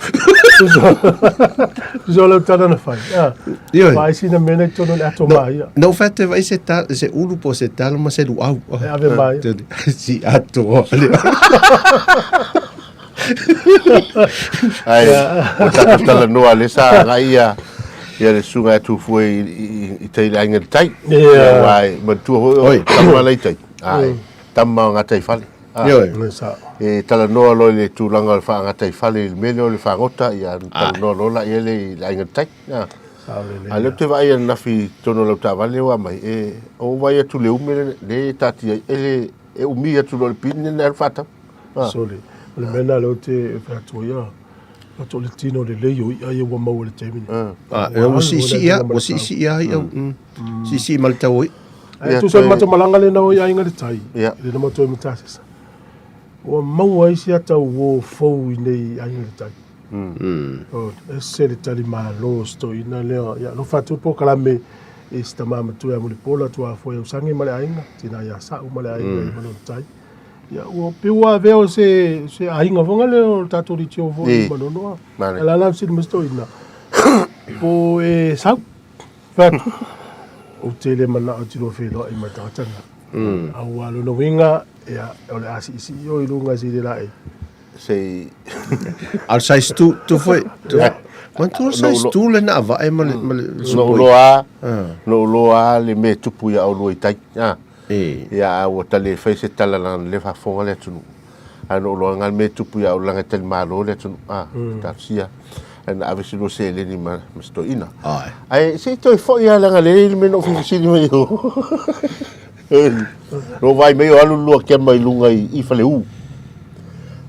Tusa o lau tala na fai. Ah. Ioe. Vaai sina mea nei tonu le ato maia. Na ou fai atu e vaai se ta, se ulu po o se talo ma se luau. E ave mai. Si atoa le. Ai, o tatou talanoa lea sa agai ia ia le susuga ia Tufue i, i, i tai le aiga i le tai. Yeah. Aua e manatua foi o tama la i tai. Ai, tama o gataifale. Ioe. E talanoa loa i le tulaga o le faagataifale i le mea lea o le fagota, ia talanoa loa la i ai le aiga tai. A lea ou te vaai ananafi i totonu o lau taavale ua aumai, e ou vaai atu i le ume lea e taatia ai, e le e umi atu loa i le pine lea alu faatau. Sole, o le mea lena lea ou te fai atu ai, atu o le tino lelei o i'a ia ua maua i le taimi nei. Ua siisii lava, ua siisii lava i'a, siisii ma le tau o i'a. Ae tusa o le matou malaga lea na o i Aiga i le Tai, lea na matou i Matasesa, ua maua ai si ata uo fou i nei i Aiga i le Tai. Oh, ese le tali malo o si toeaina lea. Ia, alofa atu le polokalame i si tama matua ia Mulipola, tuafoe Usangi ma le aiga, tina ia Sa'u ma le aiga i Manono Tai. Ia, ua pei ua avea o se, se aiga foi lea o le tatou leitio foi i Manono. Male. A la la fesili mai si toeaina, po e sau? Fai atu, ou te le manao e tino feiloai ma le tagata lena. Aua lona uiga, ia, o le a siisii oe i luga i se laei. Se i... A o le size 2, tu foi. Manatua le size 2 le na avae ma le, ma le No uloa, no uloa le mea tupu ia oulua i tai. Ia, a ua ta le fai se tala leaga o lea e faafofoga le atunuu. Ae na ou iloa lava le mea e tupu ia au leaga e talimalo le atunuu, a, talosia. Ae na ave se lua seleni ma, ma se toeaina. Ae se i toe foi lava leaga lea e i ai le mea na ou fia fesili mai ai. Na ou vaai mai o alu le lua kema i luga i, i Faleu.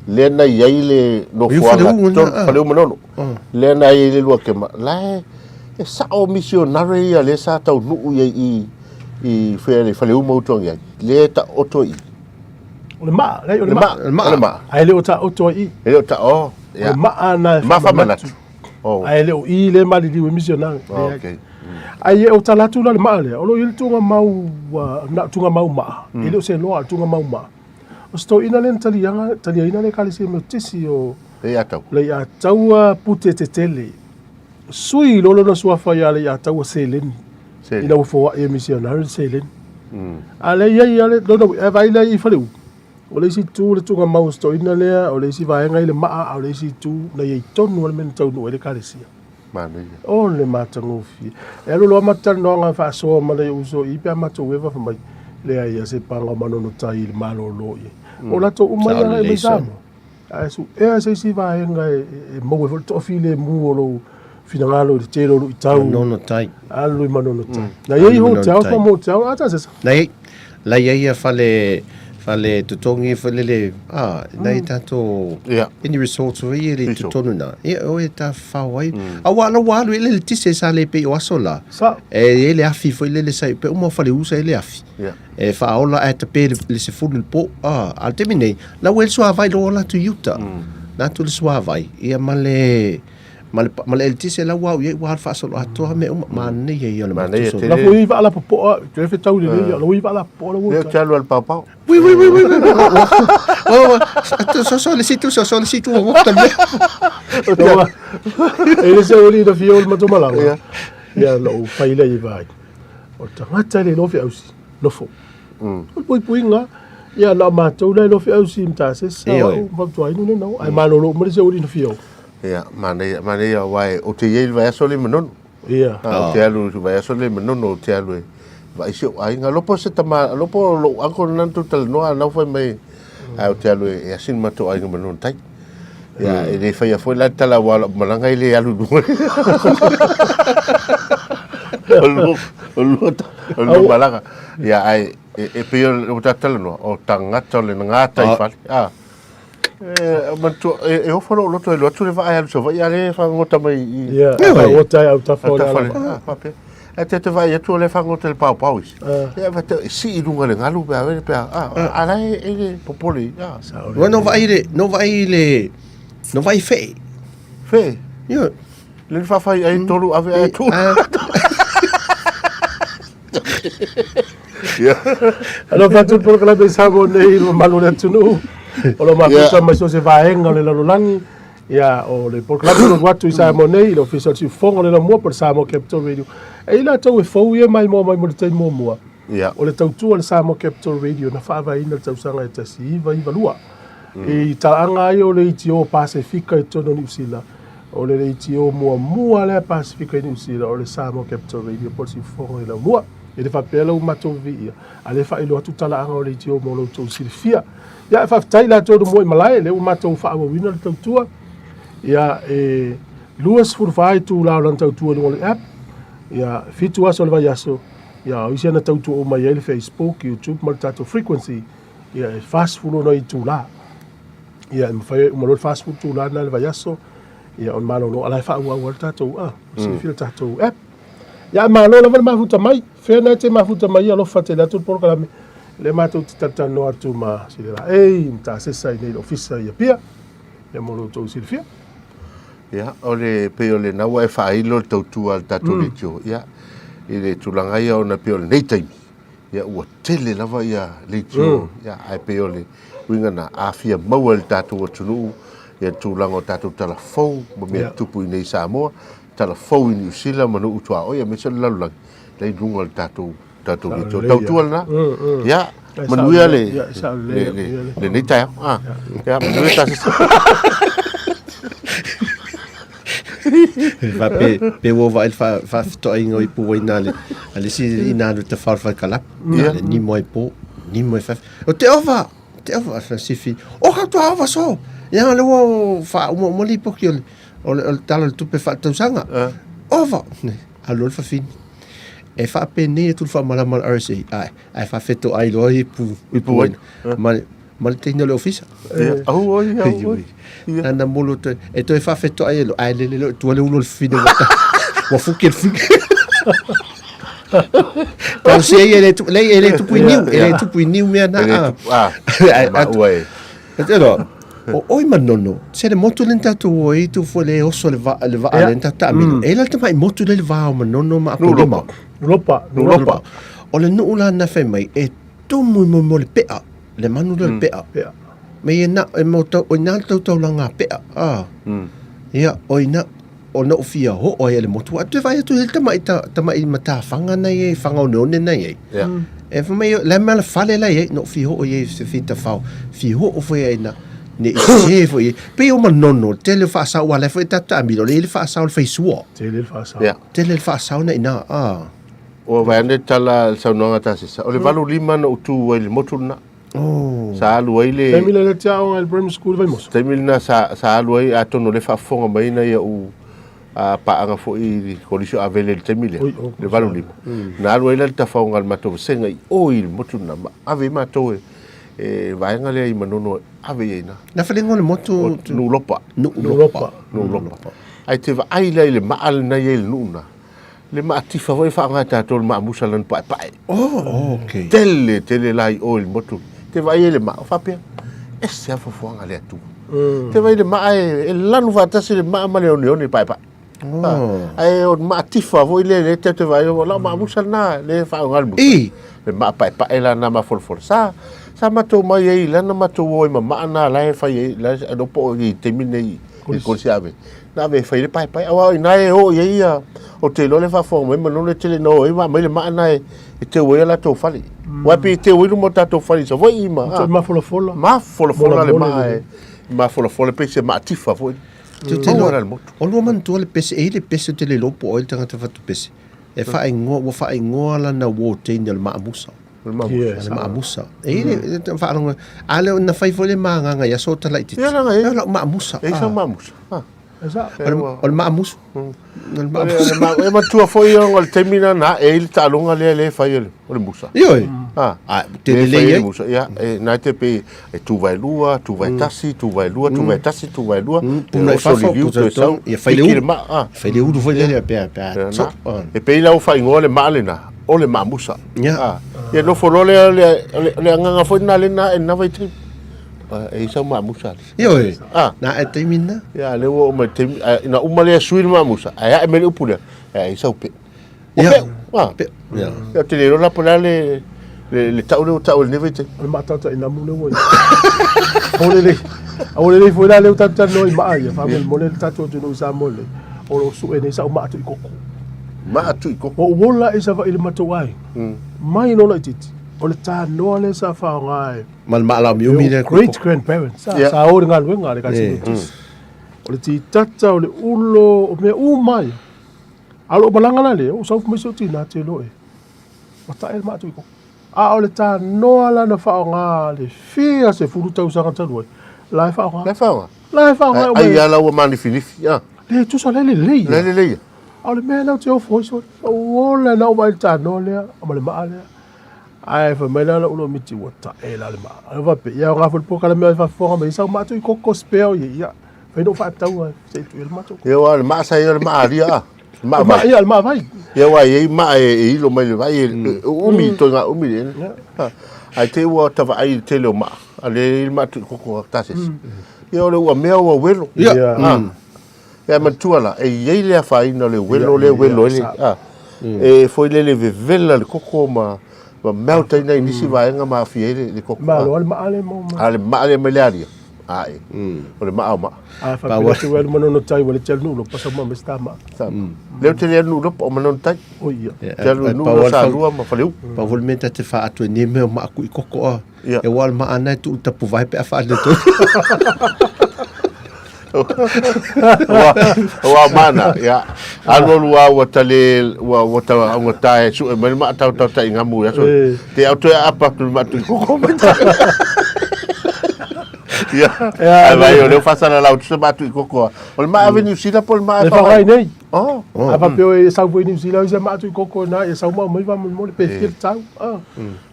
Lea na i ai le nofoaga, Faleu Manono. Lea na i ai le lua kema, la e, e sao misionare ia lea sa taunuu i ai i, i fea le Faleu ma Utuangi ai. Lea e taoto i. O le maa, leai o le maa. O le maa. Ae le o taoto ai i. E le o ta, oh, O le maa na e faamanatu. Oh. Ae le o i le maliliu e misionare. Oh, okay. Ai e o tala atu la le maa lea, o lo o i ai le tugamau, na o tugamau maa, e le o se loa, o le tugamau maa. O se toeaina lea na taliaga, taliaina le Ekalesia Metotisi o Leiataua. Leiataua Putetetele. Sui loa lona suafa ia Leiataua Seleni. Seleni. Ina ua foai e misionare le seleni. A lea i ai lava le, lona uiga, e vaai lea i Faleu, o le isi itu le tugamau o se toeaina lea, o le isi vaega i le maa, a o le isi itu na i ai tonu lava le mea na taunuu ai le Ekalesia. Manaia. O le matagofie. E alu loa matou talanoaga faasoa ma nai ou uso i pe a matou eva fai mai, leai a se paga o Manono Tai i le malolo i ai. O latou uma ia agai mai Samoa. Ae suea se isi vaega e maua ai foi le toafilemu o lou finagalo i le tele o luitau. Manono Tai. Alu i Manono Tai. Na i ai hotel ma motel, a ta sesa. Na i ai. La i ai ia fale, fale totogi foi lele, a, na i tatou, any resorts foi ia le totonu na. Ia, o e tafafao ai. A ua la ua alu i le eletise sa le pei o aso la. Sa. E i ai le afi foi lele sa i, pe uma o Faleu sa i le afi. E faaola ae tape le 10 i le po. A, a le taimi nei, la ua i le suavai loa ola atu i uta. Na atu le suavai, ia ma le, Ma le, ma le eletise la ua au i ai, ua alu faasoloatoa mea uma. Manaia ia o le Manaia matuso. tele. La foi i vaa la popoa, toe fetau lelei, la ui vaa la popoa la ua. Lea ou te alu ai i le paopao. Ui, ui, ui, ui, ui. Ua, ua, so, so le situ, so, so le situ, ua ta mea. E le se oli na fia o le matou malaga. Ia na ou fai lea i vai. O le tagata e le iloa feausi, nofo. O le puipuiga, ia na o matou la e iloa feausi i Matase, Ioe. o au ma fautuaina le nao. Ae malolo uma le seuli na fia o. Ia, manaia, manaia, aua e, ou te i ai i le vaiaso lea i Manono. Ia. Ah, ou te alu i le vaiaso lea i Manono, ou te alu e vaai si ou aiga. Lopo se tama, lopo lou uncle lena na tou talanoa, na fai mai, ae ou te alu e asi le matou aiga Manono tai. Ia, e le faia foi la le tala aua o lau malaga e le alu i luga. O lua, o lua, o lua malaga. Ia, ae, e, e pei o le tatou talanoa, o tagata o le gataifale. Ah. E manatua, e ofa lou loto e alu atu le vaa e alu i Savaii, a o lea e fagogota mai i... Ia, fagogota e autafa o le ala. Ah, faapea. Ae te te vaai atu o lea e fagogota i le paopao isi. Ia, faapea, e sii i luga i le galu pe a pe a, ah, a la e le popole i, ah. Ua no vaai le, no vaai le, no vaai fee. Fee? Ia. Le faafai ai tolu ave ai tu. Alofa atu le polokalame i Samoa nei i le mamalu o le atunuu. O lo o mafuta mai so o se vaega o le lalolagi. Ia, o le polokalame o lo o alu atu i Samoa nei i le Ofisa o le Siufofoga o le Laumua po o le Samoa Capital Radio. E i ai latou e fou ia e maimoa mai mo le taimi muamua. O le tautua a le Samoa Capital Radio na faavaeina i le tausaga e 1992. I talaaga ai o le leitio Pasefika i totonu o Niu Sila, o le leitio muamua lea Pasefika i Niu Sila o le Samoa Capital Radio po o le Siufofoga o le Laumua. E le faapea la ua matou viia, a o lea e faailoa atu talaaga o leitio mo lo outou silafia. Ia, e faafetai i latou na mua i malae, lea ua matou faaauauina le tautua. Ia, e 24 itula o lana tautua i luga o le app, ia, 7 aso o le vaiaso, ia, o isi ana tautua uma i ai le Facebook, YouTube ma le tatou frequency, ia, e 46 itula. Ia, e mafai, uma loa le 40 itula lena i le vaiaso, ia, ona malolo, a o la e faaauau lava le tatou, a, silafia le tatou app. Ia, ae malo lava le mafuta mai. Fea na e te mafuta mai, alofa tele atu le polokalame. Lea matou te talatalanoa atu ma Silelaei, ma Tasesa i nei le ofisa i Apia. Ia mo lo outou silafia. Ia, o le, pei o lena ua e faailo le tautua a le tatou leitio, ia, i le tulaga ia ona pei o lenei taimi, ia ua tele lava ia leitio, ia, ae pei o le uiga na, a fia maua e le tatou atunuu ia le tulaga o tatou tala fou ma mea tutupu i nei i Samoa, tala fou i Niu Sila ma nuu tuaoi aemaise o le lalolagi, la i luga o le tatou tatou leitio. Tautua lena, ia, manuia le lenei taeao. Ah, ia, manuia Tasesa. Fa pe pe ua vaai le faafetoaiga o ipu uaina a le a le isi ina alu e tafao i le falekalapu. Ia. Le nimo ai po, nimo ai fafi. O te ova, te ova fa sifi. O ka toa ova so. Ia le ua faaumauma lipoti o le o le o le Tala o le Tupe faaletausaga. Ova. Alu loa le fafine. E faapenei atu le faamalama a le RSA, ae ae faafetoai loa ipu ipu uaina. Ma le ma le teine o le ofisa. Ia, au oi, au oi. Ia. Nana molo toe, e toe faafetoai e lo, ae lele loa i tua le ulu o le fafine ua ta, ua fuki e le fafine. Talosia ia e le tupu, leai, e le tupu i niu, e le tupu i niu mea na. E le ah. tupu, ah, Ai, maua e. E te loa, o oi Manono, se le motu le tatou o ai tu fo le oso le va le va le tatou taamilo. E la le tamai motu le le va o Manono ma Apolima. Nulopa. Nulopa. O le nuu la na fai mai e tumu i mo le pea, le manu le pea. Pea. Me ia na e mo tau o ina le tautaulaga a pea. Ah. Ia o ina o na fia ho o ai le motu. A toe vai atu he tamai ta tamai matafaga na ia i whangaoneone na ia. Ia. E fa mai le mea le fale la ia no fi ho ia se fi tafao. Fi ho o foi ai na ne i se foi. Pe o Manono tele whaasau a le foi tata amilo le le whaasau le faisua. Tele le faasao. Ia. Tele le whaasau na ina. Ah. Ua vaai ane tala le saunoaga tasisa. O le 85 na ou tu ai i le motu lena. Oh. Sa alu ai le... Taimi le le te aoga i le primary school i Vaimoso. Taimi lena sa, sa alu ai, atonu o lea e faafofoga mai nai au a, paaga foi i le kolisi o Avele i le taimi lea, Oi, oh, le 85. Na alu ai la le tafaoga a le matou vasega i o i le motu lena, ma ave ai matou e, e vaega lea i Manono e ave i ai ina. Na falengo le motu O Nuulopa. Nuulopa. Nuulopa. Ae te vaai la i le maa lena e i ai i le nuu lena. Le maa tifa foi e faaaoga e tatou le maa musa lana paepae. Oh, okay. Tele, tele la i o i le motu. Te vaai ai le maa, o faapea, ese lava fuafuaga a le Atua. Te vaai i le maa e, e lanu faatasi le maa ma le oneone paepae. Oh. Ae o le maa tifa foi lea lea tatou te vaai, o lau maa musa lena, lea e faaaoga le musa. I. Le maa paepae la na mafolafola. Sa, sa matou mai ai i lana matou o ai ma maa na la e fai ai, la e po o i taimi nei i le kolisi ave. Na ave e fai le paepae. Aua o ina e oo i ai ia, o te iloa le faafofoga mai Manono e tele na oo ai ma aumai le maa na e, e teu ai a latou fale. Aua e pei e teu ai luma o tatou fale i Savaii ma, Toe mafolafola. mafolafola le Molamole maa e, mafolafola pei se maa tifa foi. Te te Maua loa- la le motu. O lua manatua le pese, e i le pese o te le iloa po o ai le tagata fatu pese. E faaigoa, ua faaigoa lana wō teine o le maamusa. O le maamusa. Yes. O le maamusa. E i le faalogo, a lea na fai foi le magaga i aso o talaititi. Ia, leaga e- O lau maamusa. E i sa Ah. maamusa. Ah. E sa. O le, o le maamusu. O le maamusu. E matua foi ona o le taimi lena na ae ai le taaloga lea lea e fai o le, o le musa. Ioe. Ah. Ah, te Lea e fai lelei ai le ai. musa. Ia, e, na te pei e tuvaelua, tuvaetasi, tuvaelua, tuvaetasi, tuvaelua. Puna i E oso fafo, liliu, puta toe sau, tonu, ia fai le piki ulu. le maa, ah. Fai le ulu foi lele pe pe Ia, so. na. E pei la ua faaigoa le maa lena, o le maamusa. Ia. Ah. Ia nofo loa lea, o le, o le, o le agaga foi lena lea na ae i lena vaitaimi. Ah, e i sau maamusa. Ioe. Ah. Na e taimi na. Ia, lea ua oo mai le taimi, a, ina uma lea sui le maamusa, ae ae mai le upu lea, e ai sau peu. Ua Ia. peu. Ah. Peu. Ia. Ia, ou te le iloa la po o le a le, le, le tau lea ua tau e lenei vaitaimi. O le maatautai namu lea ua i. Aua lelei, aua lelei foi la lea ua tatou talanoa i maa ia, faamolemole le tatou atunuu i Samoa nei, o lo o sue nei sau maa tuikoko. Maa tuikoko. Ua ou ola i Savaii i le matou aiga, mai lou laitiiti, o le tanoa lea sa faaaoga e Ma le maalaomiumi lea. great grandparents, sa, Yeah. sa o i le galuega a le Ekalesia Metotisi. O le titata, o le ulo, o mea uma ia. A o lou malaga la lea, ua sau mai si ou tina te iloa e, ua tae le maa tuikoko. A o le tanoa la na faaaoga le fia sefulu tausaga talu ai, la e faaaoga. La e faaaoga? La e faaaoga e Ai ai lava la ua manifinifi, ah. Le tusa la e lelei. La e lelei. A o le mea lea ou te ofo ai sole. Ou ola na ou vaai i le tanoa lea ma le maa lea. Ae fai mai la lou lomiti ua tae la le maa. Ae faapea, ia aoga foi le polokalame e faafofoga mai sau maa tui koko spare o ia. Ia, fai na ou faatau ai se i tui ai le matou. Ia aua o le maa sa i ai o le maa alia a. Le maa vai. Ia, le maa vai. Ia aua e i ai maa e ilo mai le vai, e umi, ituaiga umi le. Ae te i ua tavaai i le tele o maa, a lea e i ai le maa tui koko a tasesi. Ia o le ua mea ua welo. Ia. Ia manatua la, e i ai le afaina o le welo lea e welo ai le, a, e foi lele vevela le koko ma, ma melt ai nai nisi vaega ma aafia ai le, le koko. Malo lava le maa lea ma. A o le maa lea mai le alia, ae, o le maa o maa. A faapea atu ai le manono tai ua le tele nuu lopa sau ma me sta maa. Lea ou te le alu nuu lopa o manono tai. Oi ia. Te alu nuu lo Salua ma Faleu. Pau foi le mea ta te faa atu ai nei mea o maa kui koko a. Ia. E ua o le maa na e tuu i le tapuvae pe a faaletonu. Aua o mana, ia. Alu alu lava ua ta le, ua, ua ta augata e sue mai le maa tautautaiga mu i aso. Te au toe aapa atu le maa tuikoko mai. Ia, ai vai o lea ua faasalalau atu se maa tuikoko. O le maa ave Niu Sila po o le maa e faaaoga i nei. Oh. A faapea e sau foi i Niu Sila o se maa tuikoko na e sau mau mai faamolemole pe fia le tau. Ah.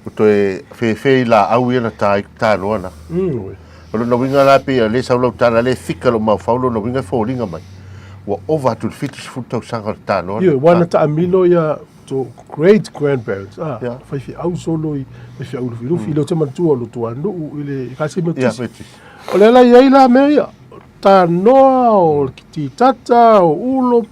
Ua toe fefe i laau ia na ta ai tanoa na. O lona uiga la pei o lea e sau lau tala lea e fika lou mafaufau lona uiga e foliga mai ua ova atu i le 70 tausaga o le tanoa Ioe, ua na taamilo ia to great grandparents, ah, yeah. Faifeau solo i faifeau lufilufi, mm. Le o te manatua o lotu nuu i le kasi metisi. Yeah, o le ala i ai la mea ia, tanoa o titata o ulo,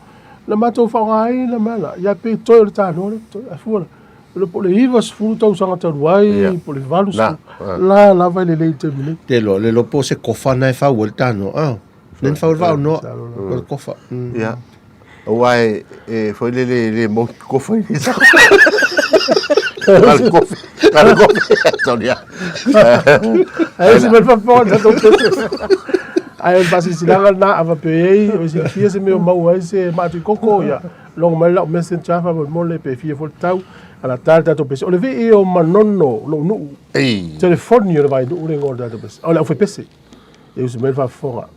na matou faaaogaina mea la, ia pe toe o le tanoa le toe, a fua la. Le po o le 90 tausaga talu ai, po o le 80, la lava e lelei i le taimi nei. Te loa, le loa po o se kofa na e fau ai le tanoa. Ah, nai fau le vaonoa, o le kofa. Ia. Aua e, e foi lele e le mau kofa i le sao. Kare kofi, kare kofi, sorry. Ai se mea faapea na tou pese. Ai o le faasilasilaga lena a faapea i ai, o silafia se mea o maua ai se maatui koko, ia Logo mai lau messenger faamolemole pe fia foi le tau ala ta le tatou pese. O le vii o Manono lou nuu. Ei. Telefoni o le vainuu le igoa o le tatou pese. O le aufaipese. E usu mai le faafofoga.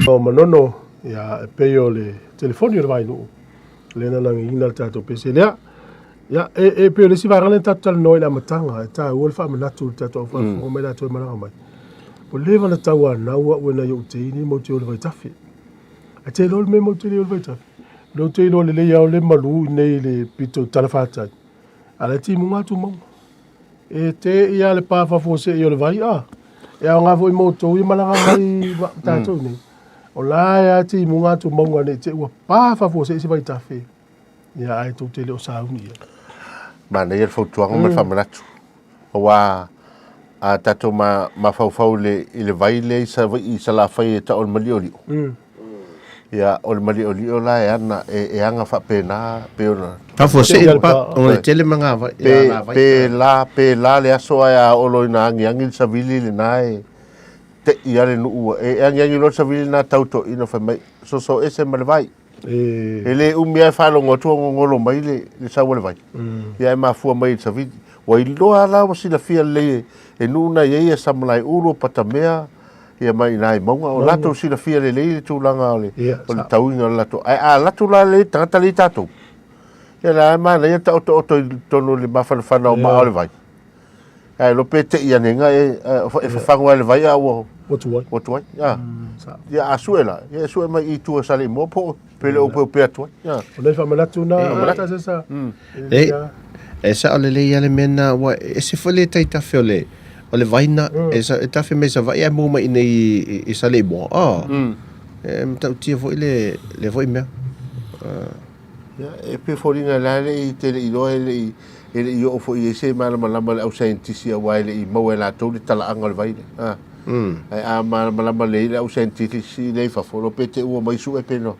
O Manono. Ia, e pei o le telefoni o le vainuu, lea na lagiina le tatou pese lea. Ia, e, e pei o le isi vaega lea na tatou talanoa i le amataga, e taua le faamanatu i le tatou au faafofoga mai latou e malaga mai. Ua leva ona tauanau au e nai ou teine matou te o i le vaitafe. Ae te iloa le mea matou te le o i le vaitafe? O lea ou te iloa lelei lava o lea e malu i inei i le pito i talafatai, a o la e timuga atu mauga. E te ia le pa faafuasei o le vai, a. E aoga foi mo outou ia malaga mai ma tatou nei. O la e a timuga atu mauga nei te ua pa faafuasei se vaitafe. Ia ae tou te le o sauni ia. Manaia le fautuaga ma le faamanatu. Aua a tatou ma, mafaufau i le, i le vai lea i Savaii i Salafai e tau o le Maliolio. Ia, o le Maliolio la e ana, e, e aga faapena pei ona Faafuasei le pa, o le tele ma ngā vai, pe, pe la, pe la le aso ae a oo loa ina agiagi le savili lena e te'i lava le nuu. E, e agiagi loa le savili lena tau toeaina fai mai, soso ese ma le vai. E le umi lava e faalogo atu o gogolo mai le, le sau o le vai. Ia e mafua mai i le savili. Ua iloa la ua silafia lelei e, e nuu na i ai ia Samalaeulu, o Patamea, ia ma i ina i mauga. O latou silafia lelei le tulaga o le, Ia, o le tauiga o le latou. Ae a alu atu la le tagata lea i tatou, ia la e manaia le taotooto i totonu o le mafanafana o maa o le vai. Ae iloa pe tei ane ga e, e fafagu ai le vai a ua Ua tuai. Ua tuai. Ia. Ia a sue la, ia e sue mai i tua Saleimoa po pe le o pe atu ai. Ia. O le faamanatu na ta se sa. E, e sao lelei lava le mea lena, aua e ese foi le tai tafe o le, o le vai lena. E, sa, e tafe mai Savaii ae maua mai i inei i, i, i Saleimoa. Oh. E matautia foi le, le foi mea. Ia, e pei e foliga la e le i tele iloa e le i e le i oo foi i ai se malamalama le au saienitisi aua e le i maua e latou le talaaga o le vai lea. A. Ae a malamalama lelei le au saienitisi lea i fafo, iloa pe te i ua omai sue pe no,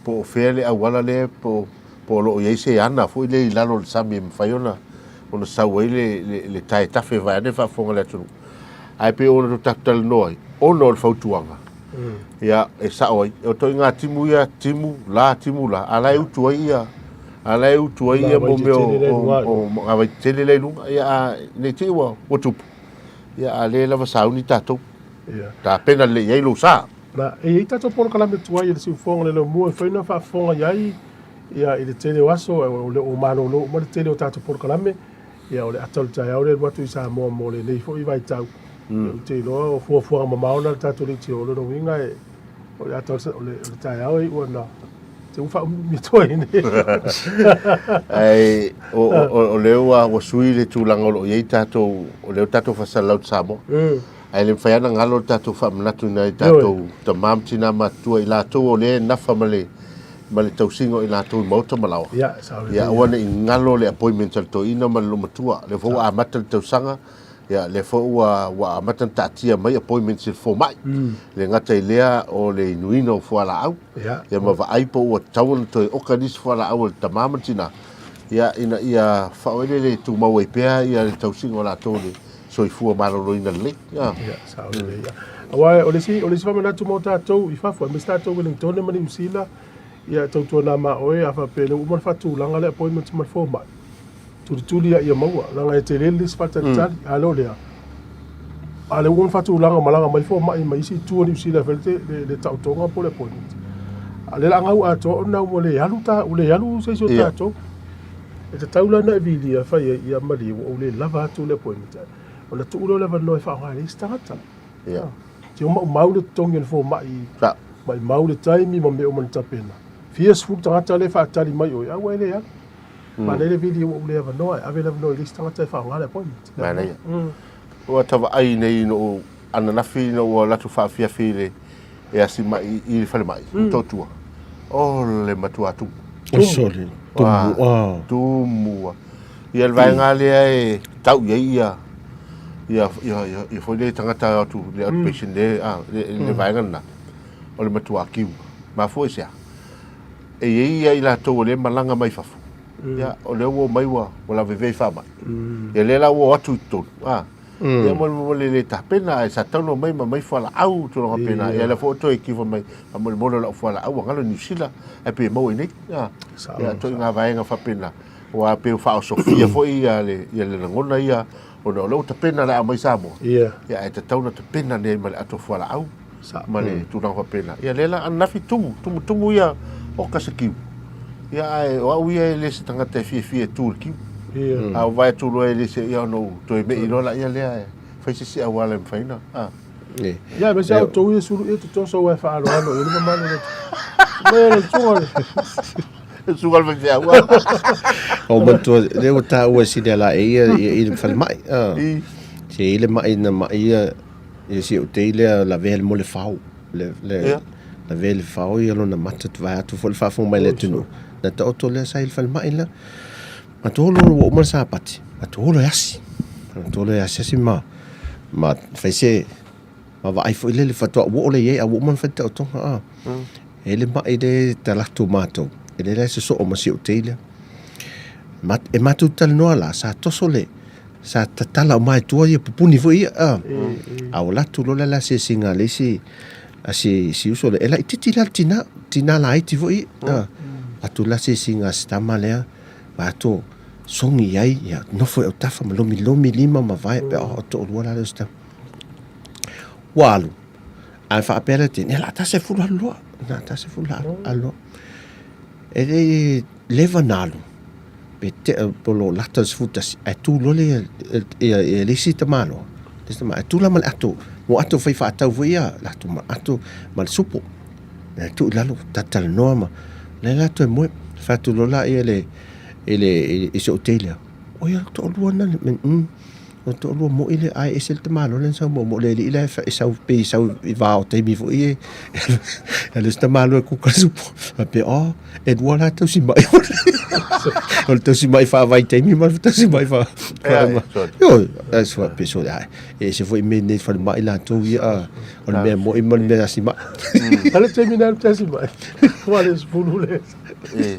po o fea le auala lea po po o lo o i ai se ana foi lea i lalo o le sami e mafai ona ona sau ai le le le tae tafe vaeane le faafofoga a le atunuu. Ae pei ona tatou talanoa ai, ona o le fautuaga, ia, e sao ai. O ituaiga timu ia, timu la, timu la, a la e utu ai ia, a la e utu ai ia mo mea o, o ngā vai tetele la i luga. Ia, a, nei te i ua, ua tupu. Ia, a lea lava sauni tatou. Ia. Tapena lelei i ai lou sa. Na, e i ai tatou polokalame tuai e le siufofoga le laumua e fai ona faafofoga i ai ia, i le tele o aso, o le o malolo uma le tele o tatou polokalame. Ia, o le ata o le taeao lea e alu atu i Samoa mo lenei foi vaitau. Ou te iloa o fuafuaga mamao na a le tatou leitio. O lona uiga e, o le ata o le taeao e iu ana te ua faaumiumi atu ai nei. Ae o lea ua sui le tulaga o lo o i ai tatou, o lea ua tatou faasalalau i Samoa. Ae le mafai lava ona galo le tatou faamanatu i nai tatou tama ma tina matutua, i latou o lea e nafa ma le ma le tausiga o i latou i maota ma laoa. Ia, sao lelei. Ia aua ne i galo le appointment a le toeaina ma le loomatua. Lea foi ua amata le tausaga, ia lea foi ua ua amata ona taatia mai appointments i le fomai. E le gata i lea o le inuina o fualaau, Ia. ia ma vaai po ua tatau ona toe oka nisi fualaau a le tama ma le tina, ia ina ia faaoelele tumau ai pea ia le tausiga o latou i le soifua maloloina lelei. Ia. Ia, sao lelei. Ia. Aua o le isi, o le isi faamanatu mo tatou i fafo, aemaise tatou Wellingtone ma Niu Sila, ia tautuana ma oe a faapea lea ua uma ona faatulaga le appointment ma le fomai, tulituli ia ia maua, leaga e tele le lisi faatalitali. A le o lea, a lea ua uma ona faatulaga malaga mai fomai mai isi itu o Niu Sila e fai le, le, le taotoga po o le appointment. A o lea o le a gau atoa ona ua le alu ta, ua le alu se isi o tatou. E tatau la ona e vilia e fai ai, ia malie ua ou le lava atu le appointment. Ona tuu lea o le avanoa e faaaoga ai le isi tagata. Ia. Te o maumau le totogi o le fomai, Sa. maumau le taimi ma mea uma na tapena. Fia sefulu tagata lea e faatali mai oe, a ua e le alu. Manaia le vili ua ou le avanoa, e ave le avanoa i le isi tagata e faaaoga le appointment. Manaia. Ua ta vaai nei ina ua ananafi ina ua alu atu faafiafi i le e asi mai i le falemai i Motootua. O le matua tumu. O sole, tumu, ah. Tumu. ah. Ia le vaega lea e tau i ai ia ia ia ia, ia foi le tagata atu le outpatient le ah, le, le vaega lena. O le matua kiu. Mafua i se a? E i ai ia i latou o lea e malaga mai fafo. Ia, o lea ua omai ua, ua lavevea i faamai. Ia lea la ua o atu i totonu. Ah. Ia mo le le le tapena ae sa tatau ona omai ma aumai fualaau tulaga faapena. Ia lea foi ua toe kifa mai faamolemole o lau fualaau ua galo i Niu Sila ae pei e maua i inei. Ia ituaiga vaega faapena aua pei ua faaosofia foi ia le ia le lagona ia ona o lea ua tapena o le a aumai Samoa. Ia. Ia ae tatau ona tapena nei ma le ato fualaau. Ma le tulaga faapena. Ia lea la ananafi tumu, tumutumu ia oka se kiu. Ia ae o au ia e le se tagata e fiafia e tu i le kiu. A ou vaai atu loa e le se, ia ona ou toe mei loa laia lea e fai se isi auala e mafai ona, a. Ia, aemaise lava outou ia e sulu ia totoso aua e faaaloalo i ai le mamalu o le atunuu. Mai le susuga le. Le susuga le faifeau. Ou manatua, lea ua taua e sili ala e ia i le falemai. Se i le mai na mai ia, ia si ou tei lea lavea le mole fao. Le, le, yeah. Lavea le fao ia lona mata te vae atu foi le faafofoga mai le atunuu. Na taoto lea sa i le falemai la. Matou holo ua uma le Sapati, matou holo e asi. Matou holo e asiasi ma, ma fai se, ma vaai foi lele faatoa ua oo lea i ai, a ua uma ona fai le taotoga, a. E le ma'i le talaatu o matou, e le la e sosoo ma si ou tei lea. Ma, e matou talanoa la, sa toso le, sa tatala uma i tua ia pupuni foi ia, a. A ua latou loa le la asiasiga a le isi, a si, si uso lea, e laitiiti la le tina, tina laiti foi ia, a. Latou le asiasiga a si tama lea, Matou sogi i ai, ia, nofo i autafa ma lomilomi lima ma vae, pe o toalua la lea o si tama. Ua alu, ae faapea le teine, ia la tasi e fulu alu loa, la tasi e fulu alu, alu loa. E le leva na alu, pe te, po lo lata le 11, ae tu loa le, ia, ia, le isi tamaloa, le isi tama, ae tu la ma le ato, mo ato fai faatau foi ia, le ato ma ato ma le supo. Ae tuu i lalo, talatalanoa ma, lea la toe moe, fai atu loa laia i le, i le, i si ou tei lea, oi a toalua na, o toalua moi lea, ae ese le tamaloa lea na sau muamua, o le alii la e sau, pei e sau i va o taimi foi ia, e alu ese tamaloa e kuka le supo, faapea, oh, e lua la tausi mai. O le tausi mai faavaitaimi ma le tausi mai fa... Ioe, e faapea sole, ae, e ese foi mea nei falemai latou ia, a, o le mea moi ma le mea asimai. Ale taimi na alu te asimai. Ua le sefulu le. E,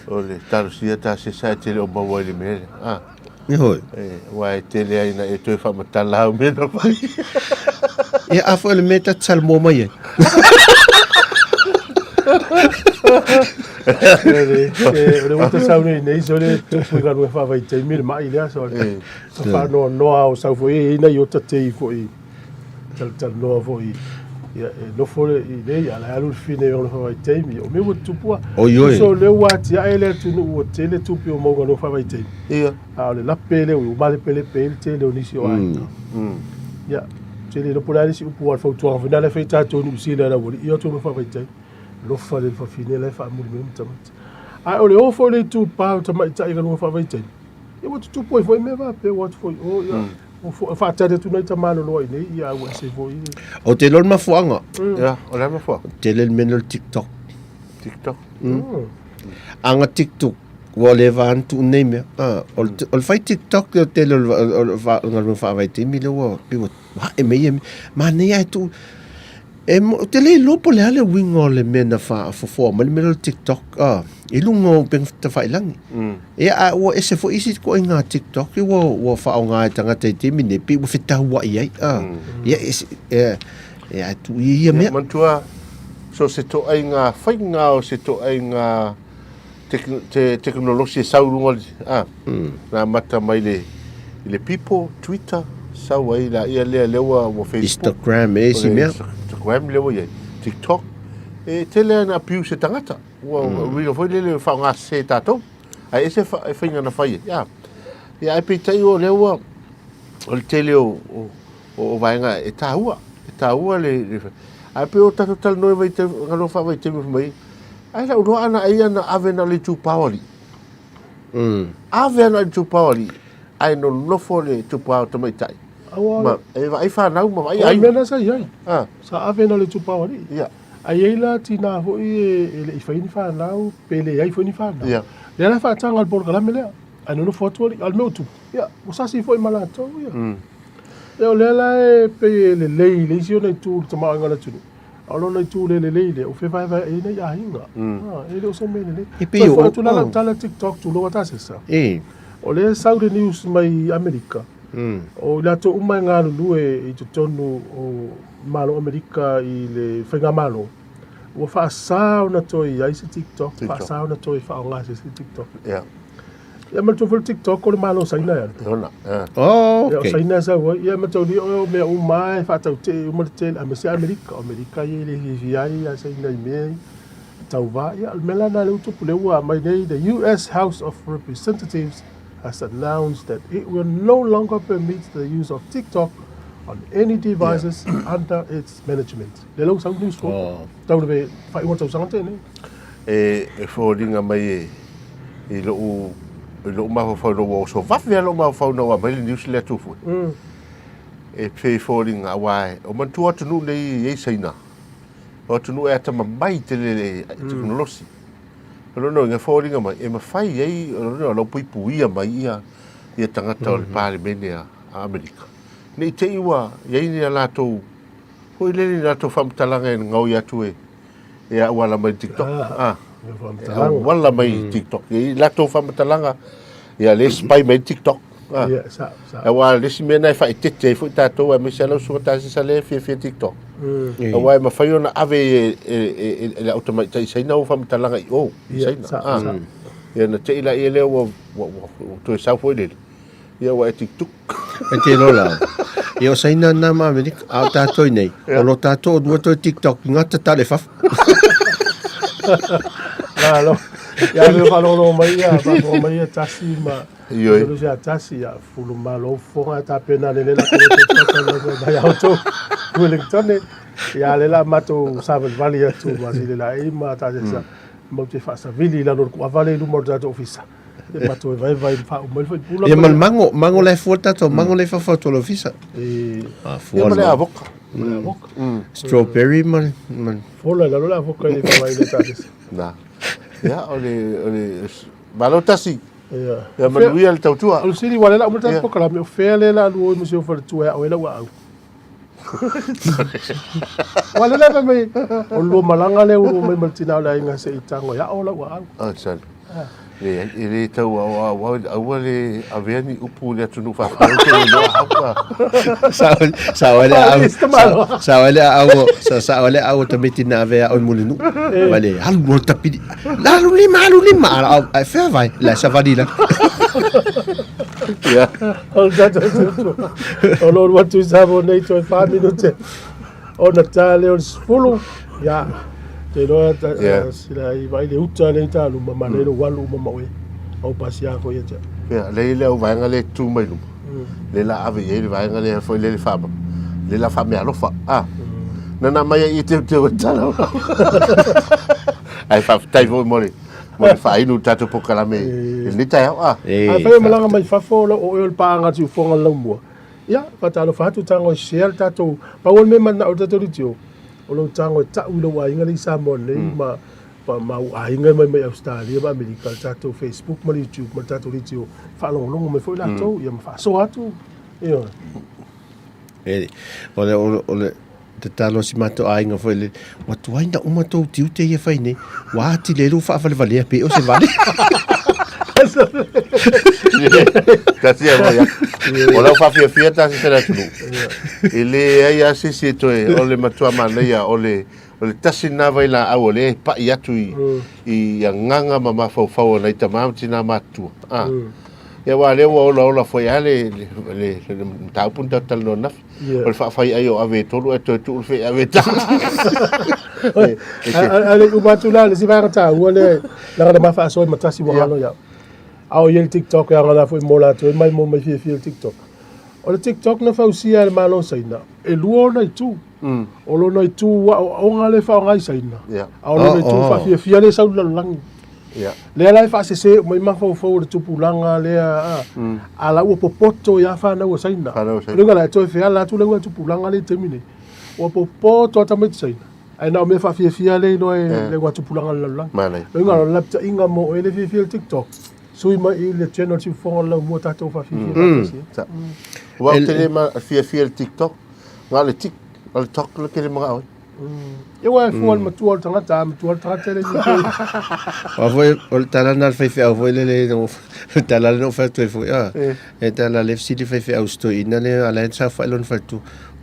o le talosia ta se sa e tele o maua i le mea lea. Ah. Ioe. E, ua e tele ai na e toe faamatala au mea na fai. Ia, a foi o le mea ta te salamo mai ai. O le ua ta sau nei nei, so le tupu i galuega faavaitaimi le mai lea, so le faanoanoa o sau foi e i ai nai ota tei foi talatalanoa foi ia e nofo le i nei a la alu le fine o le faavaitaimi o mea ua tutupu lava. Oi oi. So lea ua atiae le atunuu ua tele tupe o maua i galuega faavaitaimi. Ia. A o le lape lea ua malepelepe ai le tele o nisi o aiga. Ia, ou te le iloa po o le a le isi upu a le fautuaga foi lena lea e fai tatou i Niu Sila i le aualii ia outou faavaitaimi. Alofa le fafine la e faamuli mai ma tamaiti. Ae o le o foi o le itupa o tamaitai i galuega faavaitaimi, ia ua tutupu ai foi mea faapea ua o atu foi i o, ia, ua faatali atu nai tama loloa i inei, ia a ua ese foi. Ou te iloa le mafuaaga. Ia, o le a le mafuaaga? Tele le mea lea o le TikTok. TikTok. A na TikTok, ua leva lava ona tuu nei mea. O le fai TikTok o le tele o le galuega faavaitaimi lea ua pei ua ae mai ia mea. Manaia ae tuu, e ou te le iloa po o le a le uiga o le mea na faafofoa mai le mea lea o le TikTok i luga o upega tafailagi. Ia a ua ese foi isi ituaiga TikTok ua faaaoga e tagata i taimi nei pei ua fetauai ai. Ia e ae tuu ia ia mea. Ia manatua so se toaiga faiga o se toaiga te tekonolosi e sau i luga o le a na amata mai le i le pipo, Twitter, sau ai la ia lea lea ua ua Facebook. Instagram e isi mea. Instagram lea ua i ai. TikTok. E tele lava ina abuse e tagata. Ua uiga foi lele e faaaoga sese e tatou. Ae ese e faiga na fai ai. Ia, ia ae peitai o lea ua o le tele o o o vaega e taua. E taua le, le ae pei o tatou talanoa i vaitaimi, galuega faavaitaimi fai mai, ai lau loa ana ai ana ave na o le itupa o alii. Ave ana le itupa o alii, ae nonofo le itupa o tamaitai. Aua, Ma, e vaai fanau ma vaai o le aiga. mea lena sa i ai. Ah. Sa ave na o le itupa o alii. Ia. Ae i ai la tinā foi e le i faia ni fanau, pe leai foi ni fanau. Ia. Lea la e faataga le polokalame lea, ae nonofo atu alii. A o le mea ua tupu, ia, ua sasi foi ma latou ia. Ia o lea la e pei e lelei i le isi ona itu i le tamaoaiga o le atunuu, a o lona itu le lelei lea, ua fevaevaeai ai nai aiga. E le o se mea lelei. E pei Toe o foi atu la lau tala TikTok tulou a ta sesa. O lea e sau le news mai Amerika, o i latou uma e galulue i totonu o Malo o Amerika i le faigamalo, ua faasa ona toe i ai se TikTok, faasa ona toe faaaoga e se isi TikTok. Yeah. Ia ma le TikTok o le malo Saina ia. Ona. Oh, Ia o okay. Saina sa ua ia ma tauli o mea uma e faatautee uma le tele aemaise Amerika. O Amerika ia e le fiafia ai ia Saina i mea ia tauva. Ia o le mea la lena lea ua tupu lea ua aumai nei the US House of Representatives has announced that it will no longer permit the use of TikTok on any devices under its management. Lea la ua sau news fou. Oh. Tau le faaiuga o le tausaga na tea nei. E foliga mai e i lou i lou mafaufau ina ua oso vave lava lou mafaufau ina ua aumai le news lea atu foi. E pei e foliga aua o manatua atunuu nei e i ai Saina, o atunuu e atamamai tele i le tekonolosi. O lona uiga e foliga mai e mafai ai ona laupuipuia mai ia ia tagata o le Palemene a Amerika ne i te i ua i ai ni a latou foi lele ni latou faamatalaga e gaoi atu e e auala mai TikTok. Ah, e auala mai TikTok. E i latou faamatalaga, ia le spy mai TikTok. Ah. Ia, sa, sa. Aua le isi mea na e faaeteete ai foi tatou, aemaise lava lau susuga Tasisa lea e fiafia TikTok. Aua e mafai ona ave e, e, e, e le au tamaitai Saina ou faamatalaga i o, i Ia, Saina. sa, Ah. sa. Ia na te i laia lea ua, ua, ua, ua toe sau foi lele. Ia ua e TikTok. E te lola. Ia o Saina na ma Amerika, a o tātou i nei. O lo tātou o lua toe TikTok i ngā tatale fafo. La, lo. Ia le whalolo mai ia, whalolo mai ia tasi ma. Ioi. Selu sia tasi ia fulu malo fonga ta pena le lela ko te tata le mai auto. Wellington ia le la matou savalivali atu ma sile la i ma ta sa. Mau te faasavili i lalo o le kuava lea i luma o le tatou ofisa. E matou e vaevae ma faauma ai le faipula. Ia ma le mango, mango la e fua tatou, mango la e fafo atu o le ofisa. E A Ia fua ma le le mango. avoka. ma le avoka. Strawberry ma le, ma le. Fola i lalo le avoka i le vaevae le tasese. Na. Ia, o le, o le, malo tasi. Ia. Ia manuia le tautua. O le sili, ua le la uma le tatou Ia. polokalame, o fea lea la alu o i ma si ou faletua e ao ai lau aau. Ua le leva mai, o le lua malaga lea ua lua mai ma le tina o le aiga se i tago e ao lau aau. Ah, sali. Leai, e le tau aoao aua le avea ni upu i le atunuu faafetai te le loa au ka. Sao sao ai le aau. Sao ai le aau, sao ai le aau o tamaiti na avea au i Mulinuu. Vai le alu o tapili. La alu lima, alu lima. Ai fea vai, la savali la. Ia. O le tatou tutua. O lo alu atu i Samoa nei toe 4 minute. Ona ta lea o le 10. Ia. Te iloa ta, Yeah. sila i vai le uta lea i taluma ma nei lo alu uma ma oe. Au pasia foi ia te. Ia, lea i le au vaega lea e tu mai luma. Lea la ave i ai le vaega lea foi lea le faa lea la faameaalofa. Ah. Nana mai ai i teuteu e tala. Ai faafetai foi mo le mo le faainu i le tatou polokalame i lenei taeao. Ah. Afai e malaga mai fafo o oe o le paaga siufoga o le laumua, ia, faatalofa atu tago e share le tatou, pau o le mea manao i le tatou leitio, o lou tago e tau i lou aiga lea i Samoa nei ma ma ou aiga e mai mai Ausetalia ma Amerika, le tatou Facebook ma le YouTube ma le tatou leitio, faalogologo mai foi latou, ia ma faasoa atu, ioe. E, o le, o le, tatalo a si matou aiga foi le, ua tuai na uma tou tiute ia fai nei, ua atili ai lou faavalevalea pe o se vale. Tasi e moi atu. O lau faafiafia tasi se le atunuu. E leai lava se isi e toe, o le matua manaia, o le, o le tasi lena vailaau o lea e pai atu i, i agaga ma mafaufau o nai tama ma tina matutua. Ah. Ia aua o lea ua olaola foi lava le, le, le, le mataupu na tatou talanoa ananafi. Yeah. O le faafaiai o ave e tolu ae toe tuu le fei ave e tolu. A le uma atu la le isi vaega taua lea leaga na ma faasoa i ma tasi ua galo iau. A o i ai le TikTok e aga la foi mo latou e mai mo mai fiafia i le TikTok. O le TikTok na fausia e le Malo o Saina, e lua ona itu. O lona itu aoaoga lea e faaaoga i Saina, a o lona itu faafiafia lea e sau i le lalolagi. Lea la e faasese uma ai mafaufau o le tupulaga lea, a, a la ua popoto ia fanau a Saina. O le uiga la, e toe feala atu le uiga tupulaga lea i le taimi nei. Ua popoto lava tamaiti Saina, ae na o mea faafiafia lea e iloa e le uiga tupulaga o le lalolagi. O le uiga o le lapataiga mo oe le fiafia i le TikTok, sui mai i le channel Siufofoga o le Laumua tatou faafiafia faatasi ai. Aua ou te le fiafia i le TikTok, Na o le tik, o le tok le kele manao ai. Ia ua e fua le matua o le tagata, a matua le tagata le ni kei. Aua foi o le tala lena a le faifeau foi lele na o le tala lea na ou fai atu ai foi, ah, e tala le fesili le faifeau i si toeaina lea a la e saofai lona faletua.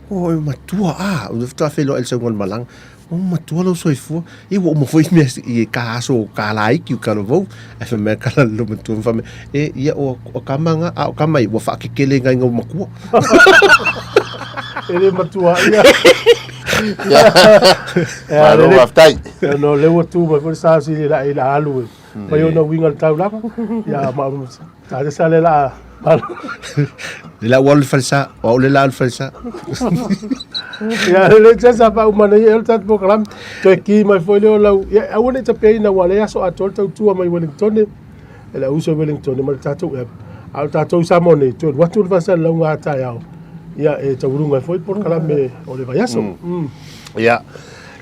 Ua e matua a, o le faatoa feiloai i le sauga o le malaga. Ua matua lou soifua. Ia ua uma foi mea i ka aso o ka laiki o Kalavou. Ae fai mai a kala le matua ma fai mai, e ia o, o kama nga, a o kama ia ua faakekele ngai ngau matua. E le matua ia. Malo faafetai. No le ua tu mai foi sa si la i la alu. Mai ona uiga le taulaga. Ia ma ta te sa le la. Le la ua alu i le falesa, o au le la alu i le falesa. Ia le te sa pa uma nei el tat program. Toe ki mai foi le o lau. Ia aua ne i tapeina ua le aso atoa le tautua mai Wellington. E le uso i Wellington ma le tatou app. A o tatou i Samoa nei, toe alu atu le faasalalauga a taeao. Ia e tauuluga ai foi polokalame o le vaiaso. Ia,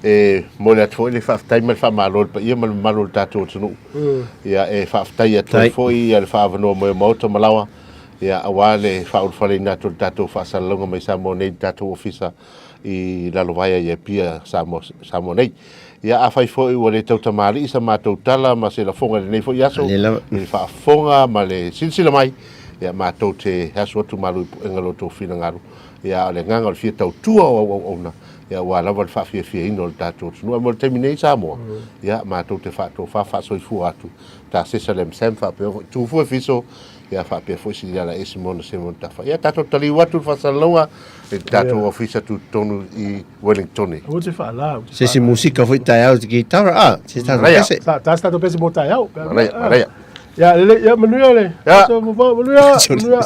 e momoli atu foi le faafetai ma le faamalo i le paia ma le mamalu o le tatou atunuu. Ia, e faafetai atu ai foi le faaavanoa mai o Maota ma Laoa, ia, aua le faaulufaleina atu o le tatou faasalalauga mai Samoa nei i le tatou Ofisa i Lalovaea i Apia, Samoa, Samoa nei. Ia, afai foi ua le tautamalii sa matou tala ma se lafoga i lenei foi aso, i le faafofoga ma le silasila mai, ia, matou te asu atu malu i puega lo outou finagalo. Ia, a o le agaga o le fia tautua o au auauna, ia, aua lava le faafiafiaina o le tatou atunuu. Ae mo le taimi nei Samoa, ia, matou te faatofa faasoifua atu, tasesa le MSAM faapea foi tu fua fiso, ia, faapea foi Siliala Esi ma ona Simon Tafa. Ia, tatou taliu atu le faasalalauga i le tatou ofisa tutotonu i Wellingtone. Aua te faala. Se isi musika foi taeao te kitara, a, se tatou pese. Sa, ta se tatou pese mo taeao. Manaia, manaia. Ia, lelei, ia, manuia le. Ia. Manuia, manuia. Manuia.